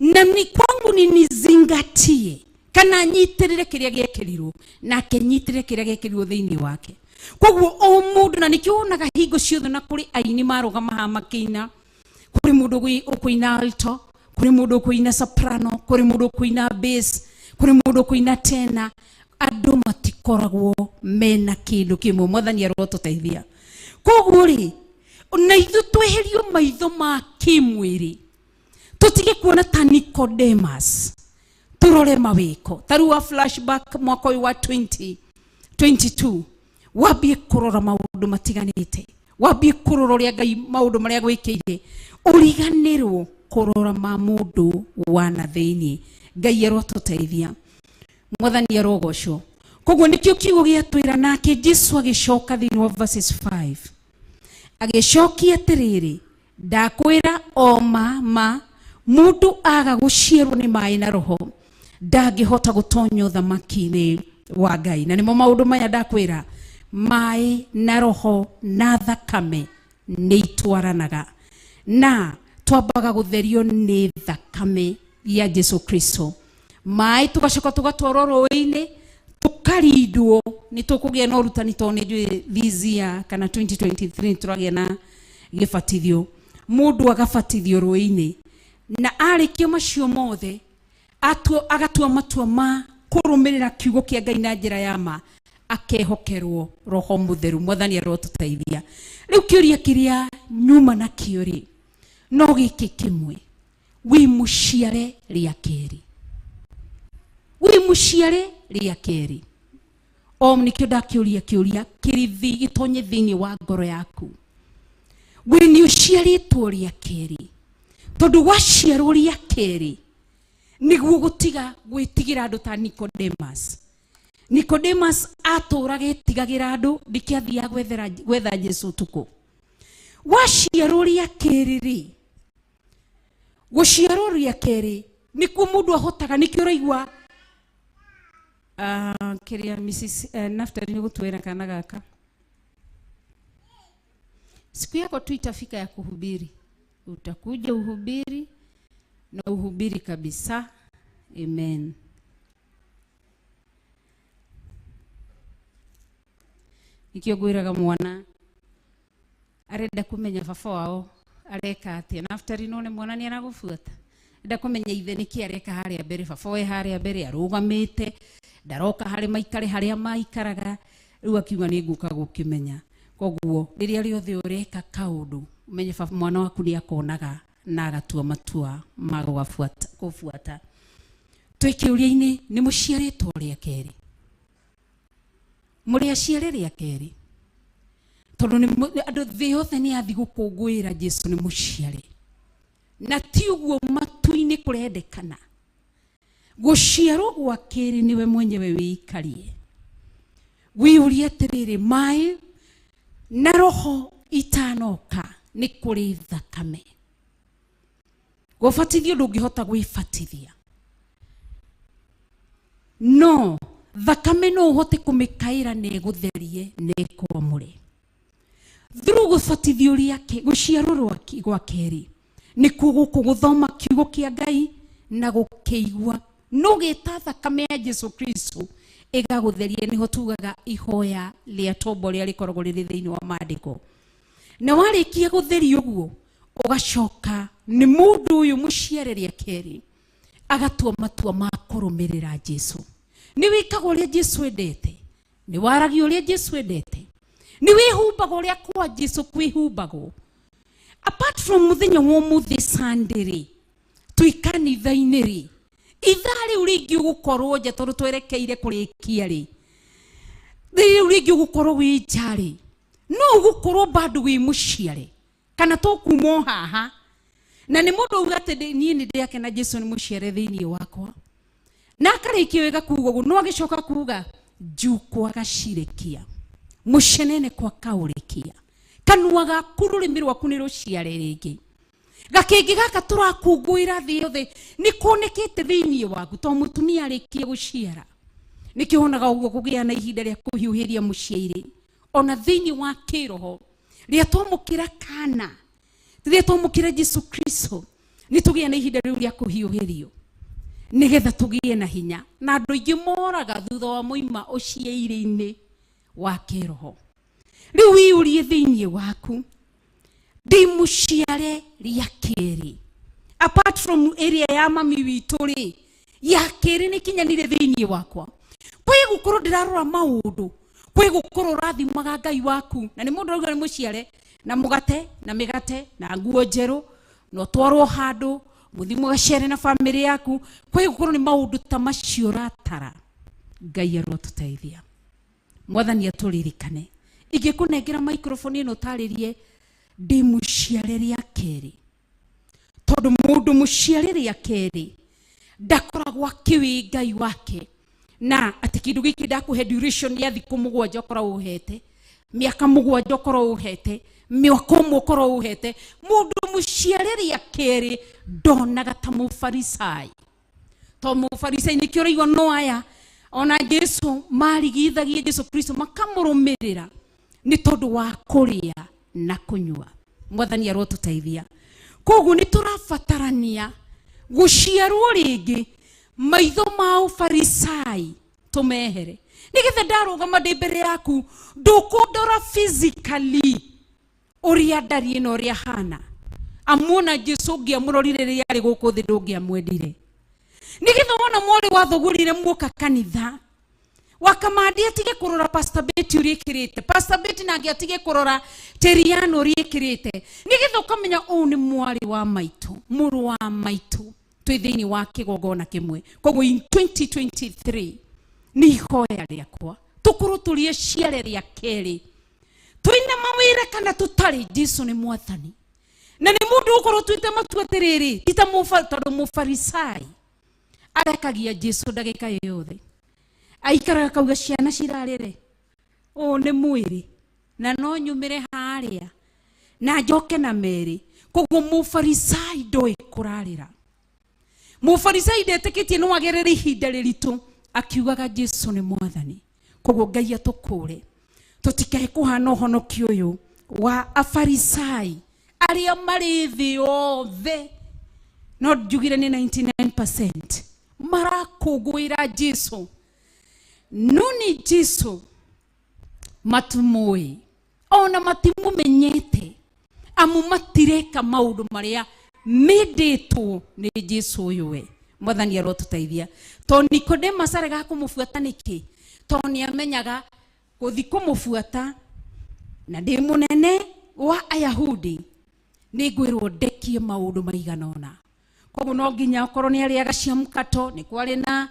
na nĩ kwangu ni nizingatie kana nyitĩrĩre kĩrĩa gĩekĩrirwo, nake nyitĩrĩre kĩrĩa gĩekĩrirwo thĩinĩ wake. Koguo o mũndũ, na nĩkĩo wonaga hingo ciothe na kũrĩ aini marũgama haha makĩina, kũrĩ mũndũ ũkũina alto, kũrĩ mũndũ ũkũina soprano, kũrĩ mũndũ ũkũina bass, kũrĩ mũndũ ũkũina tenor. Andũ matikoragwo mena kĩndũ kĩmwe. Mwathani arotũteithia. Koguo rĩ, na ithuĩ tweherio maitho ma kĩmwĩrĩ, tũtige kuona ta Nicodemus, tũrore mawĩko. Ta rĩu wa flashback mwaka ũyũ wa 2022, wambie kũrora maũndũ matiganĩte, wambie kũrora ũrĩa Ngai maũndũ marĩa gwĩkĩire, ũriganĩrwo kũrora ma mũndũ wa na thĩinĩ. Ngai arotũteithia. Mwathani arogocwo. Koguo nĩkĩo kiugo gĩatwĩra, nake Jesu agĩcoka thĩinĩ wa verses 5 agĩcokia atĩrĩrĩ, ndakwĩra o ma ma, mũndũ aga gũciarwo nĩ maĩ na roho ndangĩhota gũtonya ũthamaki-inĩ wa Ngai. Na nĩmo maũndũ maya ndakwĩra, maĩ na roho na thakame nĩ itwaranaga, na twambaga gũtherio nĩ thakame ya Jesu Kristo. Maĩ tũgacoka tũgatwarwo rũĩ-inĩ tũkarindwo. Nĩ tũkũgĩa na ũrutani, tondũ nĩ njũĩ this year kana 2023 tũragĩa na gĩbatithio. Mũndũ agabatithio rũĩ-inĩ, na arĩkia macio mothe agatua matua ma kũrũmĩrĩra kiugo kĩa Ngai na njĩra ya ma, akehokerwo roho mũtheru. Mwathani arotũteithia. Rĩu kĩũria kĩrĩa nyuma nakĩo rĩ, no gĩkĩ kĩmwe: wĩ mũciare rĩa kerĩ? Wĩ mũciare rĩa kerĩ? O nĩkĩo ndakĩũria kĩũria kĩrĩ gĩtonye thĩinĩ wa ngoro yaku, wĩ nĩ ũciarĩtwo rĩa kerĩ? Tondũ waciarwo rĩa kerĩ nĩguo gũtiga gwĩtigĩra andũ ta Nicodemus. Nicodemus atũraga etigagĩra andũ, nĩkĩo athiaga gwetha Jesu ũtukũ. Waciarwo rĩa kerĩ rĩ, gũciarwo rĩa kerĩ nĩkuo mũndũ ahotaga, nĩkĩo ũraigua kĩrĩa Mrs. Naftali nĩ gũtwĩra kana gaka, siku yako tu itafika ya kuhubiri, utakuja uhubiri na uhubiri kabisa. Amen. Nikio ngwĩraga mwana arenda kũmenya baba wao areka atĩa. Naftali, no nĩ mwana nĩ aragũbuata, enda kũmenya ithe nĩkĩ areka harĩa mbere, baba we harĩa mbere arũgamĩte, ndaroka harĩ maikare harĩa maikaraga. Rĩu akiuga nĩ ngũka gũkĩmenya. Koguo rĩrĩa rĩothe ũreka kaũndũ, ũmenye baba mwana waku nĩ akonaga na agatua matua ma gũbuata. Twĩ kĩũria-inĩ, nĩ mũciarĩtwo rĩa kerĩ? Mũrĩ aciare rĩa kerĩ? Tondũ andũ thĩ yothe nĩ yathi gũkũngũĩra Jesu nĩ mũciare, na ti ũguo matu-inĩ kũrendekana. Gũciarwo gwa kerĩ nĩwe mwenyewe wĩikarie, wĩyũrie atĩrĩrĩ, maĩ na roho itanoka nĩ kũrĩ thakame. Gũbatithio ndũngĩhota gwĩbatithia, no thakame no ũhote kũmĩkaĩra na ĩgũtherie na ĩkwamũre through gũbatithio rĩake. Gũciarwo gwa kerĩ nĩkuo gũkũ gũthoma kiugo kĩa Ngai na gũkĩigua, no gĩta thakame ya Jesu Kristo ĩgagũtheria. Nĩho tugaga ihoya rĩa tombo rĩa rĩkoragwo rĩrĩ thĩinĩ wa maandĩko. Na warĩkia gũtherio ũguo, ũgacoka nĩ mũndũ ũyũ mũciare rĩa kerĩ agatua matua ma kũrũmĩrĩra Jesu. Nĩ wĩkaga ũrĩa Jesu endete, nĩ waragia ũrĩa Jesu endete, nĩ wĩhumbaga ũrĩa kwa Jesu kwĩhumbagwo. Apart from mũthenya wa ũmũthĩ Sunday rĩ, twĩ kanitha-inĩ rĩ, ithaa rĩu rĩngĩ ũgũkorwo nja, tondũ twerekeire kũrĩkia rĩ, rĩu rĩngĩ ũgũkorwo wĩ nja rĩ, no ũgũkorwo bado wĩ mũciare kana tũkuma o haha na nĩ mũndũ auga atĩ niĩ nĩ ndĩakena Jesu nĩ mũciare thĩinĩ wakwa, na akarĩkia wega kuga ũguo, no agĩcoka kuga njukwa gacirekia mũcenene kwa kaũrekia kanua gaku, rũrĩmĩ rwaku nĩ rũciare rĩngĩ. Gakĩngĩ gaka tũrakũngũĩra thĩ yothe nĩ kuonekete thĩinĩ waku, to mũtumia arĩkia gũciara nĩkĩo wonaga ũguo kũgĩa na ihinda rĩa kũhiũhĩria mũciairĩ ona thĩinĩ wa kĩroho. Rĩrĩa twamũkĩra kana, rĩrĩa twamũkĩra Jesu Kristo, nĩ tũgĩa na ihinda rĩu rĩa kũhiũhĩrio nĩgetha tũgĩe na hinya. Na andũ aingĩ moraga thutha wa mũima ũciairĩ-inĩ wa kĩroho. Rĩu wĩyũrie thĩinĩ waku, ndĩ mũciare rĩa kerĩ? Apart from ĩrĩa ya mami witũ rĩ, ya kerĩ nĩ kinyanire thĩinĩ wakwa kwĩ Kwĩ gũkorwo ndĩrarora maũndũ, kwĩ gũkorwo ũrathimaga Ngai waku na nĩ mũndũ arauga nĩ mũciare na mũgate na mĩgate na nguo njerũ na ũtwarwo handũ mũthiĩ mũgacere na bamĩrĩ yaku. Kwĩ gũkorwo nĩ maũndũ ta macio ũratara. Ngai arotũteithia, Mwathani atũririkane. Ingĩkũnengera microphone ĩno ũtarĩrie ndĩ mũciare rĩa kerĩ, tondũ mũndũ mũciare rĩa kerĩ ndakoragwo akĩwĩ Ngai wake na atĩ kĩndũ gĩkĩ ndakũhe duration ya thikũ 7 ũkorwo ũhete, mĩaka 7 ũkorwo ũhete, mĩaka 1 ũkorwo ũhete. Mũndũ mũciare rĩa kerĩ ndonaga ta mũfarisai, to mũfarisai nĩkĩo ũraigua no aya ona Jesu marigithagia Jesu Kristo makamũrũmĩrĩra nĩ tondũ wa kũrĩa na kũnyua. Mwathani arotũteithia. Koguo nĩ tũrabatarania gũciarwo rĩngĩ, maitho ma ũfarisai tũmehere, nĩgetha ndarũgama ndĩ mbere yaku ndũkũndora physically ũrĩa ndariĩ na ũrĩa hana. Amuona Jesu ũngĩamũrorire rĩrĩa arĩ gũkũ thĩ ndũngĩamwendire. Nĩgetha wona mwarĩ wathũgũrire muoka kanitha wakamandi atige kũrora Pastor Betty ũrĩa ĩkĩrĩte, Pastor Betty nake atige kũrora Teriano ũrĩa ĩkĩrĩte, nĩgetha ũkamenya ũũ nĩ mwarĩ wa maitũ, mũrũ wa maitũ, twĩ thĩinĩ wa kĩgongona kĩmwe. Koguo in 2023 nĩ ihoya rĩakwa tũkorwo tũrĩ aciare rĩa kerĩ, twĩna mawĩra kana tũtarĩ, Jesu nĩ Mwathani. Na nĩ mũndũ ũkorwo tuĩte matua atĩrĩrĩ, ti ta tondũ mũfarisai arekagia Jesu ndagĩka yothe, aikaraga kauga ciana cirarĩre, ũũ nĩ mwĩrĩ na no nyumĩre harĩa na njoke na merĩ. Koguo mũfarisai ndoĩ kũrarĩra, mũfarisai ndetĩkĩtie no agerere ihinda rĩritũ akiugaga Jesu nĩ Mwathani. Koguo Ngai atũkũre tũtikae kũhana ũhonokio ũyũ wa afarisai arĩa marĩ thĩ yothe, no njugire nĩ 99% marakũngũĩra Jesu, no nĩ Jesu matumũĩ ona matimũmenyete, amu matireka maũndũ marĩa mendetwo nĩ Jesu ũyũ we. Mwathani arotũteithia. To Nicodemus aregaga kũmũbuata nĩkĩ? To nĩ amenyaga gũthi kũmũbuata na ndĩ mũnene wa Ayahudi nĩ ngwĩrwo ndekie maũndũ maigana ũna. Koguo no nginya okorwo nĩ arĩaga cia mũkato, nĩ kwarĩ na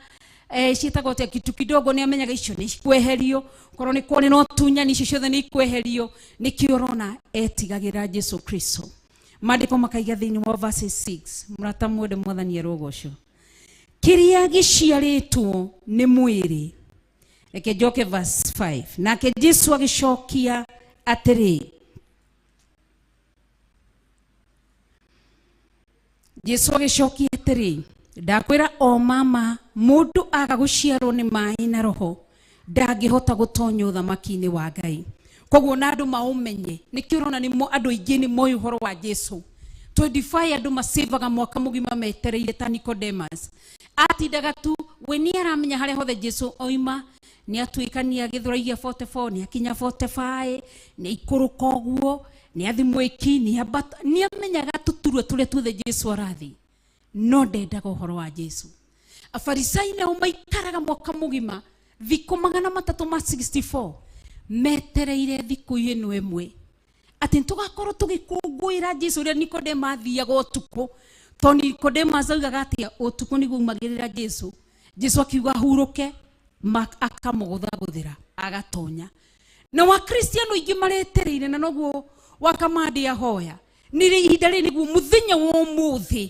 ciĩtagwo atĩa, kitu kidogo, nĩ amenyaga icio nĩ cikweherio. Okorwo nĩ kwarĩ na ũtunyani, icio ciothe nĩ ikweherio. Nĩkĩo ũrona etigagĩra Jesu Kristo. Maandĩko makaiga thĩinĩ wa verse 6, mũrata mwende Mwathani arogocwo, kĩrĩa gĩciarĩtwo nĩ mwĩrĩ. Reke njoke verse 5. Nake Jesu agĩcokia atĩrĩ, Jesu agĩcokia atĩrĩ, ndakwĩra o mama, mũndũ aga gũciarwo nĩ maĩ na Roho ndangĩhota gũtonya ũthamaki-inĩ wa Ngai. Koguo na andũ maũmenye, nĩkĩo ũrona nĩ andũ aingĩ nĩ moĩ ũhoro wa Jesu. 25 andũ macivaga mwaka mũgima metereire ta Nicodemus atindaga tu we nĩ aramenya harĩa hothe Jesu oima, nĩ atuĩkania Gĩthũraigia 44, nĩ akinya 45, nĩ aikũrũka ũguo, nĩ athi mwĩki, nĩ ambata, nĩ amenyaga tũturwa tũrĩa tuothe Jesu arathi, no ndendaga ũhoro wa Jesu. Afarisai nao maikaraga mwaka mũgima thikũ 364 metereire thikũ ĩno ĩmwe atĩ tũgakorwo tũgĩkũngũĩra Jesu ũrĩa Nikodemo athiaga ũtukũ. To Nikodemo augaga atĩa? Ũtukũ nĩguo aumagĩrĩra Jesu. Jesu akiuga hurũke, akamũgũthagũthĩra agatonya. Na wakristiano aingĩ maretereire, na noguo wakamandi ahoya nĩ ihinda rĩrĩ, nĩguo mũthenya wa ũmũthĩ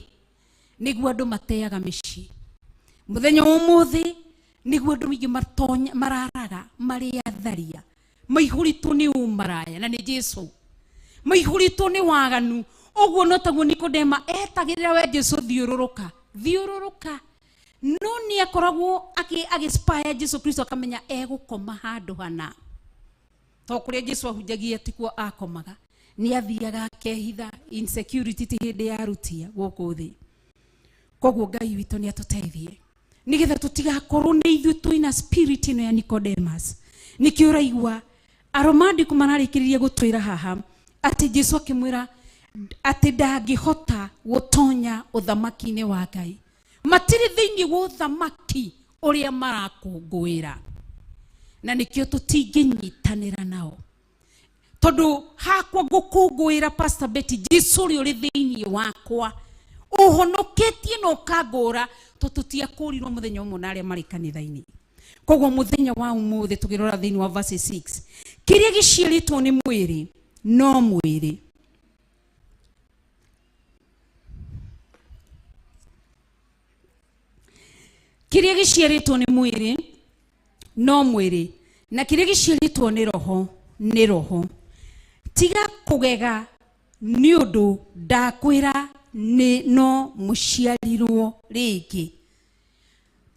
nĩguo andũ mateaga mĩciĩ, mũthenya wa ũmũthĩ nĩguo andũ aingĩ matonya mararaga marĩ atharia, maihũrĩtwo nĩ ũmaraya na nĩ Jesu, maihũrĩtwo nĩ waganu. Ũguo no taguo Nikodema etagĩrĩra we Jesu thiũrũrũka thiũrũrũka, no nĩ akoragwo agĩspaya Jesu Kristo, akamenya egũkoma handũ hana, to kũrĩa Jesu ahunjagia tikuo akomaga, nĩ athiaga akehitha. Insecurity ti hĩndĩ ya rutia gũkũ thĩ. Koguo Ngai witũ nĩ atũteithie nĩgetha tũtigakorwo nĩ ithuĩ twĩna spirit ĩno ya Nicodemus. Nĩkĩo ũraigua aromandĩko mararĩkĩrĩria gũtwĩra haha atĩ Jesu akĩmwĩra atĩ ndangĩhota gũtonya ũthamaki-inĩ wa Ngai. Matirĩ thĩinĩ wa ũthamaki ũrĩa marakũngũĩra. Na nĩkĩo tũtingĩnyitanĩra nao. Tondũ hakwa ngũkũngũĩra Pastor Betty, Jesu ũrĩa ũrĩ thĩinĩ wakwa ũhonoketie na ũkangũra, tondũ tũtiakũrirwo mũthenya ũmwe na arĩa marĩ kanitha-inĩ. Koguo mũthenya wa ũmũthĩ tũkĩrora thĩinĩ wa verse 6, kĩrĩa gĩciarĩtwo nĩ mwĩrĩ no mwĩrĩ. Kĩrĩa gĩciarĩtwo nĩ mwĩrĩ no mwĩrĩ, na kĩrĩa gĩciarĩtwo nĩ roho nĩ roho. Tiga kũgega nĩ ũndũ ndakwĩra nĩ no mũciarirwo rĩngĩ,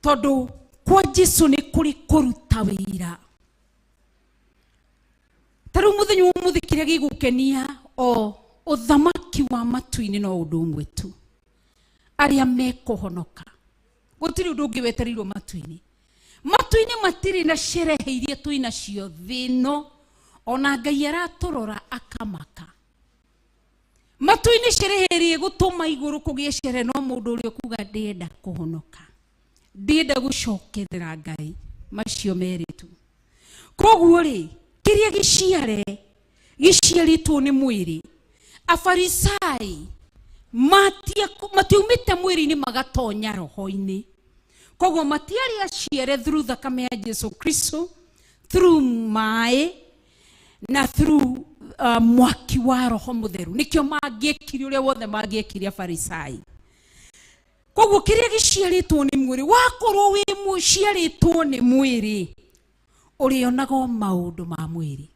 tondũ kwa Jesu nĩ kũrĩ kũruta wĩra. Ta rĩu mũthenya wa ũmũthĩ kĩrĩa gĩgũkenia o ũthamaki wa matu-inĩ no ũndũ ũmwe tu, arĩa mekũhonoka. Gũtirĩ ũndũ ũngĩ wetereirwo matu-inĩ. Matu-inĩ matirĩ na sherehe iria twĩ nacio thĩ ĩno, ona Ngai aratũrora akamaka. Matu-inĩ sherehe ĩrĩa ĩgũtũma igũrũ kũgĩe sherehe no mũndũ ũrĩa ũkuga ndĩenda kũhonoka, ndĩenda gũcokerera Ngai, macio merĩ tu. Koguo rĩ, kĩrĩa gĩciare gĩciarĩtwo nĩ mwĩrĩ, Afarisai matiumĩte mwĩrĩ-inĩ magatonya roho-inĩ. Koguo matiarĩ aciare through thakame ya Jesu Kristo, through maĩ na through mwaki wa roho mũtheru. Nĩkĩo mangĩekire ũrĩa wothe mangĩekire Afarisai. Koguo kĩrĩa gĩciarĩtwo nĩ mwĩrĩ, wakorwo wĩ mũciarĩtwo nĩ mwĩrĩ, ũrĩonaga o maũndũ ma mwĩrĩ.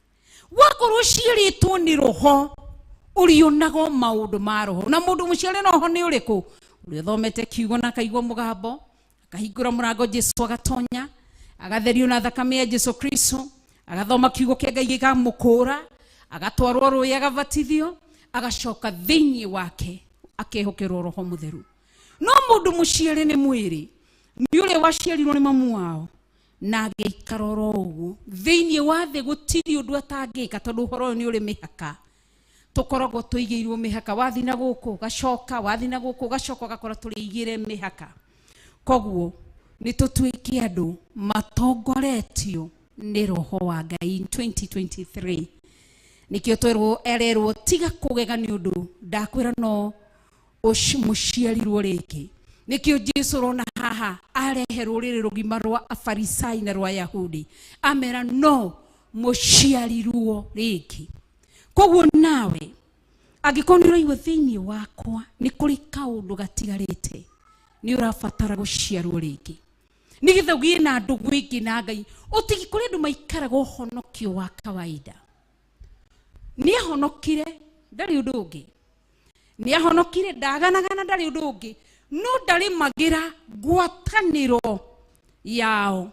Wakorwo ũciarĩtwo nĩ roho, ũrĩonaga o maũndũ ma roho. Na mũndũ mũciare na roho nĩ ũrĩkũ? Ũrĩa ũthomete kiugo na akaigua mũgambo, akahingũra mũrango Jesu agatonya, agatherio na thakame ya Jesu Kristo, agathoma kiugo kĩa Ngai gĩkamũkũra, agatwarwo rũĩ agabatithio, agacoka thĩinĩ wake akehokerwo roho mũtheru. No mũndũ mũciare nĩ mwĩrĩ nĩ ũrĩa waciarirwo nĩ mamu wao na agĩikara oro ũguo thĩinĩ wa thĩ, gũtirĩ ũndũ atangĩka, tondũ ũhoro ũyũ nĩ ũrĩ mĩhaka. Tũkoragwo tũigĩirwo mĩhaka, wathi na gũkũ ũgacoka, wathi na gũkũ ũgacoka, ũgakora tũrĩigĩre mĩhaka. Koguo nĩ tũtuĩke andũ matongoretio nĩ roho wa Ngai in 2023. Nĩkĩo twerwo ererwo tiga kũgega nĩ ũndũ ndakwĩra no mũciarirwo rĩngĩ. Nĩkĩo Jesu ũrona haha arehe rũrĩrĩ rũgima rwa Afarisai na rwa Yahudi, amera no mũciarirwo rĩngĩ. Koguo nawe angĩkorwo nĩ ũraigua thĩinĩ wakwa nĩ kũrĩ kaũndũ gatigarĩte, nĩ ũrabatara gũciarwo rĩngĩ nĩgetha ũgĩe na ndũgũ ĩngĩ na Ngai. Ũtigi kũrĩ andũ maikaraga ũhonokio wa kawaida, nĩ ahonokire ndarĩ ũndũ ũngĩ, nĩ ahonokire ndaganagana ndarĩ ũndũ ũngĩ, no ndarĩmagĩra ngwatanĩro yao.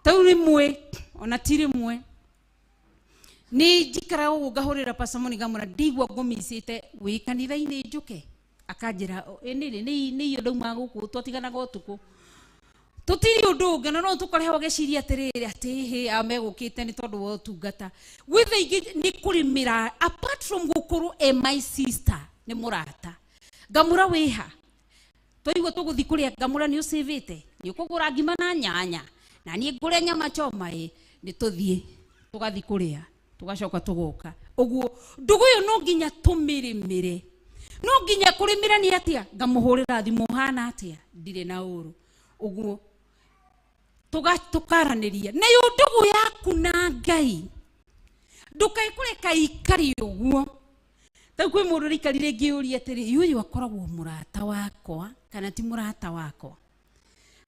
Tau rĩmwe ona ti rĩmwe nĩ njikaraga ũguo ngahũrĩra Pastor Monica ngamwĩra ndigua ngũmicĩte wĩ kanitha-inĩ njũke, akanjĩra ĩ nĩrĩ nĩ iyo ndauma gũkũ twatiganaga ũtukũ, tũtirĩ ũndũ ũngĩ, na no tũkore ho gĩciria atĩrĩrĩ atĩ hĩ amegũkĩte nĩ tondũ wa ũtungata. Gwĩ thaa ingĩ nĩ kũrĩmĩra, apart from gũkorwo e my sister nĩ mũrata, ngamũra wĩha twaigua tũgũthiĩ kũrĩa, ngamũra nĩ ũcĩvĩte, nĩ ũkũgũra ngima na nyanya na niĩ ngũre nyama choma, ĩ nĩ tũthiĩ tũgathiĩ kũrĩa tũgacoka tũgoka. Ũguo ndũgũ ĩyo no nginya tũmĩrĩmĩre, no nginya kũrĩmĩra nĩ atĩa, ngamũhũrĩra thimũ hana atĩa, ndirĩ na ũru, ũguo tũkaranĩria. Nayo ndũgũ yaku na Ngai ndũkae kũreka ikare ũguo. Tau kwĩ mũndũ ũraikarire ngĩũria atĩrĩ, ũyũ akoragwo mũrata wakwa kana ti mũrata wakwa?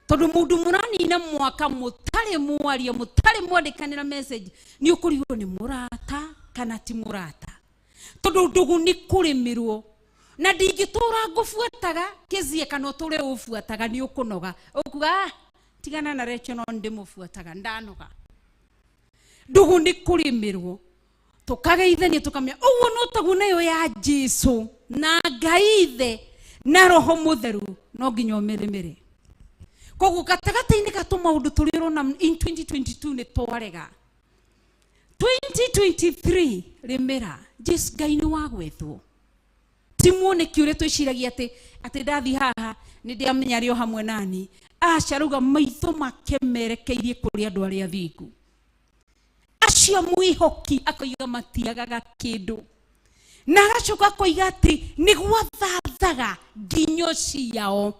Tondũ mũndũ mũranina mwaka mũtarĩ mwaria, mũtarĩ mwandĩkanĩra message, nĩ ũkũrigwo nĩ mũrata kana ti mũrata, tondũ ndũgũ nĩ kũrĩmĩrwo. Na ndingĩtũra ngũbuataga kĩzie kana ũtũre ũbuataga, nĩ ũkũnoga ũkuga tigana na Rachel, no ndĩmũbuataga ndanoga. Ndũgũ nĩ kũrĩmĩrwo, tũkageithania tũkamenya ũguo no taguo nayo ya Jesu na Ngai Ithe na Roho Mũtheru no nginya ũmĩrĩmĩre. Koguo gatagatĩ-inĩ ga tũmaũndũ tũrĩa ũrona in 2022 nĩ twarega, 2023 rĩmĩra. Jesu Ngai nĩ wa gwethwo, ti muoneki ũrĩa twĩciragia atĩ ndathiĩ haha nĩ ndĩamenya arĩ o hamwe nani. Aca, rauga maitho make merekeirie kũrĩ andũ arĩa athingu. Acio mwĩhoki akoiga matiagaga kĩndũ, na agacoka akoiga atĩ nĩ gwathathaga nginyo ciao.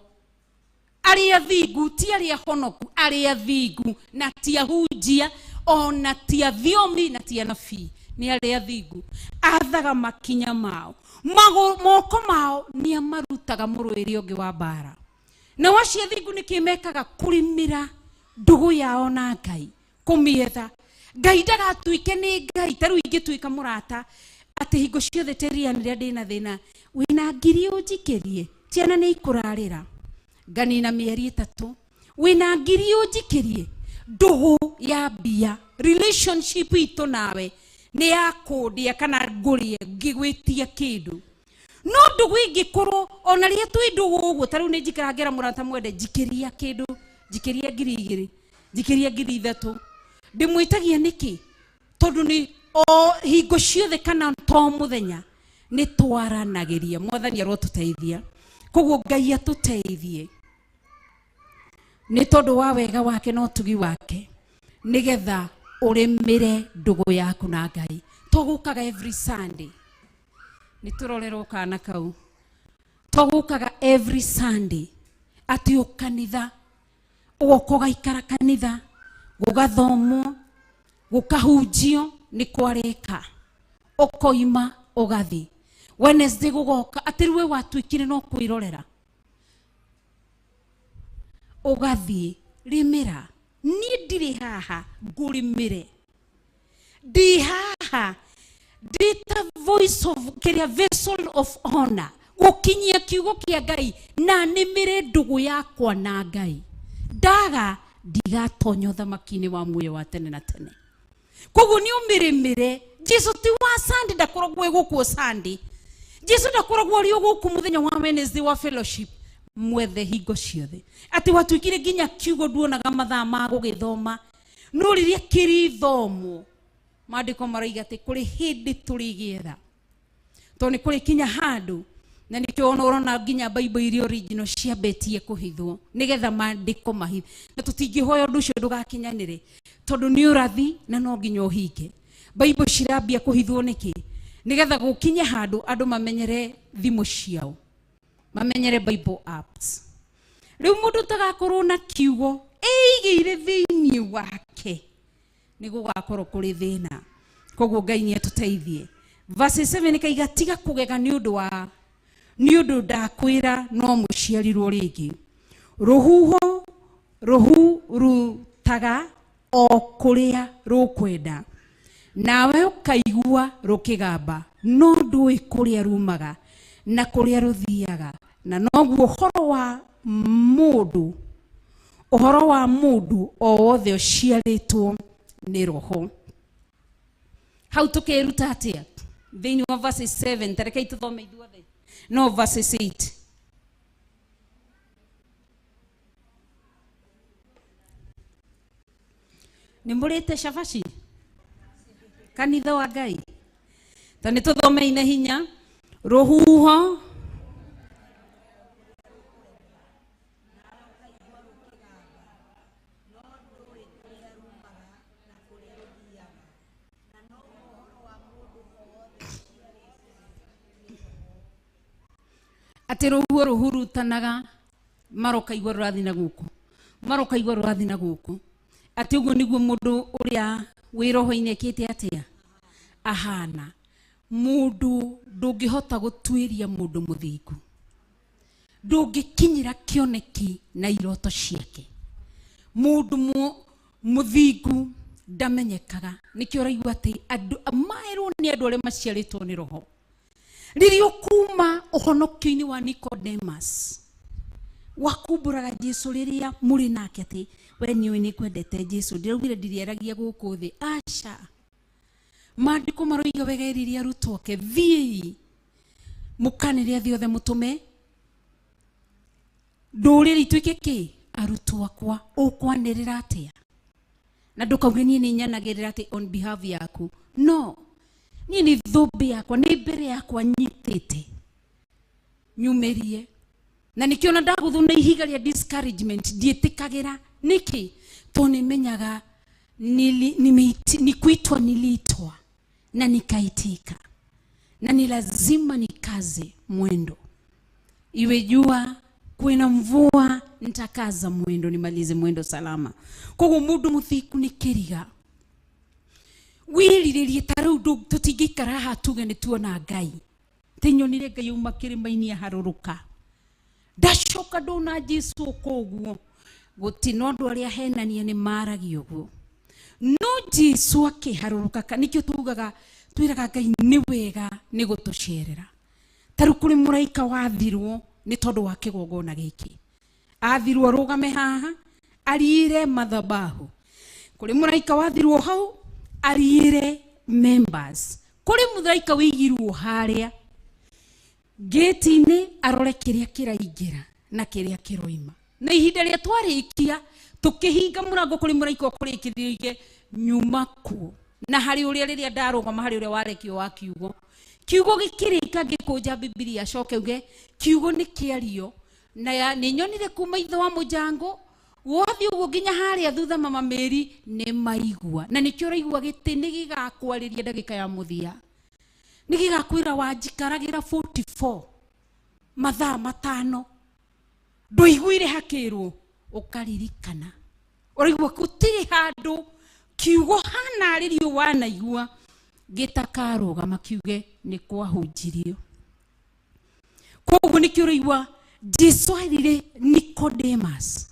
Arĩa thingu ti arĩa honoku, arĩa thingu na ti ahunjia ona ti athiomi na ti anabii, nĩ arĩa thingu. Athaga makinya mao, moko mao nĩ amarutaga mũrũĩre ũngĩ wa mbara. Nao acio athingu nĩkĩ mekaga? Kũrĩmĩra ndũgũ yao na Ngai, kũmĩetha Ngai ndagatuĩke nĩ Ngai. Ta rĩu ingĩtuĩka mũrata atĩ hingo ciothe teria rĩrĩa ndĩna thĩna, wĩna ngiri ũnjikĩrie, ciana nĩ ikũrarĩra, nganina mĩeri 3, wĩna ngiri ũnjikĩrie. Ndũgũ ya mbia, relationship itũ nawe nĩ ya kũndĩa kana ngũrĩe ngĩgwĩtia kĩndũ. No ndũgũ ĩngĩkorwo ona rĩrĩa twĩ ndũgũ ũguo, ta rĩu nĩ njikara ngera mũrata mwende, njikĩria kĩndũ, njikĩria ngiri igĩrĩ, njikĩria ngiri ithatũ, ndĩmwĩtagia nĩkĩ? Tondũ nĩ o hingo ciothe kana to mũthenya nĩ twaranagĩria. Mwathani arotũteithia. Koguo Ngai atũteithie nĩ tondũ wa wega wake na ũtugi wake, nĩgetha ũrĩmĩre ndũgũ yaku na Ngai. Tũgũkaga every Sunday, nĩ tũrorerwo kana kau, tũgũkaga every Sunday atĩ o kanitha, ũgoka ũgaikara kanitha, gũgathomwo, gũkahunjio, nĩ kwarĩka, ũkoima ũgathiĩ. Wednesday gũgoka atĩ rĩu we watuĩkire no kwĩrorera, ũgathiĩ. Rĩmĩra, niĩ ndirĩ haha ngũrĩmĩre, ndi haha ndĩ ta voice of kĩrĩa, vessel of honor, gũkinyia kiugo kĩa Ngai na nĩmĩre ndũgũ yakwa na Ngai. Ndaga ndigatonya ũthamaki-inĩ wa muoyo wa tene na tene. Koguo nĩ ũmĩrĩmĩre. Jesu ti wa Sunday, ndakoragwo ĩ gũkũ Sunday. Jesu ndakoragwo arĩ o gũkũ mũthenya wa Wednesday wa fellowship. Mwethe hingo ciothe. Atĩ watuĩkire nginya kiugo nduonaga mathaa ma gũgĩthoma, no rĩrĩa kĩrĩthomwo, maandĩko maroiga atĩ kũrĩ hĩndĩ tũrĩgĩetha, tondũ nĩ kũrĩ kinya handũ, na nĩkĩo ona ũrona nginya Bible iria original ciambĩtie kũhithwo nĩgetha maandĩko mahithwo, na tũtingĩhoya ũndũ ũcio ndũgakinyanĩre, tondũ nĩ ũrathi na no nginya ũhinge. Bible cirambia kũhithwo nĩkĩ? Nĩgetha gũkinye handũ andũ mamenyere thimũ ciao, mamenyere Bible apps. Rĩu mũndũ tagakorwo na kiugo ĩigĩire thĩinĩ wake, nĩ gũgakorwo kũrĩ thĩna. Koguo Ngai nĩ atũteithie. Verse 7 kaiga, tiga kũgega nĩ ũndũ wa nĩ ũndũ ndakwĩra no mũciarirwo rĩngĩ. Rũhuho rũhurutaga o kũrĩa rũkwenda, nawe ũkaigua rũkĩgamba, no ndũĩ kũrĩa rumaga na kũrĩa rũthiaga. Na noguo ũhoro wa mũndũ o wothe ũciarĩtwo nĩ Roho. Hau tũkĩruta atĩa thĩinĩ wa verse 7? Tarekei tũthome ithuothe, no verse 8. Nĩ mũrĩte cabaci kanitha wa Ngai? Ta nĩ tũthomei na hinya. Rũhuho atĩ rũhuho rũhurutanaga, marokaigua rũrathiĩ na gũkũ, marokaigua rũrathiĩ na gũkũ, atĩ ũguo nĩguo mũndũ ũrĩa wĩ roho-inĩ ekĩte atĩa ahana. Mũndũ ndũngĩhota gũtuĩria mũndũ mũthingu, ndũngĩkinyĩra kĩoneki na iroto ciake. Mũndũ mũthingu ndamenyekaga. Nĩkĩo ũraigua atĩ andũ maerwo nĩ andũ arĩa maciarĩtwo nĩ Roho. Rĩrĩa ũkuma ũhonokio-inĩ wa Nicodemus, wakumbũraga Jesu rĩrĩa mũrĩ nake atĩ we nĩũĩ nĩ ngwendete Jesu, ndĩraugire ndirĩaragia gũkũ thĩ. Aca, maandĩko maroiga wega erire arutwo ake, thiĩi mũkanĩre thĩ yothe, mũtũme ndũrĩrĩ ituĩke kĩ? Arutwo akwa. Ũkwanĩrĩra atĩa? Na ndũkauge niĩ nĩ nyanagĩrĩra atĩ on behalf yaku. No niĩ nĩ thũmbĩ yakwa, nĩ mbere yakwa nyitĩte nyumĩrie. Na nĩkĩo ona ndagũthwo na ihiga rĩa discouragement ndiĩtĩkagĩra. Nĩkĩ? Tondũ nĩ menyaga Nikuitwa niliitwa na nikaitika, na ni lazima nikaze mwendo, iwe jua kuwe na mvua, nitakaza mwendo nimalize mwendo salama. Koguo mundu muthiku ni kiriga wiriririe ta riu tutingĩikara haha tuge nĩ tuona Ngai. Tinyonire Ngai auma kĩrĩma-inĩ aharũrũka, ndacoka ndona Jesu ũguo. Gũtina andũ arĩa henania nĩ maragia ũguo, no Jesu akĩharũrũka. Nĩkĩo tugaga twĩraga Ngai nĩ wega nĩ gũtũcerera. Ta rĩu kũrĩ mũraika wathirwo nĩ tondũ wa kĩgongona gĩkĩ, athirwo arũgame haha ariire mathabahu. Kũrĩ mũraika wathirwo hau ariire members. Kũrĩ mũraika wĩigirwo harĩa gate-inĩ arore kĩrĩa kĩraingĩra na kĩrĩa kĩroima. Na ihinda rĩa twarĩkia tũkĩhinga mũrango, kũrĩ mũraika ũkũrĩkĩrĩrie nyuma kuo. Na harĩ ũrĩa rĩrĩa ndarũgama harĩ ũrĩa warekio wa kiugo, kiugo gĩkĩrĩka ngĩkũnja Bibilia coke uge kiugo nĩ kĩario. Na nĩ nyonire kuma ithe wa mũjango wathiĩ ũguo nginya harĩa thutha mama Mary nĩ maigua. Na nĩkĩo ũraigua gĩtĩ nĩ gĩgakwarĩria ndagĩka ya mũthia, nĩ gĩgakwĩra wanjikaragĩra 44 mathaa 5 ndũiguire hakĩrwo, ũkaririkana. Ũraigua gũtirĩ handũ kiugo hanarĩrio wanaigua gĩtakarũgama kiuge nĩ kwahunjirio. Koguo nĩkĩo ũraigua Jesu erire Nicodemus.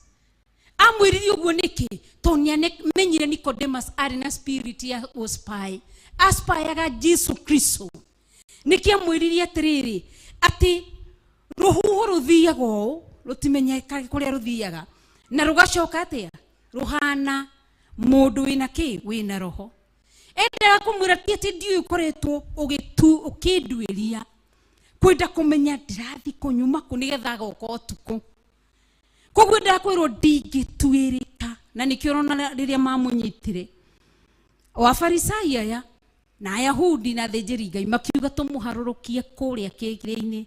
Amwĩrire ũguo nĩkĩ? Tondũ nĩamenyire Nicodemus arĩ na spirit ya ũspy, aspayaga Jesu Kristo. Nĩkĩo amwĩrire atĩrĩrĩ, atĩ rũhuho rũthiaga ũũ rũtimenyekaga kũrĩa rũthiaga, na rũgacoka atĩa? Rũhana mũndũ wĩna kĩ? Wĩna roho. Endaga kũmwĩra ti atĩ ndiũĩ ũkoretwo ũkĩnduĩria, kwenda kũmenya ndĩrathiĩ kũnyuma kũ nĩgetha agoka ũtukũ. Koguo endaga kwĩrwo ndingĩtuĩrĩka. Na nĩkĩo ũrona rĩrĩa mamũnyitire o Afarisai aya na Ayahudi na athĩnjĩri Ngai makiuga tũmũharũrũkie kũrĩa kĩrĩ-inĩ,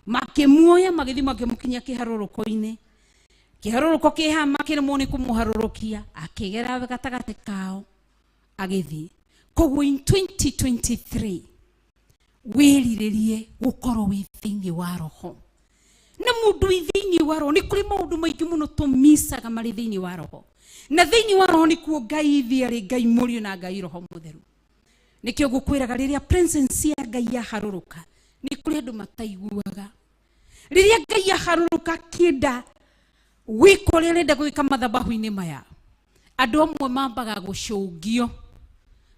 makĩmuoya magĩthiĩ makĩmũkinyia kĩharũrũko-inĩ. Kĩharũrũko kĩ haha makĩremwo nĩ kũmũharũrũkia, akĩgera gatagatĩ kao agĩthiĩ. Koguo in 2023 wĩrirĩrie gũkorwo wĩ thĩinĩ wa roho. Na mũndũ wĩ thĩinĩ wa roho, nĩ kũrĩ maũndũ maingĩ mũno tũmicaga marĩ thĩinĩ wa roho. Na thĩinĩ wa roho nĩkuo Ngai ithe arĩ, Ngai Mũriũ na Ngai Roho Mũtheru. Nĩkĩo ngũkwĩraga rĩrĩa presence ya Ngai yaharũrũka, nĩ kũrĩ andũ mataiguaga. Rĩrĩa Ngai yaharũrũka akĩenda gwĩka ũrĩa arenda gwĩka mathabahu-inĩ maya, andũ amwe mambaga gũcũngio,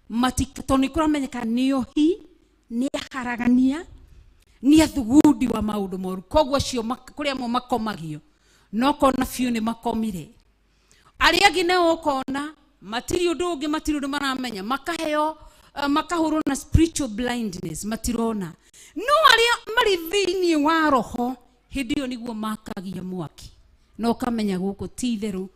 tondũ nĩ kũramenyeka nĩ ohi, nĩ aharagania, nĩ athugundi wa maũndũ moru. Koguo acio kũrĩ amwe makomagio, no kona biũ nĩ makomire. Arĩa angĩ nao ũkona matirĩ ũndũ ũngĩ, matirĩ ũndũ maramenya, makaheo, makahũrwo na spiritual blindness, matirona. No arĩa marĩ thĩinĩ wa roho, hĩndĩ ĩyo nĩguo makagia mwaki, na ũkamenya gũkũ ti itherũ.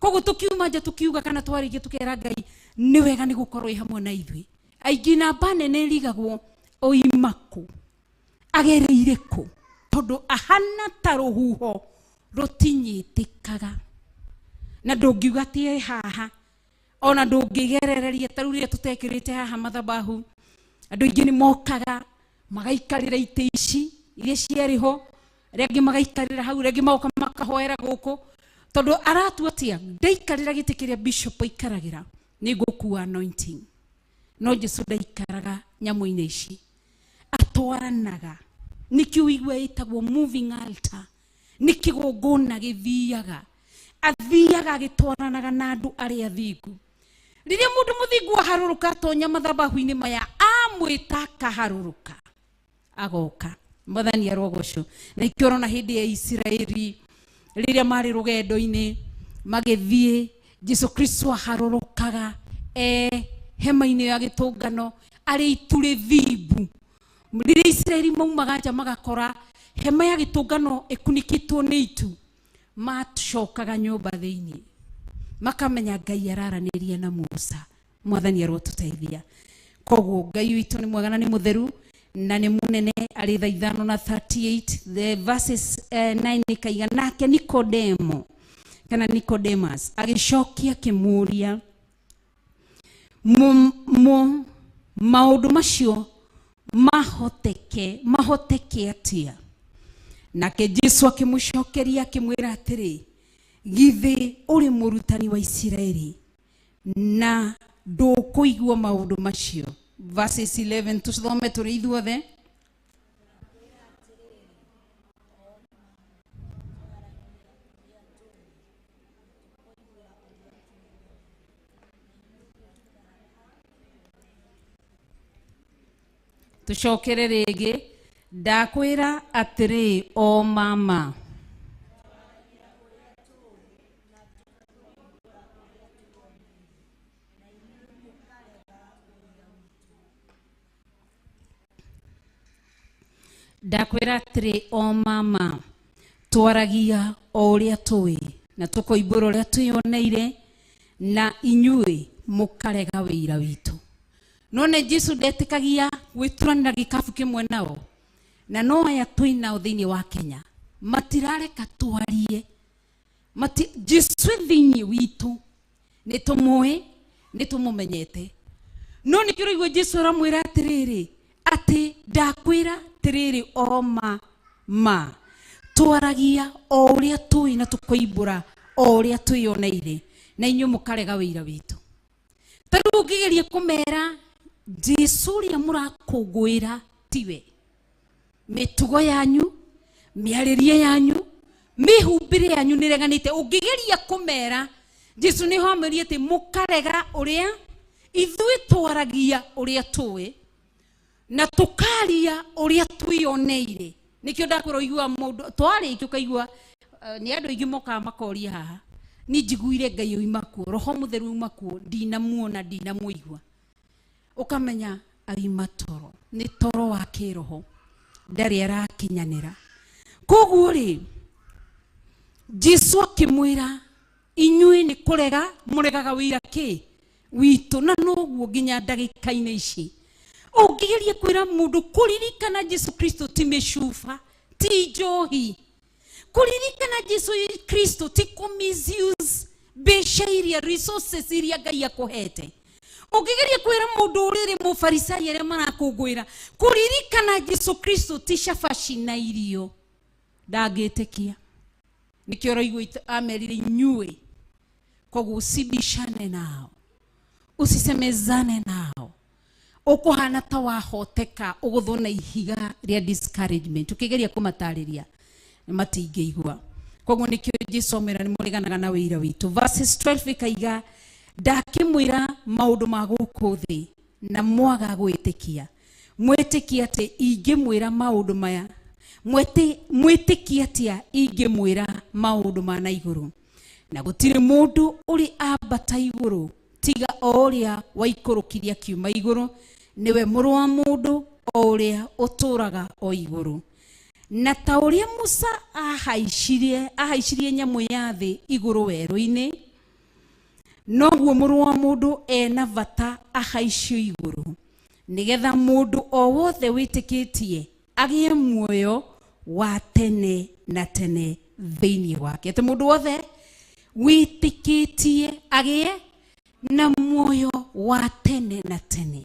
Koguo tũkiuma nja tũkiuga kana twarĩkia tũkera Ngai nĩ wega nĩ gũkorwo ĩ hamwe na ithuĩ. Aingĩ namba nene ĩrigagwo oima kũ, agereire kũ, tondũ ahana ta rũhuho rũtinyitĩkaga. Na ndũngiuga atĩ e haha, ona ndũngĩgerereria. Ta rĩu rĩrĩa tũtekĩrĩte haha mathabahu, andũ aingĩ nĩ mokaga magaikarĩra itĩ ici iria ciarĩ ho, arĩa angĩ magaikarĩra hau, arĩa angĩ magoka makahoera gũkũ, tondũ aratua atĩa, ndaikarĩra gĩtĩ kĩrĩa bishop aikaragĩra nĩ ngũkua anointing. No Jesu ndaikaraga nyamũ-inĩ ici, atwaranaga. Nĩkĩo ũigua ĩtagwo moving altar, nĩ kĩgongona gĩthiaga, athiaga agĩtwaranaga na andũ arĩa athingu. Rĩrĩa mũndũ mũthingu aharũrũka atonya mathabahu-inĩ maya, amwĩta akaharũrũka agoka. Mwathani arogocwo. Na ikĩo ũrona hĩndĩ ya Isiraeli rĩrĩa marĩ rũgendo-inĩ magĩthiĩ, Jesu Kristo aharũrũkaga e hema-inĩ ya gĩtũngano arĩ itu rĩthimbu. Rĩrĩa Isiraeli maumaga nja magakora hema ya gĩtũngano ĩkunĩkĩtwo nĩ itu, macokaga nyũmba thĩinĩ makamenya Ngai araranĩria na Musa. Mwathani arotũteithia. Koguo Ngai witũ nĩ mwega na nĩ mũtheru na nĩ mũnene. Arĩ thaa ithano na 38 the verses 9 ikaiga, nake Nikodemo kana Nicodemus agĩcokia akĩmũũria Maũndũ macio mahoteke mahoteke atĩa? Nake Jesu akĩmũcokeria akĩmwĩra atĩrĩ, githĩ ũrĩ mũrutani wa Isiraeli na ndũkũigua maũndũ macio? Verses 11 tũthome tũrĩ ithuothe. Tucokere rĩngĩ. Ndakwĩra atĩrĩ o mama, ndakwĩra atĩrĩ o mama, twaragia o ũrĩa tũĩ na tũkoimbũra ũrĩa twĩyoneire, na inyuĩ mũkarega wĩira witũ. No nĩ Jesu ndetĩkagia gwĩturanĩra gĩkabu kĩmwe nao, na no aya twĩ nao thĩinĩ wa Kenya matirareka twarie. Jesu thĩinĩ witũ nĩ tũmũĩ, nĩ tũmũmenyete, no nĩkĩo ũraigua Jesu aramwĩra atĩrĩrĩ, atĩ ndakwĩra atĩrĩrĩ o ma ma, twaragia o ũrĩa tũĩ na tũkoimbũra o ũrĩa twĩyoneire, na inyuĩ mũkarega wĩira witũ. Ta rĩu ũngĩgeria kũmera Jesu ũrĩa mũrakũngũĩra tiwe, mĩtugo yanyu, mĩarĩrie yanyu, mĩhumbĩre yanyu nĩreganĩte. Ũngĩgeria kũmera Jesu nĩho amwĩrire atĩ mũkarega ũrĩa ithuĩ twaragia ũrĩa tũĩ na tũkaria ũrĩa twĩyoneire. Nĩkĩo ndakwĩra ũigua mũndũ twarĩkia ũkaigua nĩ andũ aingĩ mokaga makoria haha, niĩ njiguire Ngai oima kuo, Roho Mũtheru oima kuo, ndinamuona, ndinamũigua. Ũkamenya aima toro, nĩ toro wa kĩroho, ndarĩ arakinyanĩra. Koguo rĩ, Jesu akĩmwĩra inyuĩ nĩ kũrega mũregaga wĩira kĩ witũ, na noguo nginya ndagĩka-inĩ ici ũngĩgeria kwĩra mũndũ kũririkana Jesu Kristo ti mĩcuba, ti njohi, kũririkana Jesu Kristo ti kũ misuse mbeca iria, resources iria Ngai akũhete. Ũngĩgeria kwĩra mũndũ ũrĩrĩ mũfarisai arĩa marakũngũĩra kũririkana Jesu Kristo ti cabaci na irio, ndangĩtĩkia. Nĩkĩo ũraigua amerire inyuĩ, koguo usibishane nao, usisemezane nao, ũkũhana ta wahoteka ũgũthwo na ihiga rĩa discouragement. Ũkĩgeria kũmatarĩria matingĩigua. Koguo nĩkĩo Jesu amwĩra nĩ mũreganaga na wĩira witũ. Verses 12 ĩkaiga ndakĩmwĩra maũndũ ma gũkũ thĩ na mwaga gwĩtĩkia, mwĩtĩkie atĩ ingĩmwĩra maũndũ maya, mwĩtĩkie atĩa ingĩmwĩra maũndũ ma na igũrũ? Na gũtirĩ mũndũ ũrĩ ambata igũrũ tiga o ũrĩa waikũrũkirie akiuma igũrũ, nĩwe mũrũ wa mũndũ o ũrĩa ũtũũraga o igũrũ. Na ta ũrĩa Musa ahaicirie nyamũ ya thĩ igũrũ werũ-inĩ, noguo mũrũ wa mũndũ ena bata ahaicio igũrũ, nĩgetha mũndũ o wothe wĩtĩkĩtie agĩe muoyo wa tene na tene thĩinĩ wake. Atĩ mũndũ wothe wĩtĩkĩtie agĩe na muoyo wa tene na tene.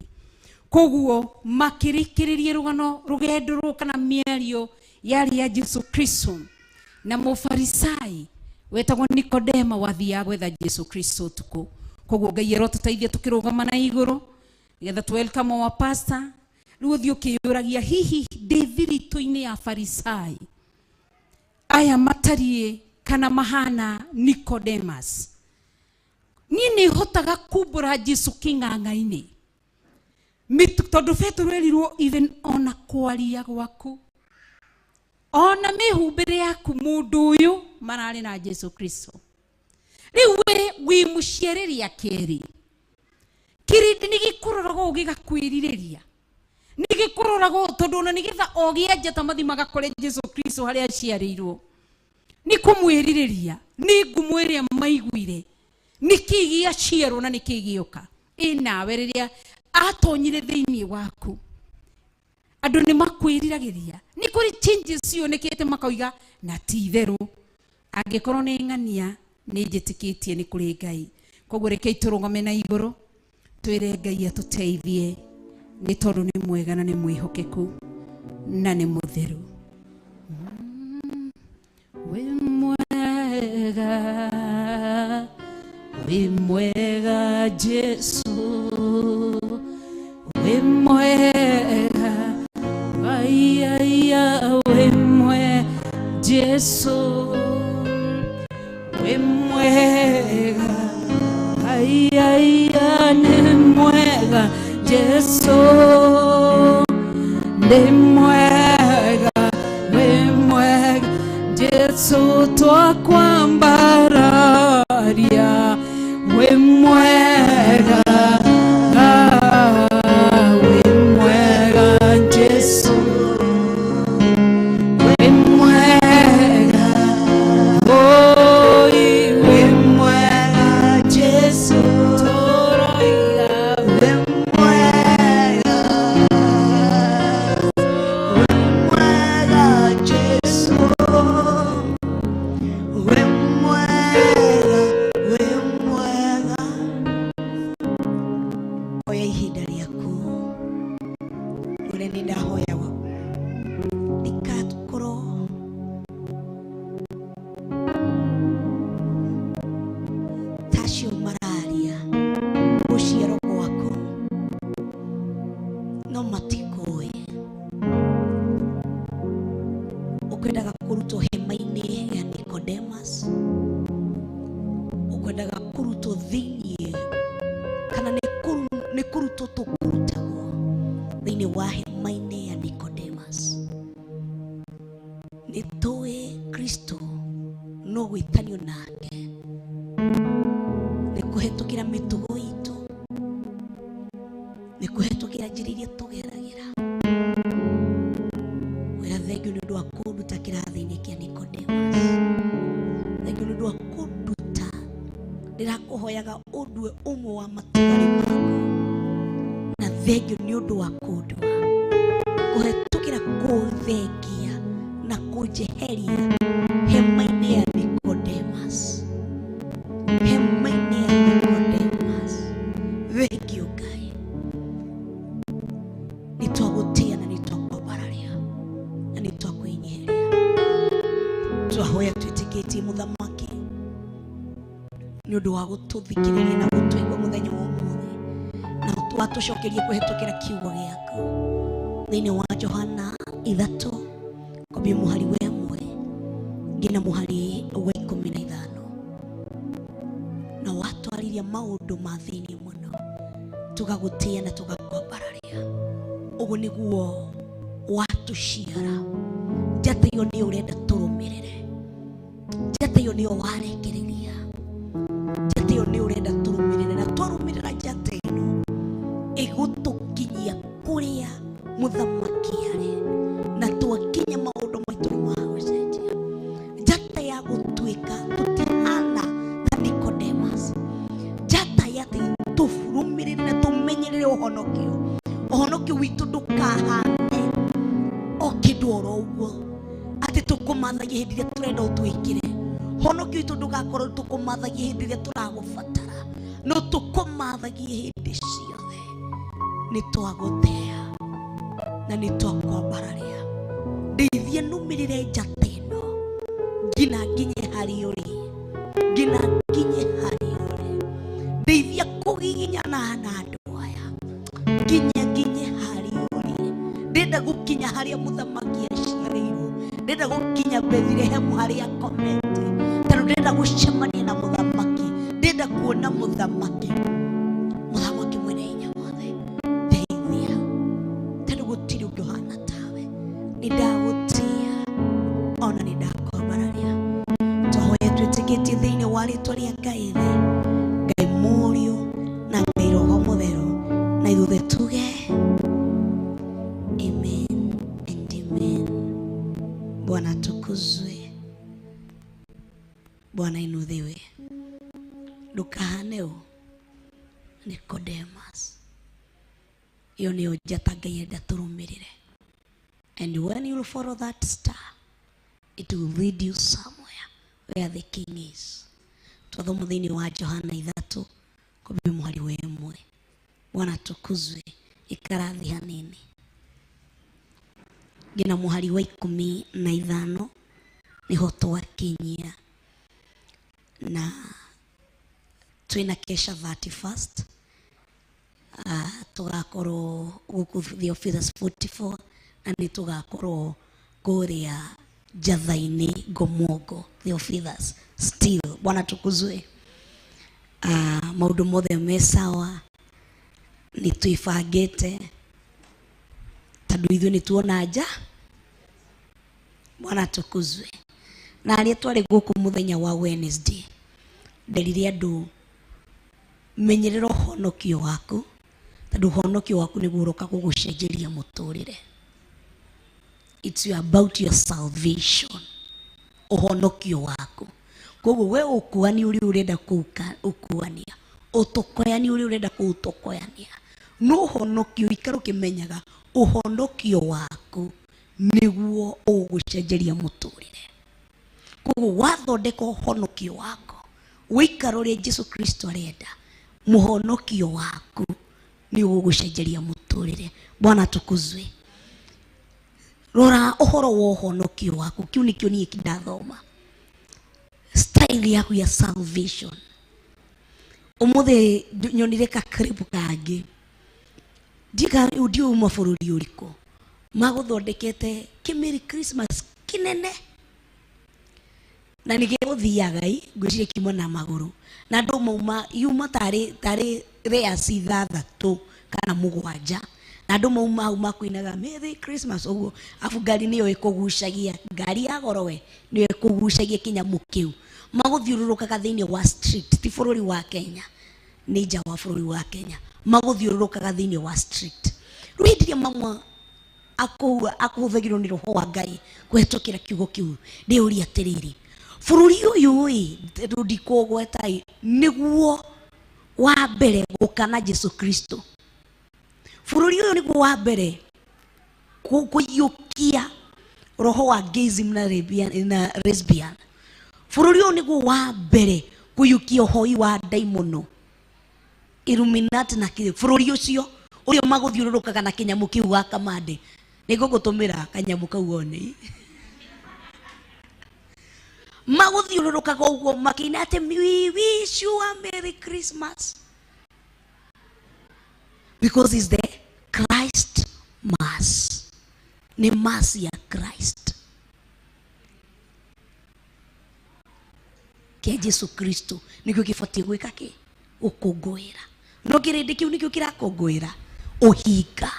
Koguo makĩrĩkĩrĩria rũgano rũgendo rũu kana mĩario yarĩ ya Jesu Kristo na mũfarisai wetagwo Nikodema wathiaga gwetha Jesu Kristo ũtukũ. Koguo Ngai arotũteithia tũkĩrũgama na igũrũ nĩgetha tũ welcome our pastor. Rĩu ũthiĩ ũkĩyũragia hihi ndĩ thiritũ-inĩ ya farisai aya matariĩ kana mahana Nicodemus? Niĩ nĩ hotaga kumbũra Jesu kĩng'ang'a-inĩ, tondũ Petero erirwo even ona kwaria gwaku ona mĩhumbĩre yaku mũndũ ũyũ mararĩ na Jesu Kristo. Rĩu we wĩ mũciarĩria kerĩ, kĩrĩndĩ nĩ gĩkũroraga ũũ gĩgakwĩrirĩria, nĩ gĩkũroraga ũũ tondũ ona nĩgetha o gĩa njata mathiĩ magakore Jesu Kristo harĩa aciarĩirwo, nĩ kũmwĩrirĩria, nĩ ngumo ĩrĩa maiguire, nĩ kĩĩ gĩaciarwo na nĩ kĩĩ gĩoka. Ĩ nawe rĩrĩa atonyire thĩinĩ waku, andũ nĩ makwĩriragĩria, nĩ kũrĩ changes cionekete makoiga na ti itherũ, angĩkorwo nĩ ng'ania nĩ njĩtĩkĩtie nĩ kũrĩ Ngai. Koguo rekei tũrũgame na igũrũ. Twĩre Ngai atũteithie nĩ tondũ nĩ mwega na nĩ mwĩhokeku na nĩ mũtheru. Wĩ mwega, wĩ mwega Jesu, wĩ mwega, ai ai wĩ mwega Jesu, wĩ mwega, ai ai nĩ mwega Jesu, nĩ mwega, wĩ mwega Jesu, twakwambararia wĩ mwega, wĩ mwega Jesu, wĩ mwega, oi wĩ mwega Jesu, tũroiga wĩ mwega, wĩ mwega Jesu, wĩ mwega, wĩ mwega. Oya ihinda rĩaku ũrĩa nĩ ndahoya ndikakorwo tacio mararia gũciarwo gwaku no matikũĩ. Ũkwendaga kũrutwo hema-inĩ ya Nicodemus, ũkwendaga kũrutwo thĩiniĩ kana nĩ kũrutwo tũkũrutagwo thĩiniĩ wa hema-inĩ ya Nicodemus. Nĩ tũĩ Kristo no gwĩtanio nake nĩ kũhetũkĩra mĩtugo itũ, nĩ kũhetũkĩra njĩra iria tũgeragĩra. Wĩra thengiũ nĩ ũndũ wa kũnduta kĩrathi-inĩ kĩa Nicodemus, thengiũ nĩ ũndũ wa kũnduta. Ndĩrakũhoyaga ũndue ũmwe wa matigari maku, na thengiũ nĩ ũndũ wa kũndua kũhetũkĩra kũthengia na kũnjeheria hema-inĩ ya Nicodemus, hema-inĩ ya Nicodemus. Thengiũ Ngai, nĩ twagũtĩa na nĩ twakwambararia na nĩ twakwĩnyiheria. Twahoya twĩtĩkĩtie mũthamaki nĩ ũndũ wa gũtũthikĩrĩria na gũtũigua mũthenya wa ũmũthĩ, na watũcokerie kũhetũkĩra kiugo gĩaku thĩinĩ wa Johana 3 kwambia mũhari wa 1 nginya mũhari wa 15, na watwaririe maũndũ ma thĩinĩ mũno, tũgagũtĩa na tũgakwambararia. Ũguo nĩguo watũciara. Njata ĩyo nĩyo ũrenda tũrũmĩrĩre, njata ĩyo nĩyo warekereria, njata ĩyo nĩyo ũrenda tũrũmĩrĩre, na twarũmĩrĩra njata ĩno ĩgũtũkinyia kũrĩa mũthamaki arĩ, na twakinya maũndũ maitũ nĩ magũcenjia. Njata ya gũtuĩka tũtihana ta Nicodemus, njata ya atĩ tũrũmĩrĩre na tũmenyerere ũhonokio. Ũhonokio witũ ndũkahane o kĩndũ oro ũguo atĩ tũkũmathagia hĩndĩ ĩrĩa tũrenda ũtwĩkĩre. Ũhonokio witũ ndũgakorwo tũkũmathagia hĩndĩ ĩrĩa tũragũbatara, no tũkũmathagie hĩndĩ ciothe. Nĩ twagũtĩa na nĩ twakwambararia. Ndeithie nũmĩrĩre njata ĩno nginya nginye harĩ ũrĩ, nginya nginye harĩ ũrĩ. Ndeithia kũgiginyana na andũ aya nginya nginye harĩ ũrĩ. Ndĩrenda gũkinya harĩa mũthamaki aciarĩirwo, ndĩrenda gũkinya Bethilehemu harĩa akomete, tondũ ndĩrenda gũcemania na mũthamaki, ndĩrenda kuona mũthamaki, mũthamaki mwene hinya wothe. Ndeithia tondũ gũtirĩ ũngĩ ũhana tawe. Nĩ ndagũtĩa ona nĩ ndakwambararia. Twahoya twĩtĩkĩtie thĩinĩ wa rĩtwa rĩa Ngai Ithe, Ngai Mũriũ na Ngai Roho Mũtheru, na ithuothe tuge amen and amen. Bwana atukuzwe, Bwana inudhiwe. Ndũkahane ũ Nicodemus. Ĩyo nĩyo njata Ngai enda tũrũmĩrĩre. And when you follow that star, it will lead you somewhere where the king is. Twathoma thĩinĩ wa Johana 3 kwambia mũhari wa 1 Bwana tukuzwe. Ikara thĩ hanini nginya mũhari wa 15 niho twakinyia, na twina kesha 31st. Tugakorwo guku Theophilus 44 na nĩ tugakorwo kũrĩa Njatha-inĩ Ngomongo Theophilus still. Bwana tukuzwe. Maũndũ mothe me sawa, nĩ twĩbangĩte tondũ ithuĩ nĩ tuona nja. Bwana tukuzwe. Na arĩa twarĩ gũkũ mũthenya wa Wednesday, nderire andũ menyerera ũhonokio waku, tondũ ũhonokio waku nĩguo ũroka gũgũcenjeria mũtũrĩre. It's about your salvation, ũhonokio waku. Koguo we ũkuani ũrĩa ũrenda ũkuania, ũtokoyani ũrĩa ũrenda kũũtokoyania, no ũhonokio ikara ũkĩmenyaga ũhonokio waku nĩguo ũgũcenjeria mũtũrĩre. Koguo wathondeka ũhonokio waku, wĩikara ũrĩa Jesu Kristo arenda, mũhonokio waku nĩ ũgũcenjeria mũtũrĩre. Bwana tukuzwe. Rora ũhoro wa ũhonokio waku, kĩu nĩkĩo niĩ ndathoma. Style yaku ya salvation. Ũmũthĩ nyonire ka clip kangĩ, ndiũĩ uma bũrũri ũrĩkũ, magũthondekete kĩ Merry Christmas kĩnene, na nĩ gĩgũthiaga ĩ, ngwĩciria kiuma na magũrũ, na andũ mauma yuma tarĩ layers 6 kana 7, na andũ mauma hau makuinaga Merry Christmas ũguo, afu ngari nĩyo ĩkũgucagia, ngari ya goro we nĩyo ĩkũgucagia kĩnyamũ kĩu, magũthiũrũrũkaga thĩinĩ wa street, ti bũrũri wa Kenya, nĩ nja wa bũrũri wa Kenya, magũthiũrũrũkaga thĩinĩ wa street. Rĩu hĩndĩ ĩrĩa mamwe akũhũthagĩrwo nĩ roho wa Ngai kũhetũkĩra kiugo kĩu, ndĩũria atĩrĩrĩ, bũrũri ũyũ ĩ, tondũ ndikũgweta ĩ, nĩguo wa mbere gũka na Jesu Kristo. Bũrũri ũyũ nĩguo wa mbere kũiyũkia roho wa gayism na lesbian. Bũrũri ũyũ nĩguo wa mbere kũiyũkia ũhoi wa ndaimono, Illuminati na kĩ. Bũrũri ũcio ũrĩa magũthiũrũrũkaga na kĩnyamũ kĩu wa kamande, nĩngũgũtũmĩra kanyamũ kau one. Magũthiũrũrũkaga ũguo makĩina atĩ we wish you a Merry Christmas, because it's the Christ Mass, nĩ Mass ya Christ kĩa Jesu Kristo, nĩkĩo kĩbatiĩ gwĩka kĩ? Gũkũngũĩra. No kĩrĩndĩ kĩu nĩkĩo kĩrakũngũĩra ũhinga.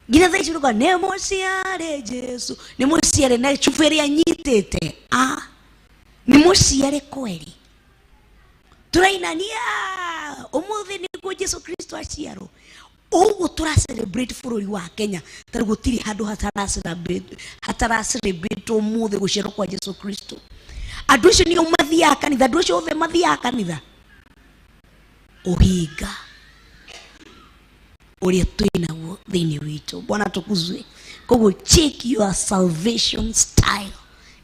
Nginya thaa ici ũrauga nĩ mũciare Jesu, nĩ mũciare na cuba ĩrĩa anyitĩte, nĩ mũciare kweri. Tũrainania ũmũthĩ nĩguo Jesu Kristo aciarwo. Ũguo tũra celebrate bũrũri wa Kenya, tondũ gũtirĩ handũ hatara celebrate ũmũthĩ gũciarwo kwa Jesu Kristo. Andũ acio nĩo mathiaga kanitha, andũ acio othe mathiaga kanitha. Ũhinga ũrĩa twĩnaguo thĩinĩ witũ. Bwana tukuzwe. Koguo check your salvation style,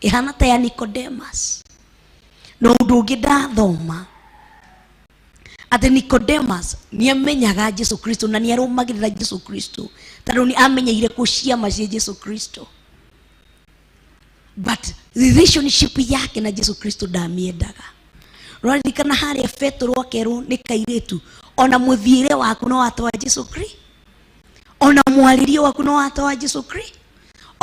ĩhana ta ya Nicodemus. Na ũndũ ũngĩ ndathoma atĩ Nicodemus nĩamenyaga Jesu Kristo na nĩarũmagĩrĩra Jesu Kristo, tondũ nĩ amenyeire kũ ciama cia Jesu Kristo, but relationship yake na Jesu Kristo ndamĩendaga. Ũraririkana harĩa Petero akerwo nĩ kairĩtu, ona mũthiĩre waku no watoa Jesu Kristo, ona mwarĩrie waku no watoa Jesu Kristo,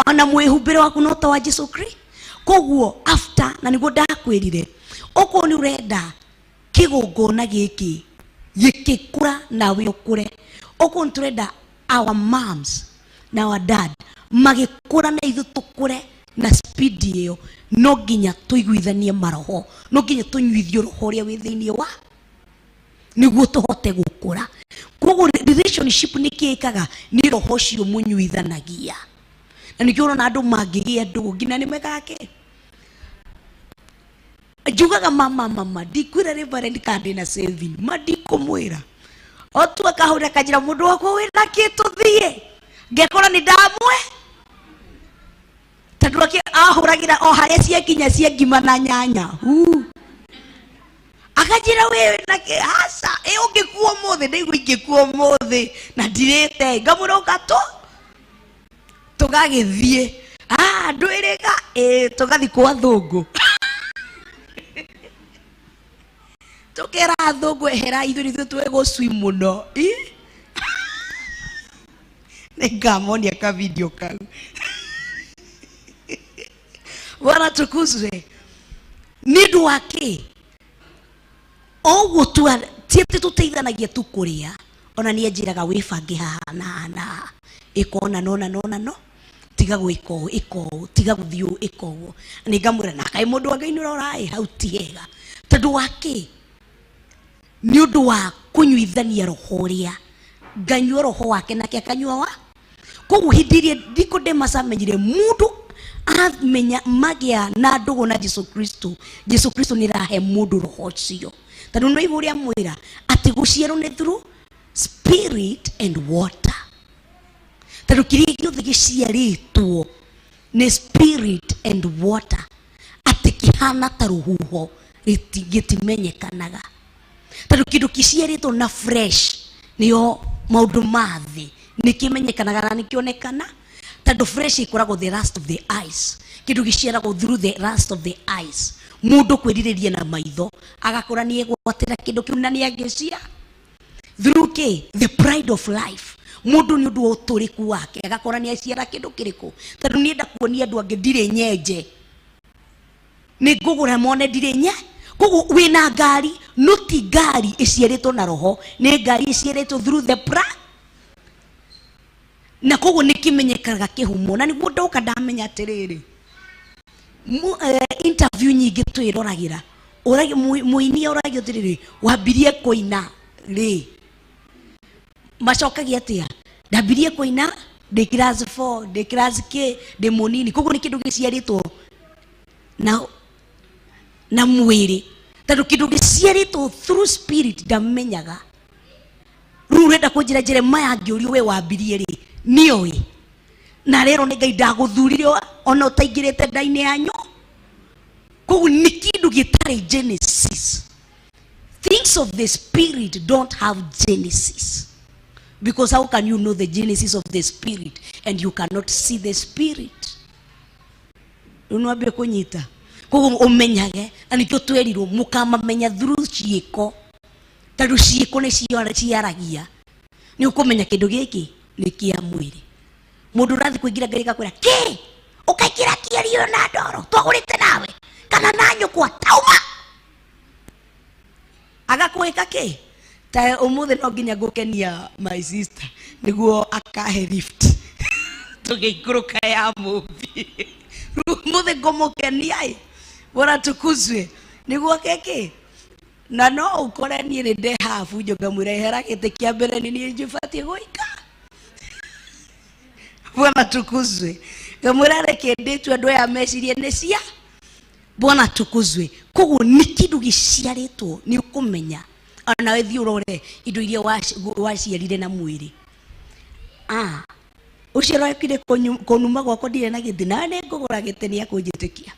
ona mwĩhumbĩre waku no toa Jesu Kristo. Koguo after, na nĩguo ndakwĩrire, okorwo nĩ ũrenda kĩgongona gĩkĩ gĩkĩkũra nawe ũkũre, okorwo nĩ tũrenda our moms na our dad magĩkũra na ithuĩ tũkũre na speed ĩyo, no nginya tũiguithanie maroho, no nginya tũnyuithie roho ũrĩa wĩ thĩinĩ wa, nĩguo tũhote gũkũra. Koguo relationship nĩ kĩkaga nĩ roho ũcio mũnyuithanagia, na nĩkĩo ũrona andũ mangĩgĩa ndũgũ nginya nĩ mekaga kĩ. Njugaga mama, mama ndikwĩra Reverend kana ndĩna saving, ma ndikũmwĩra. O tu akahũra kanjĩra mũndũ wakwa wĩna kĩ tũthiĩ, ngekora nĩ ndamwe, tondũ ahũragĩra o harĩa ciakinya cia ngima na nyanya. Akanjĩra we na aca ĩ ũngĩkua ũmũthĩ ndaigua ingĩkua ũmũthĩ na ndirĩte ngamwĩra ũka tũ tũgagĩthiĩ ah ndwĩrĩga ĩ tũgathiĩ kwa thũngũ tũkera athũngũ ehera ithuĩ nithuĩ twĩgũcui mũno ĩ nĩngamonia ka video kau. Bwana tukuzwe. Nĩ ũndũ wa kĩ oguo tua ti atĩ tũteithanagia tu kũrĩa ona nĩ anjĩraga wĩbange haha na haha na haha ĩka ũna na ũna na ũna no tiga gwĩka ũũ ĩka ũũ tiga gũthiĩ ũũ ĩka ũguo nĩ ngamwĩra na kaĩ mũndũ wa Ngai nĩ ũrora ĩ hau ti hega tondũ wa kĩ nĩ ũndũ wa kũnyuithania roho ũrĩa nganyua roho wake nake akanyua wa koguo hĩndĩ ĩrĩa Nicodemus amenyire mũndũ amenya magĩa na ndũgũ na Jesu Kristo Jesu Kristo nĩ rahe mũndũ roho ũcio tondũ no igũ ũrĩa mwĩra atĩ gũciarwo nĩ through spirit and water tondũ kĩrĩa gĩothe gĩciarĩtwo nĩ spirit and water atĩ kĩhana ta rũhuho gĩtimenyekanaga tondũ kĩndũ kĩciarĩtwo na fresh nĩyo maũndũ ma thĩ nĩ kĩmenyekanaga na nĩ kĩonekana tondũ fresh ĩkoragwo the lust of the eyes kĩndũ gĩciaragwo through the lust of the eyes mũndũ kwĩrirĩria na maitho agakora nĩ egwatĩra kĩndũ kĩu na nĩ angĩcia through kĩ the pride of life mũndũ nĩ ũndũ wa ũtũrĩku wake agakora nĩ aciara kĩndũ kĩrĩkũ tondũ nienda kuonia andũ angĩ ndirĩ nyenje nĩ ngũgũra mone ndirĩ nye koguo wĩna ngari no ti ngari ĩciarĩtwo na roho nĩ ngari ĩciarĩtwo through the pra na koguo nĩ kĩmenyekaga kĩhumo na nĩguo ndoka ndamenya atĩrĩrĩ interview nyingĩ twĩroragĩra mũini oragio atĩrĩrĩ wambirie kũina rĩ macokagia atĩa ndambirie kũina ndĩ class 4 ndĩ class K ndĩ mũnini koguo nĩ kĩndũ gĩciarĩtwo na mwĩrĩ tondũ kĩndũ gĩciarĩtwo through spirit ndamenyaga rĩu ũrenda kũnjĩra Jeremiah angĩũrio we wambirie rĩ nĩoĩ na rero nĩ Ngai ndagũthurire ona ũtaingĩrĩte nda-inĩ yanyu koguo nĩ kĩndũ gĩtarĩ genesis. Things of the spirit don't have genesis because how can you know the genesis of the spirit and you cannot see the spirit? Rĩu nĩwambie kũnyita koguo ũmenyage na nĩkĩo twerirwo mũkamamenya through ciĩko tondũ ciĩko nĩ ciaragia nĩ ũkũmenya kĩndũ gĩkĩ nĩ kĩa mwĩrĩ mũndũ ũrathiĩ kũingĩra ngari gakwĩra kĩ ũkaingĩra kĩario na ndoro twagũrĩte nawe kana na nyũkwa tauma agakwĩka kĩ ta ũmũthĩ no nginya ngũkenia my sister nĩguo akahe lift tũgĩikũrũka ya mũmbi rĩu ũmũthĩ ngũmũkenia ĩ bora tukuzwe nĩguo kĩkĩ na no ũkore niĩ nĩ ndĩ habu ngamwĩra ehera gĩtĩ kĩa mbere nĩ niĩ njibatiĩ gũika bwana tukuzwe ngamwĩra reke ndĩtue andũ aya mecirie nĩ cia bwana tukuzwe koguo nĩ kĩndũ gĩciarĩtwo nĩ ũkũmenya onawe thiĩ ũrore indo iria waciarire na mwĩrĩ ah ũcio ũrokire kũnuma gwakwa ndirĩ na gĩtĩ nawe nĩ ngũgũra gĩtĩ nĩ akũnjĩtĩkia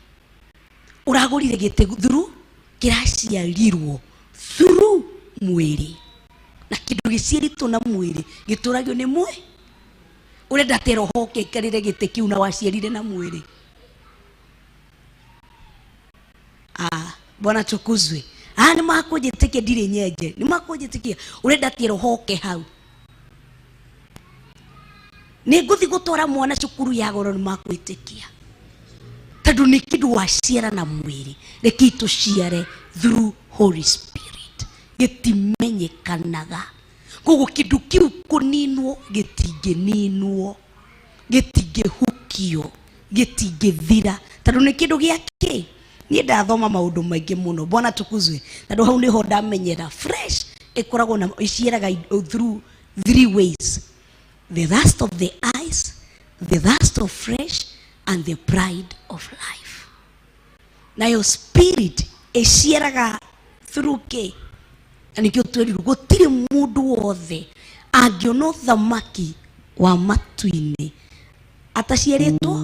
ũragũrire gĩtĩ through kĩraciarirwo through mwĩrĩ na kĩndũ gĩciarĩtwo na mwĩrĩ gĩtũragio nĩ mwĩ ũrenda atĩ roho ũkĩikarĩre gĩtĩ kĩu na waciarire na mwĩrĩ ah bwana tukuzwe ah nĩ makũnjĩtĩkia ndirĩ nyenje nĩ makũnjĩtĩkia ũrenda atĩ roho ũke hau nĩ ngũthiĩ gũtwara mwana cukuru ya goro nĩ makwĩtĩkia tondũ nĩ kĩndũ waciara na mwĩrĩ reke tũciare through Holy Spirit gĩtimenyekanaga koguo kĩndũ kĩu kũninwo gĩtingĩninwo gĩtingĩhukio gĩtingĩthira tondũ nĩ kĩndũ gĩa kĩ niĩ ndathoma maũndũ maingĩ mũno bwana tukuzwe tondũ hau nĩho ndamenyera fresh ĩkoragwo na ĩciaraga through three ways the lust of the eyes the lust of flesh and the pride of life nayo spirit ĩciaraga through kĩ na nĩkĩo twerirwo gũtirĩ mũndũ wothe angĩona ũthamaki wa matu-inĩ ataciarĩtwo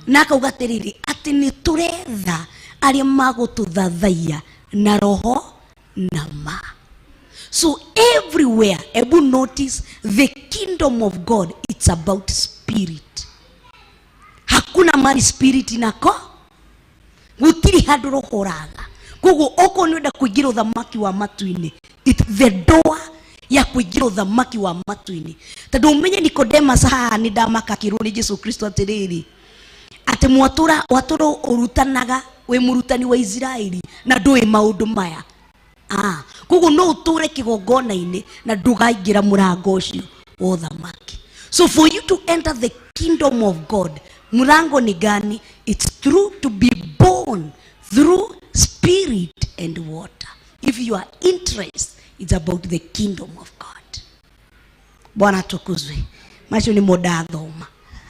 na akauga atĩrĩrĩ atĩ nĩ tũretha arĩa magũtũthathaiya Na roho na ma. So everywhere, ebu notice the kingdom of God, it's about spirit. Hakuna mali spirit inako gutiri handu roho raga. Koguo okorwo nĩ ũrenda kũingĩra ũthamaki wa matu-inĩ, it the door ya kũingĩra ũthamaki wa matu-inĩ. Tondũ ũmenye Nicodemus haha nĩ ndamaka akĩrwo nĩ Jesu Kristo atĩrĩrĩ, atĩ mwatũra watũra ũrutanaga wĩ mũrutani wa Isiraeli na ndũĩ maũndũ maya. Koguo no ũtũre kĩgongona-inĩ na ndũgaingĩra mũrango ũcio wa ũthamaki. So for you to enter the kingdom of God, mlango ni gani? It's through to be born through spirit and water. If you are interested, it's about the kingdom of God. Bwana atukuzwe. Macio nĩmo ndathoma.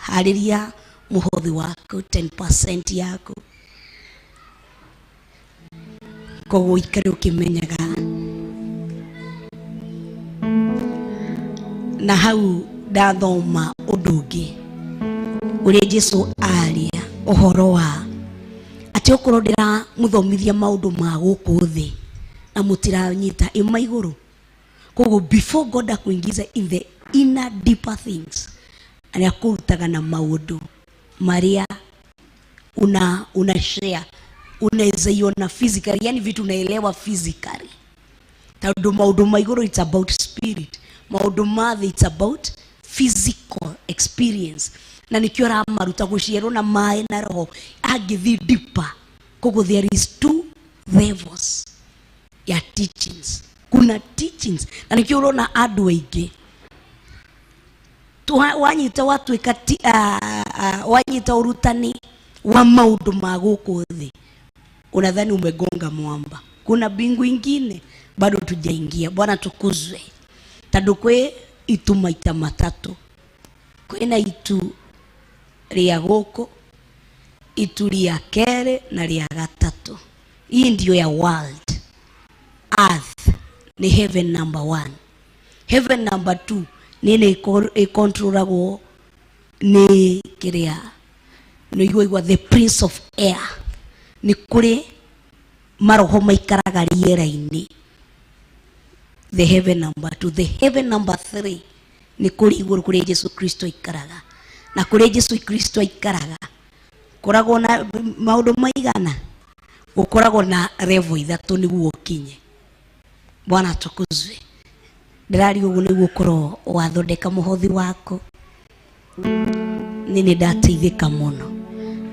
Harĩria mũhothi waku 10% yaku. Koguo ikare ũkĩmenyaga. Na hau ndathoma ũndũ ũngĩ ũrĩa Jesu aria ũhoro wa atĩ okorwo ndĩramũthomithia maũndũ ma gũkũ thĩ na mũtiranyita ĩma igũrũ. Koguo before God akuingiza in the inner deeper things, anakũrutaga na maũndũ marĩa una share, unaweza iona physically, yani vitu unaelewa physically. Tondũ maũndũ ma igũrũ it's about spirit, maũndũ ma thĩ it's about physical experience. Na nikio aramaruta gũciarwo na maĩ na roho angĩthiĩ deeper. Koguo there is two levels ya teachings. Kuna teachings na nikio ũrona andũ aingĩ wanyita watuĩka wanyita ũrutani wa maũndũ ma gũkũ thĩ, unadhani umegonga mwamba. Kuna bingu ingine bado tujaingia. Bwana tukuzwe. Tondũ kwĩ itu maita matatũ. Kwĩna itu rĩa gũkũ, itu rĩa kerĩ na rĩa gatatũ. Hii ndio ya world. Earth ni heaven number 1. Heaven number 2 nĩ ĩkontrolagwo nĩ kĩrĩa nĩ igua the prince of air. Nĩ kũrĩ maroho maikaraga rĩera-inĩ. The heaven number 2. The heaven number 3 nĩ kũrĩ igũrũ kũrĩa Jesu Kristo aikaraga. Na kũrĩa Jesu Kristo aikaraga koragwo na maũndũ maigana, gũkoragwo na level ithatũ nĩguo ũkinye. Bwana atukuzwe. Ndĩraria ũguo nĩguo ũkorwo wathondeka mũhothi waku. Niĩ nĩ ndateithĩka mũno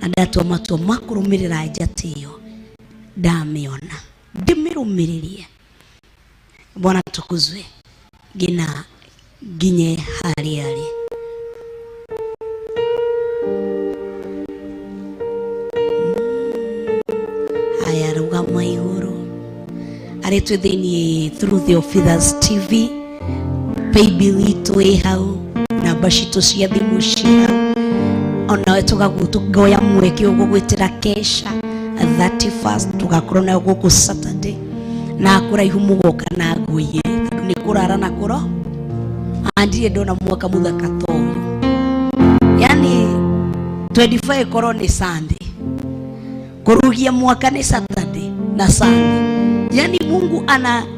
na ndatua matua ma kũrũmĩrĩra njata ĩyo ndamĩona, ndĩmĩrũmĩrĩrie. Bwana atukuzwe nginya nginye harĩa arĩ. Haya, rũgama igũrũ. Arĩ twĩ thĩiniĩ through the Theophilus TV, paybill itũ ĩ hau, namba citũ cia thimũ ci hau. Onawe tũgoya mweke ũguo gwĩtĩra kesha 31st, tũgakorwo nayo gũkũ Saturday. Na kũraihu mũgoka na nguo igĩrĩ tondũ nĩ kũrara na kũro. Andirĩ ndona mwaka mũthaka ta ũyũ. Yani 25 ĩkorwo nĩ Sunday, kũrugia mwaka nĩ Saturday na Sunday. Yani Mungu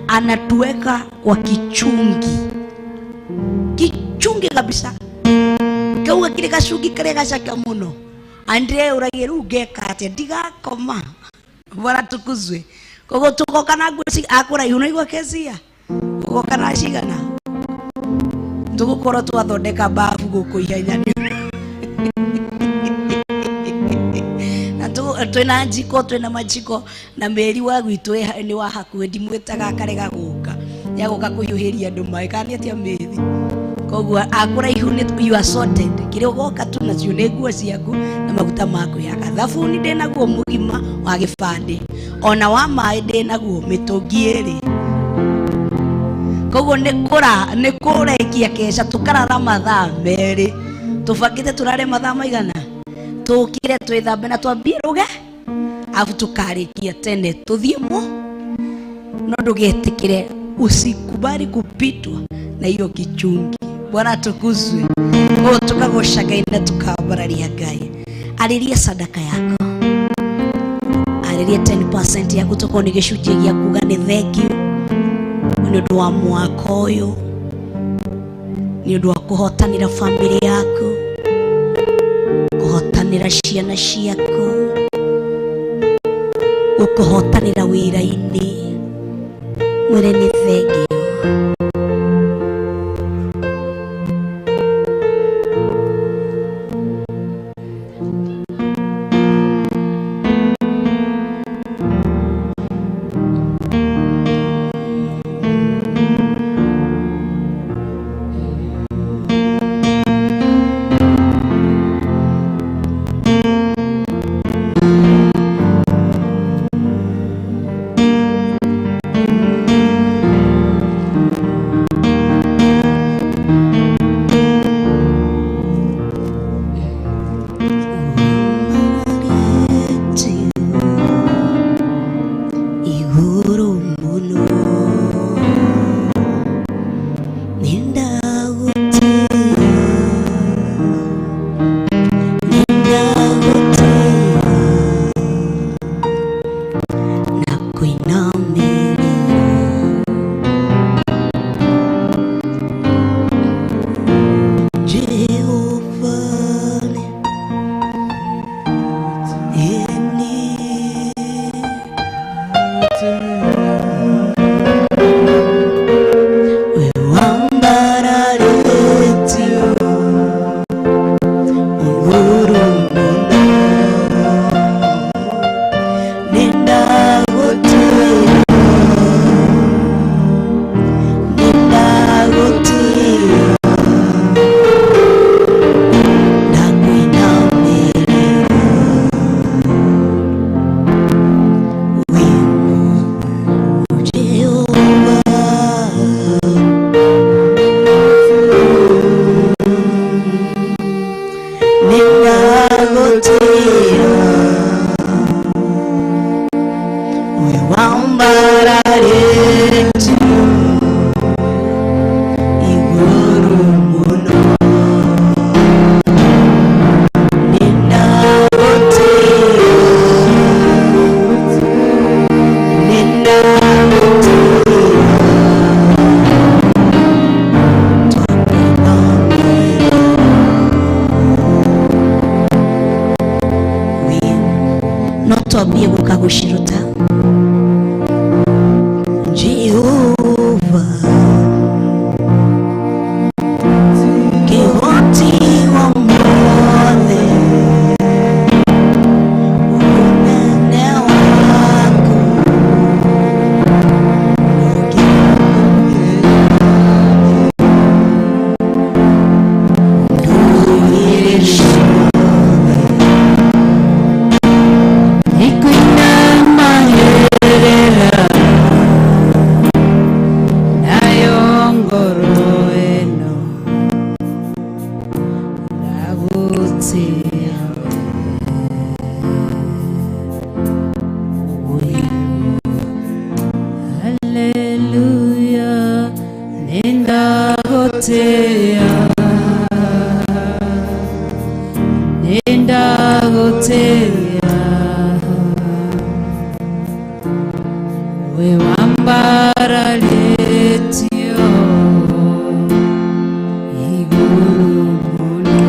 anatuweka kwa kichungi, kichungi kabisa. Kauga kile gacungi karĩa gacaka mũno. Andrea ũragia rĩu ngeka atĩa, ndigakoma. Bwana tukuzwe. Koguo tũgoka na nguo akũraihu na igua kezia ũgoka na cigana, tũgũkorwo twathondeka bafu gũkũ ihenya na twĩna njiko, twĩna majiko na meri wa gwitũ nĩ wa hakuhĩ, ndimwĩtaga akarega gũka, nĩagũka kũhiũhĩria andũ maĩ kana nĩ atĩa mĩthi. Koguo akũraihu nĩ you are sorted. Kĩrĩa ũgoka tu nacio nĩ nguo ciaku na maguta ma kwĩhaka. Thabuni ndĩnaguo mũgima wa gĩbandĩ, ona wa maĩ ndĩnaguo mĩtũngi ĩrĩ. Koguo nĩ kũrekia kesha tũkarara mathaa merĩ, tũbangĩte tũrare mathaa maigana, tũkire twĩthambe na twambie rũge, afu tũkarĩkia tene tũthiĩ mo. No ndũgetĩkĩre, usikubali kupitwa na hiyo kichungi. Bwana atukuzwe. Koguo tũkagoca Ngai na tũkambararia Ngai. Arĩria sadaka yako, arĩria Wĩikarĩrie 10% yaku, tokorwo nĩ gĩcunjĩ gĩa kuga nĩ thank you nĩ ũndũ wa mwaka ũyũ, nĩ ũndũ wa kũhotanĩra famĩlĩ yaku, kũhotanĩra ciana ciaku, gũkũhotanĩra wĩra-inĩ. Mwĩre nĩ thank you. Igũrũ mũno nĩndagũtĩĩa, nĩndagũtĩĩa na kũinamĩrĩra. Jehova nĩ No twambie gũka gũciruta. Jehova kĩhoti wa mothe, ũnene waku ndũrĩrĩ ciothe. Nikuinamagĩrĩra nayo ngoro ĩno ndagũtĩĩa we. Haleluya, nĩndagũtĩĩa, nĩndagũtĩĩa we wambararĩtio igũrũ mũno,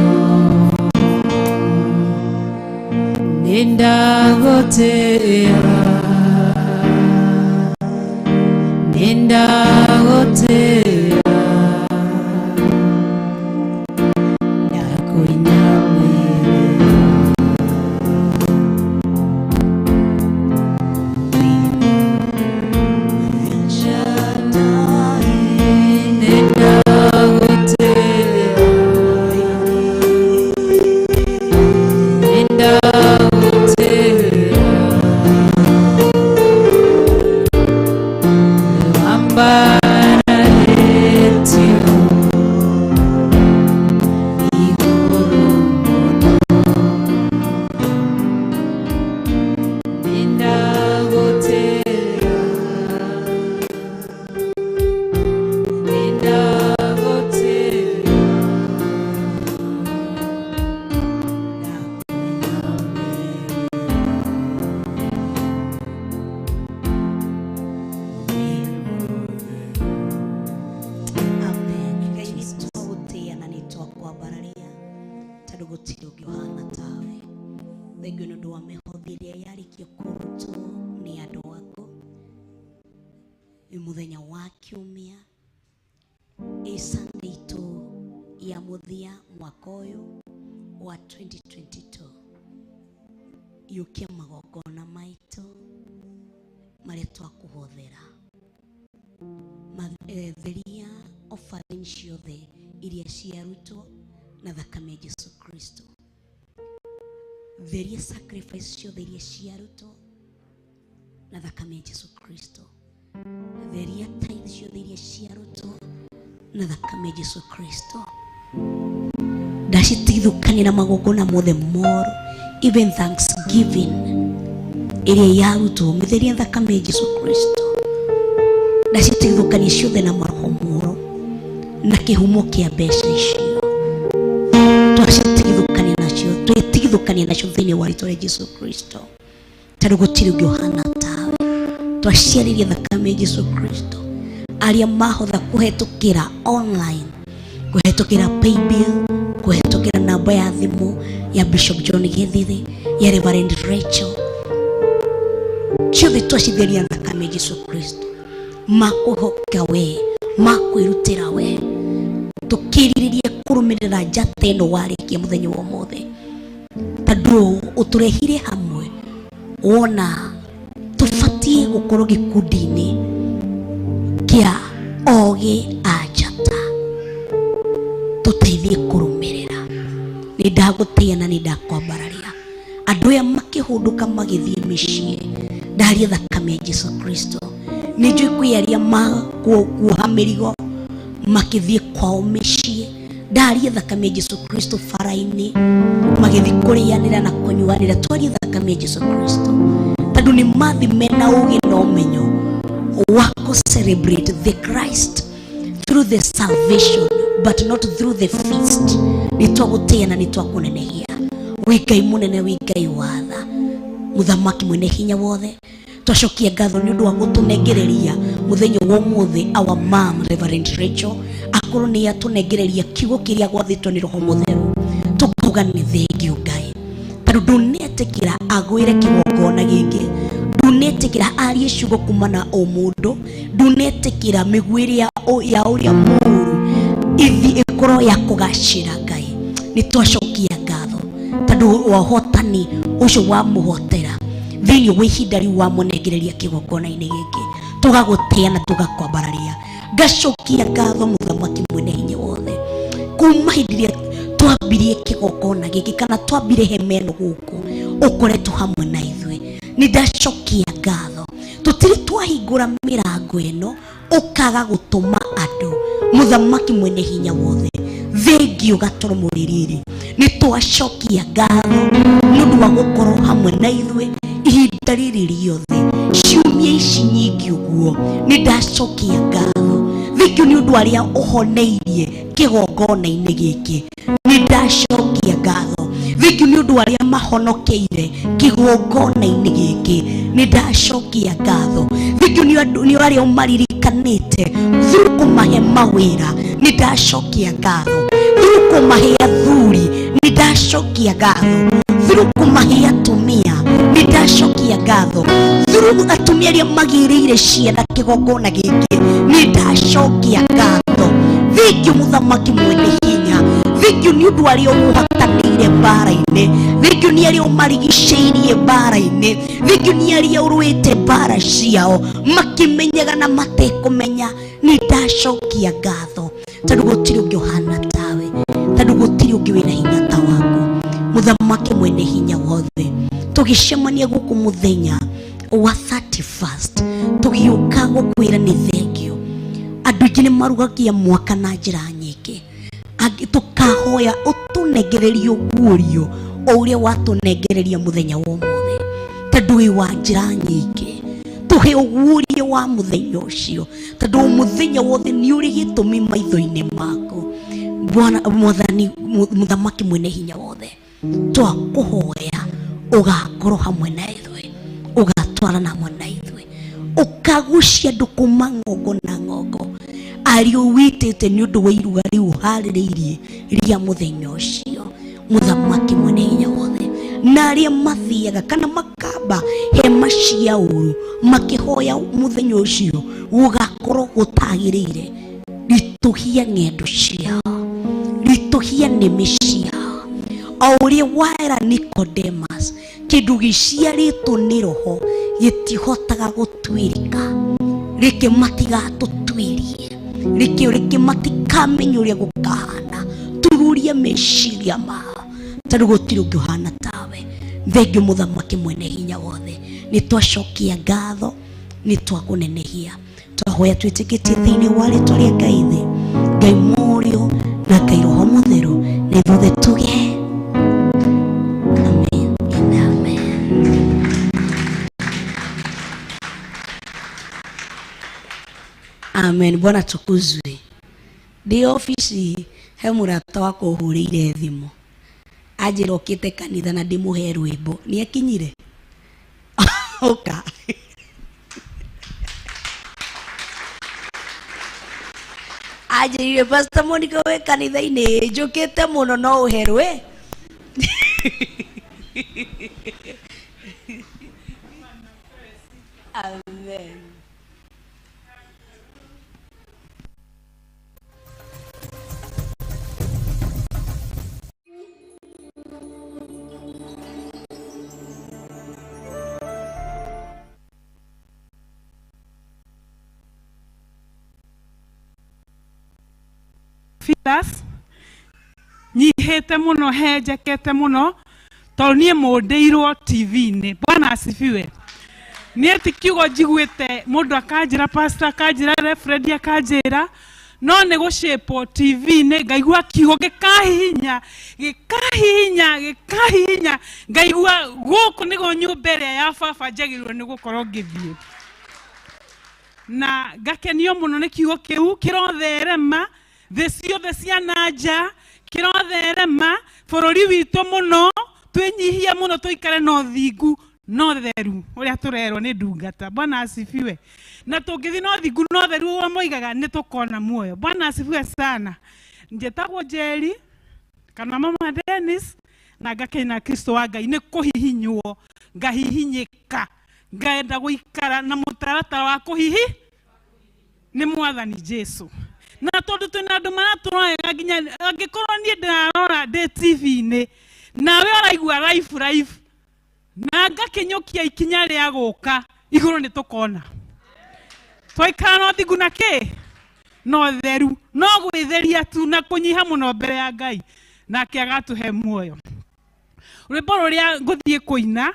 nĩndagũtĩĩa, nĩndagũtĩĩa ndakũinamĩrĩra. Nĩndagũtĩĩa, nĩndagũtĩĩa. Tondũ gũtirĩ ũngĩ ũhana tawe. Thengiũ nĩ ũndũ wa mĩhothi ĩrĩa yarĩkia kũrutwo nĩ andũ aku. Nĩ mũthenya wa kiumia, ĩ Sunday itũ ya mũthia mwaka ũyũ wa 2022. Yũkia magongona maitũ marĩa twakũhothera. Theria offering ciothe iria ciarutwo na thakame ya Jesu Kristo. Theria sacrifice ciothe iria ciarutwo na thakame ya Jesu Kristo. Theria tithe ciothe iria ciarutwo na thakame ya Jesu Kristo. Ndacitigithũkania na magongona mothe moru, even thanksgiving ĩrĩa yarutwo, mĩtheria thakame ya Jesu Kristo. Ndacitigithũkania ciothe na maroho moru na kĩhumo kĩa mbeca icio. Twacitigithũkania nacio, twĩtigithũkania nacio thĩinĩ wa rĩtwa rĩa Jesu Kristo. Tondũ gũtirĩ ũngĩ ũhana tawe. Twaciarĩria thakame ya Jesu Kristo. Arĩa mahotha kũhetũkĩra online, kũhetũkĩra paybill, kũhetũkĩra namba ya thimũ ya Bishop John Githithi, ya Reverend Rachel, ciothe twacitheria thakame ya Jesu Kristo. Makwĩhoka we, makwĩrutĩra we, tũkĩrirĩria kũrũmĩrĩra njata ĩno warĩkia mũthenya wa ũmũthĩ, tondũ ũtũrehire hamwe. Wona tũbatiĩ gũkorwo gĩkundi-inĩ kĩa ogĩ a njata, tũteithie kũrũmĩrĩra. Nĩ ndagũtĩĩa na nĩ ndakwambararia. Andũ aya makĩhũndũka magĩthiĩ mĩciĩ, ndaria thakame ya Jesu Kristo. Nĩ njũĩ kwĩ arĩa makuoha mĩrigo makĩthiĩ kwao mĩciĩ, ndaria thakame ya Jesu Kristo bara-inĩ magĩthiĩ kũrĩanĩra na kũnyuanĩra. Twarie thakame ya Jesu Kristo, tondũ nĩ mathi mena ũgĩ na ũmenyo wa kũ celebrate the Christ through the salvation but not through the feast. Nĩ twagũtĩĩa na nĩ twakũnenehia. Wĩ Ngai mũnene, wĩ Ngai wa tha, mũthamaki mwene hinya wothe. Twacokia ngatho nĩ ũndũ wa gũtũnengereria mũthenya wa ũmũthĩ. Our mom Reverend Rachel akorwo nĩ atũnengereria kiugo kĩrĩa gwathĩtwo nĩ Roho Mũtheru, tũkauga nĩ thengio Ngai, tondũ ndũnetĩkĩra agwĩre kĩgongona gĩkĩ, ndũnetĩkĩra arie ciugo kuma na ũmũndũ, ndũnetĩkĩra mĩguĩ ya ũrĩa mũũru ithi ĩkorwo ya kũgacĩra. Ngai, nĩ twacokia ngatho tondũ wa ũhotani ũcio wamũhotera thĩinĩ wa ihinda rĩu wamũnengereria kĩgongona-inĩ gĩkĩ, tũgagũtĩĩa na tũgakwambararia. Ngacokia ngatho mũthamaki mwene hinya wothe, kuma hĩndĩ ĩrĩa twambirie kĩgongona gĩkĩ kana twambire hema ĩno gũkũ, ũkoretwo hamwe na ithuĩ. Nĩ ndacokia ngatho, tũtirĩ twahingũra mĩrango ĩno ũkaga gũtũma andũ. Mũthamaki mwene hinya wothe, thengio gatoro rĩrĩ, nĩ twacokia ngatho nĩ ũndũ wa gũkorwo hamwe na ithuĩ ihinda rĩrĩ rĩothe, ciumia ici nyingĩ ũguo. Nĩ ndacokia ngatho, thengio nĩ ũndũ arĩa ũhoneirie kĩgongona-inĩ gĩkĩ. Nĩ ndacokia ngatho, thengio nĩ ũndũ arĩa mahonokeire kĩgongona-inĩ gĩkĩ. Nĩ ndacokia ngatho, thengio nĩ arĩa ũmaririkanĩte through kũmahe mawĩra. Nĩ ndacokia ngatho through kũmahe athuri. Nĩ ndacokia ngatho through kũmahe atumia. Nĩ ndacokia ngatho through atumia arĩa magĩrĩire ciana kĩgongona gĩkĩ. Nĩ ndacokia ngatho, thengio mũthamaki mwene hinya, thengio nĩ ũndũ arĩa ũhotanĩire mbara-inĩ, thengio nĩ arĩa ũmarigicĩirie mbara-inĩ, thengio nĩ arĩa ũrũĩte mbara ciao makĩmenyaga na matekũmenya. Nĩ ndacokia ngatho tondũ gũtirĩ ũngĩ ũhana tawe, tondũ gũtirĩ ũngĩ wĩna hinya ta waku, mũthamaki mwene hinya wothe. Tũgĩcemania gũkũ mũthenya wa 31st, tũgĩũka gũkwĩra nĩ thengio. Andũ aingĩ nĩ marugagia mwaka na njĩra nyingĩ. Tũkahoya ũtũnengererie ũguũrio o ũrĩa watũnengereria mũthenya wa ũmũthĩ, tondũ wĩ wa njĩra nyingĩ. Tũhe ũguũrio wa mũthenya ũcio, tondũ mũthenya wothe nĩ ũrĩ gĩtũmi maitho-inĩ maku. Bwana mwathani, mũthamaki mwene hinya wothe, twakũhoya ũgakorwo hamwe na ithuĩ, ũgatwarana hamwe na ithuĩ, ũkagucia andũ kuma ng'ongo na ng'ongo arĩa wĩtĩte nĩ ũndũ wa iruga rĩu ũharĩrĩirie rĩa mũthenya ũcio. Mũthamaki mwene hinya wothe, na arĩa mathiaga kana makamba hema cia ũru makĩhoya mũthenya ũcio gũgakorwo gũtagĩrĩire, ritũhia ng'endo ciao, ritũhia nĩmĩ ciao, o ũrĩa waera Nicodemus, kĩndũ gĩciarĩtwo nĩ roho gĩtihotaga gũtuĩrĩka, rĩkĩ matigatũtuĩrie, rĩkĩ rĩkĩ matikamenya ũrĩa gũkahana, tururie meciria mao, tondũ gũtirĩ ũngĩ ũhana tawe. Thengio mũthamaki mwene hinya wothe, nĩ twacokia ngatho, nĩ twakũnenehia, twahoya twĩtĩkĩtie thĩinĩ wa rĩtwa rĩa Ngai Ithe, Ngai Mũriũ na Ngai Roho Mũtheru, na ithuothe tuge amen and amen. Amen. Bwana tukuzwe. Ndĩ obici he mũrata wakwa ũhũrĩire thimũ anjĩra okĩte kanitha na ndĩmũhe rwĩmbo, nĩ akinyire ũka. Anjĩrire Pastor Monica wĩ kanitha-inĩ njũkĩte mũno no ũhe rwĩ. Amen. Philas nyihĩte mũno, henjekete mũno, tondũ niĩ mũndĩirwo TV-inĩ. Bwana asifiwe. Niĩ ti kiugo njiguĩte mũndũ akanjĩra, pastor akanjĩra, reverend akanjĩra, no nĩ gũcĩpwo TV-inĩ ngaigua kiugo gĩkahihinya gĩkahihinya gĩkahihinya, ngaigua gũkũ nĩguo nyũmba ĩrĩa ya baba njagĩrĩirwo nĩ gũkorwo ngĩthiĩ, na ngakenio mũno nĩ kiugo kĩu kĩrotherema thĩ ciothe cia na nja, kĩrotherema bũrũri witũ mũno. Twĩnyihie mũno, tũikare na ũthingu no theru ũrĩa tũrerwo nĩ ndungata. Bwana asifiwe. Na tũngĩthiĩ na ũthingu no theru ũrĩa moigaga, nĩ tũkona muoyo. Bwana asifiwe sana. Njĩtagwo Njeri kana Mama Dennis, na ngakena Kristo wa Ngai nĩ kũhihinywo, ngahihinyĩka, ngaenda gũikara na mũtaratara wa kũhihi nĩ Mwathani Jesu. Na tondũ twĩna andũ maratũrorera, nginya angĩkorwo niĩ ndĩrarora ndĩ TV-inĩ nawe ũraigua life life na ngakinyũkia ikinya rĩa gũka igũrũ, nĩ tũkona twaikara na ũthingu na kĩ no theru, no gwĩtheria tu na kũnyiha mũno mbere ya Ngai, nake agatũhe muoyo. Rwĩmbo rũrĩa ngũthiĩ kũina,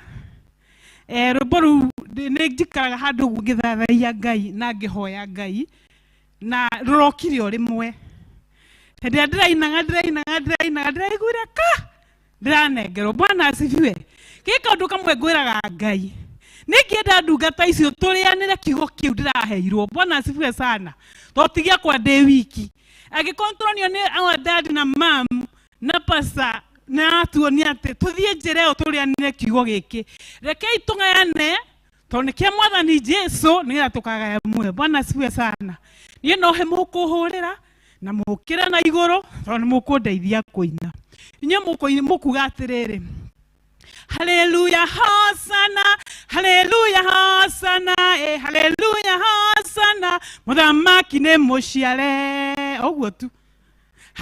rwĩmbo rũu nĩ njikaraga handũ ũguo ngĩthathaiya Ngai na ngĩhoya Ngai, na rũrokire o rĩmwe hĩndĩ ĩrĩa ndĩrainaga ndĩrainaga ndĩrainaga, ndĩraiguire ka ndĩranengerwo. Bwana asifiwe. Gĩ kaũndũ kamwe ngwĩraga Ngai, nĩngĩenda ndungata icio tũrĩanĩre kiugo kĩu ndĩraheirwo. Bwana asifiwe sana. Tondũ ti gĩakwa ndĩ wiki, angĩkorwo tũronio nĩ our dad na mam na pasa na atuonia atĩ tũthiĩ njĩra ĩyo tũrĩanĩre kiugo gĩkĩ, rekei tũgayane, tondũ nĩ kĩa Mwathani Jesu, nĩgetha tũkagaya muoyo. Bwana asifiwe sana. Niĩ no he mũkũhũrĩra na mũkĩre na igũrũ, tondũ nĩ mũkũndeithia kũina. Inyuĩ mũkuga atĩrĩrĩ, Haleluya hosana, haleluya hosana, haleluya hosana, mũthamaki nĩ mũciare. Ũguo tu.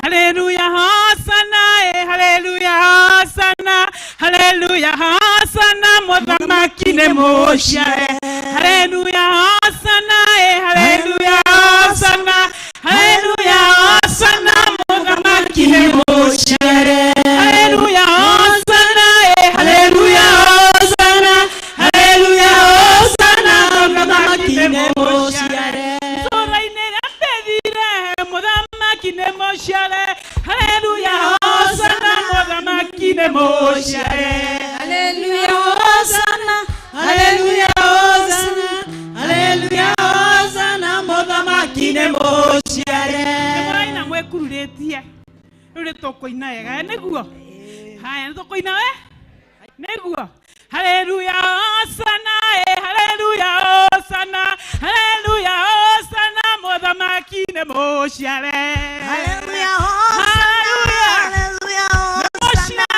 Haleluya hosana, haleluya hosana, haleluya hosana, mũthamaki nĩ mũciare. Haleluya hosana, haleluya hosana, haleluya hosana, mũthamaki nĩ mũciare. Haleluya hosana, haleluya hosana, haleluya hosana, mũthamaki nĩ mũciare. Itũũra-inĩ rĩa Bethilehemu, mũthamaki nĩ mũciare. Haleluya hosana, mũthamaki nĩ mũciare. Haleluya hosana, haleluya hosana, haleluya hosana, mũthamaki nĩ mũciare. Nĩ mũraina mwĩkururĩtie, rĩu nĩ tũkũina wega, nĩguo? Haya, nĩ tũkũina we nĩguo. Haleluya hosana, haleluya hosana, haleluya hosana, mũthamaki nĩ mũciare. Haleluya hosana, Haleluya. haleluya hosana, Mũciare.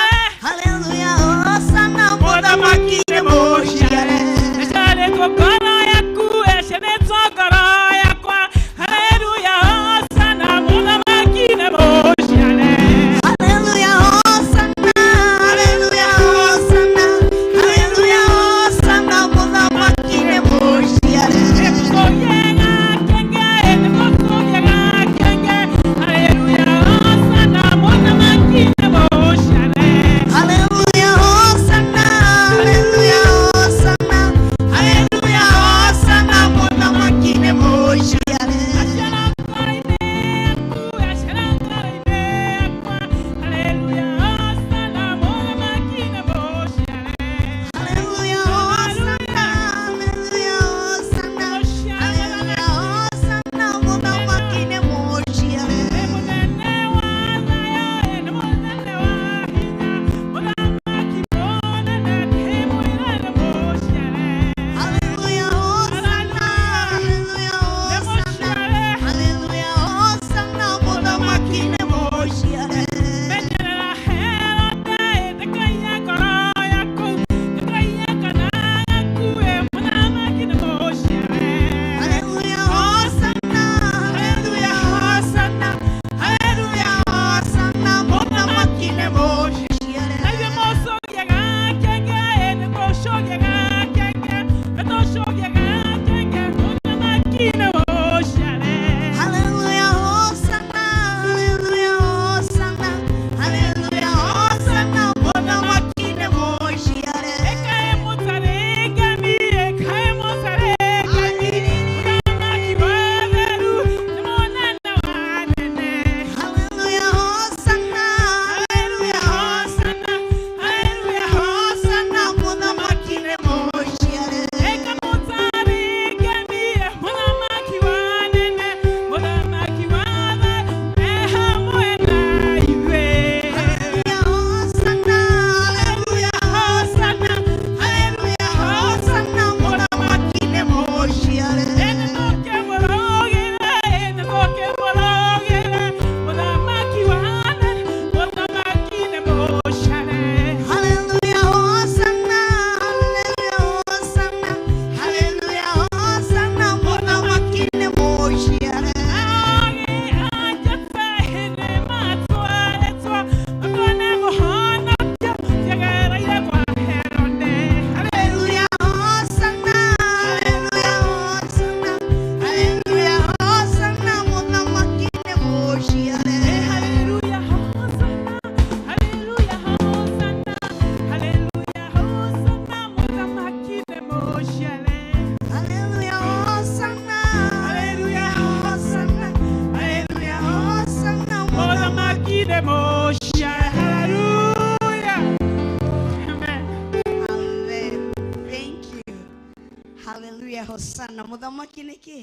Hosana mũthamaki nĩ kĩ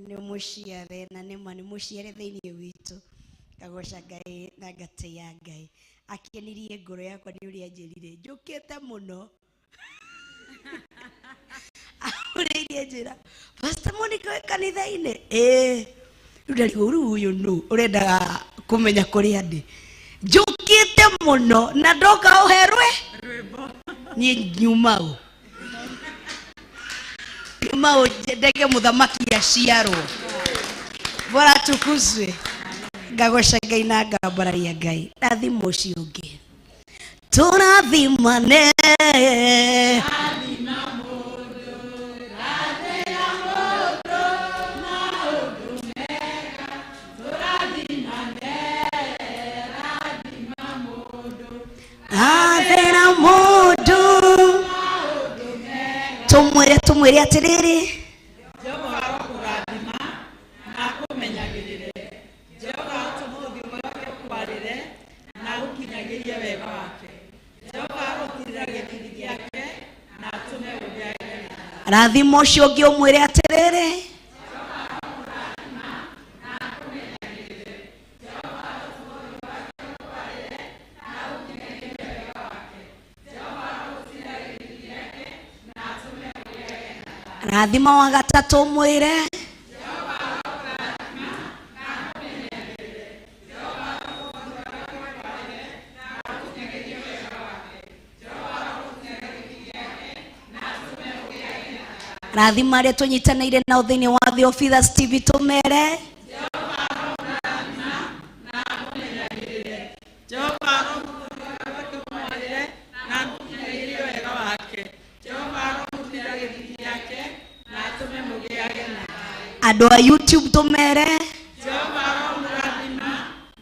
nĩ mũciare na nĩma nĩ mũciare thĩinĩ witũ. Ngagoca Ngai na ngatĩĩa Ngai. Akenirie ngoro yakwa nĩ ũrĩa anjĩrire njũkĩte mũno. Ahũrĩirie njĩra Pastor Monica wĩ kanitha-inĩ? Ĩĩ. Rĩu ndarigwo rĩu ũyũ nũ ũrendaga kũmenya kũrĩa ndĩ. Njũkĩte mũno na ndoka ũherwe niĩ nyuma ũ nyuma ũ ndege mũthamaki aciarwo. Bora tukuzwe. Ngagoca Ngai na ngambararia Ngai. Rathima ũcio ũngĩ. Tũrathimane. Rathĩra mũndũ. Tũmwĩre tũmwĩre atĩrĩrĩ. Jehova arokũrathima na akũmenyagĩrĩre. Jehova arotũma ũthiũ wake ũkwarĩre na agũkinyagĩrie wega wake. Jehova arotirĩra gĩthiithi gĩake na atũme ũgĩage na thayũ. Rathima ũcio ũngĩ ũmwĩre atĩrĩrĩ. Rathima wa gatatũ ũmwĩre. Rathima arĩa tũnyitanĩire nao thĩinĩ wa Theophilus TV tũmere. Jehova aromũtũma wake ũmwarĩre na agũkinyagĩrie wega wake. Jehova aromũtirĩra gĩthiithi gĩake na atũme mũgĩage na thayũ. Andũ a YouTube tũmere. Jehova aromũrathima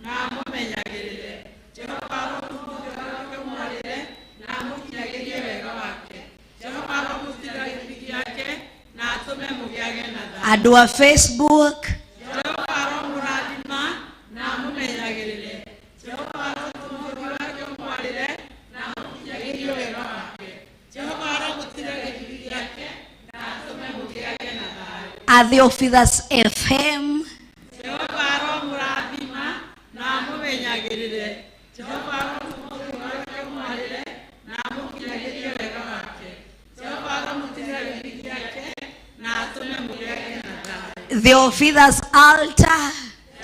na amũmenyagĩrĩre. Jehova arotũma ũthiũ wake ũmwarĩre na amũkinyagĩrie wega wake. Jehova aromũtirĩra gĩthiithi gĩake na atũme mũgĩage na thayũ. Andũ a Facebook. Jehova aromũrathima na amũmenyagĩrĩre. Jehova arotũma ũthiũ wake ũmwarĩre na amũkinyagĩrie wega wake. Jehova aromũtirĩra gĩthiithi gĩake na atũme mũgĩage na thayũ. A Theophilus FM. Jehova aromũrathima na amũmenyagĩrĩre. Jehova arotũma ũthiũ wake ũmwarĩre na amũkinyagĩrie wega wake. Jehova aromũtirĩra gĩthiithi gĩake na atũme mũgĩage na thayũ. Theophilus Altar.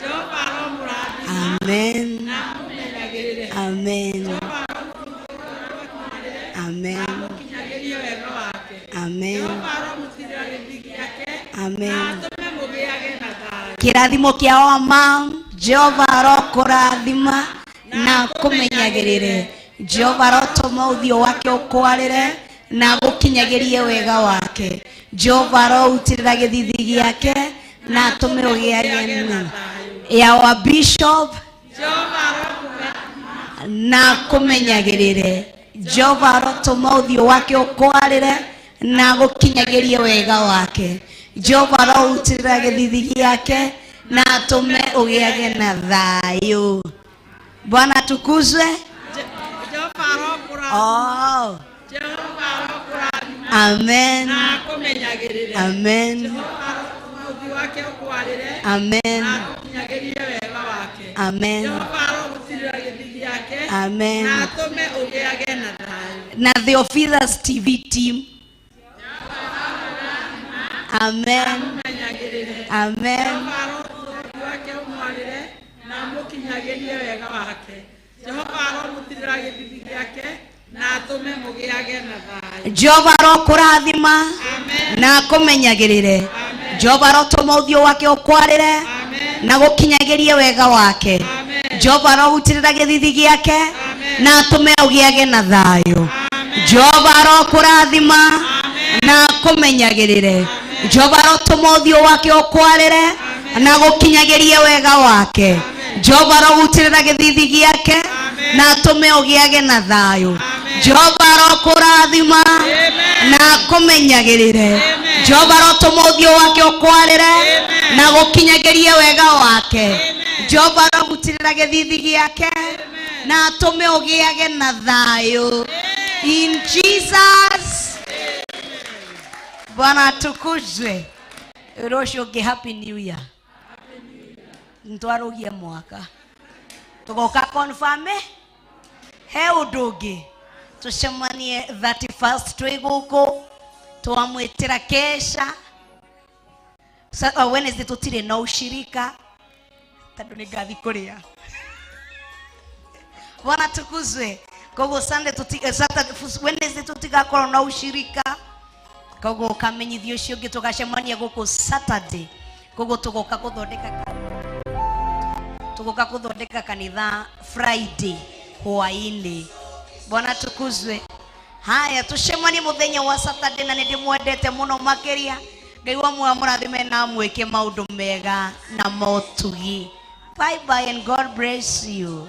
Jehova aromũrathima Amen. na amũmenyagĩrĩre. Amen. Jehova arotũma ũthiũ wake ũmwarĩre na Amen. amũkinyagĩrie wega wake. Amen. Jehova aromũtirĩra gĩthiithi gĩake na Amen. atũme mũgĩage na thayũ. Kĩrathimo kĩa o mam. Jehova arokũrathima na akũmenyagĩrĩre. Jehova arotũma ũthiũ wake ũkwarĩre na agũkinyagĩrie wega wake. Jehova aroutĩrĩra gĩthiithi gĩake na atũme ũgĩage na ya wa bishop Jehova arokũrathima na akũmenyagĩrĩre. Jehova arotũma ũthiũ wake ũkwarĩre na agũkinyagĩrie wega wake. Jehova aroutĩrĩra gĩthiithi gĩake na atũme ũgĩage na thayũ. Bwana atukuzwe. Jehova arokũrathima Oh. Jehova arokũrathima Amen. na akũmenyagĩrĩre. Amen. Jehova arotũma ũthiũ wake ũkwarĩre Amen. na agũkinyagĩrie wega wake. Amen. Jehova arogũtirĩra gĩthiithi gĩake Amen. na atũme ũgĩage na thayũ. Na Theophilus TV team. Amen. Amũmenyagĩrĩre. Amen. Jehova arotũma ũthiũ wake ũmwarĩre na amũkinyagĩrie wega wake. Jehova aromũtirĩra gĩthiithi gĩake na atũme mũgĩage na thayũ. Jehova arokũrathima Amen. na akũmenyagĩrĩre. Jehova arotũma ũthiũ wake ũkwarĩre Amen. na gũkinyagĩrie wega wake. Amen. Jehova arohutirĩra gĩthiithi gĩake Amen. na atũme ũgĩage na thayũ. Amen. Jehova arokũrathima Amen. na akũmenyagĩrĩre. Jehova arotũma ũthiũ wake ũkwarĩre na gũkinyagĩrie wega wake. Jehova arohutirĩra gĩthiithi gĩake na atũme ũgĩage na thayũ. Jehova arokũrathima na akũmenyagĩrĩre. Jehova arotũma ũthiũ wake ũkwarĩre na gũkinyagĩrie wega wake. Jehova arohutirĩra gĩthiithi gĩake na atũme ũgĩage na thayũ. In Jesus. Bwana atukuzwe. Rũciũ ũngĩ happy new year. Nĩtwarũgia mwaka. Tũgoka confirm he ũndũ ũngĩ. Tũcemanie 31st twĩ gũkũ twamwĩtĩra kesha. Wednesday tũtirĩ na ushirika tondũ nĩ ngathi kũrĩa. Bwana tukuzwe. Koguo Sunday Saturday, Wednesday tũtigakorwo na ushirika. Koguo ũkamenyithio ũcio ũngĩ tũgacemania gũkũ Saturday. Koguo tũgoka gũthondeka kanitha Friday hwaĩ-inĩ. Bwana tukuzwe. Haya tucemanie mũthenya wa Saturday na nĩndĩmwendete mũno makĩria. Ngai wa muoyo amũrathime na amwĩke maũndũ mega na motugi. Bye bye and God bless you.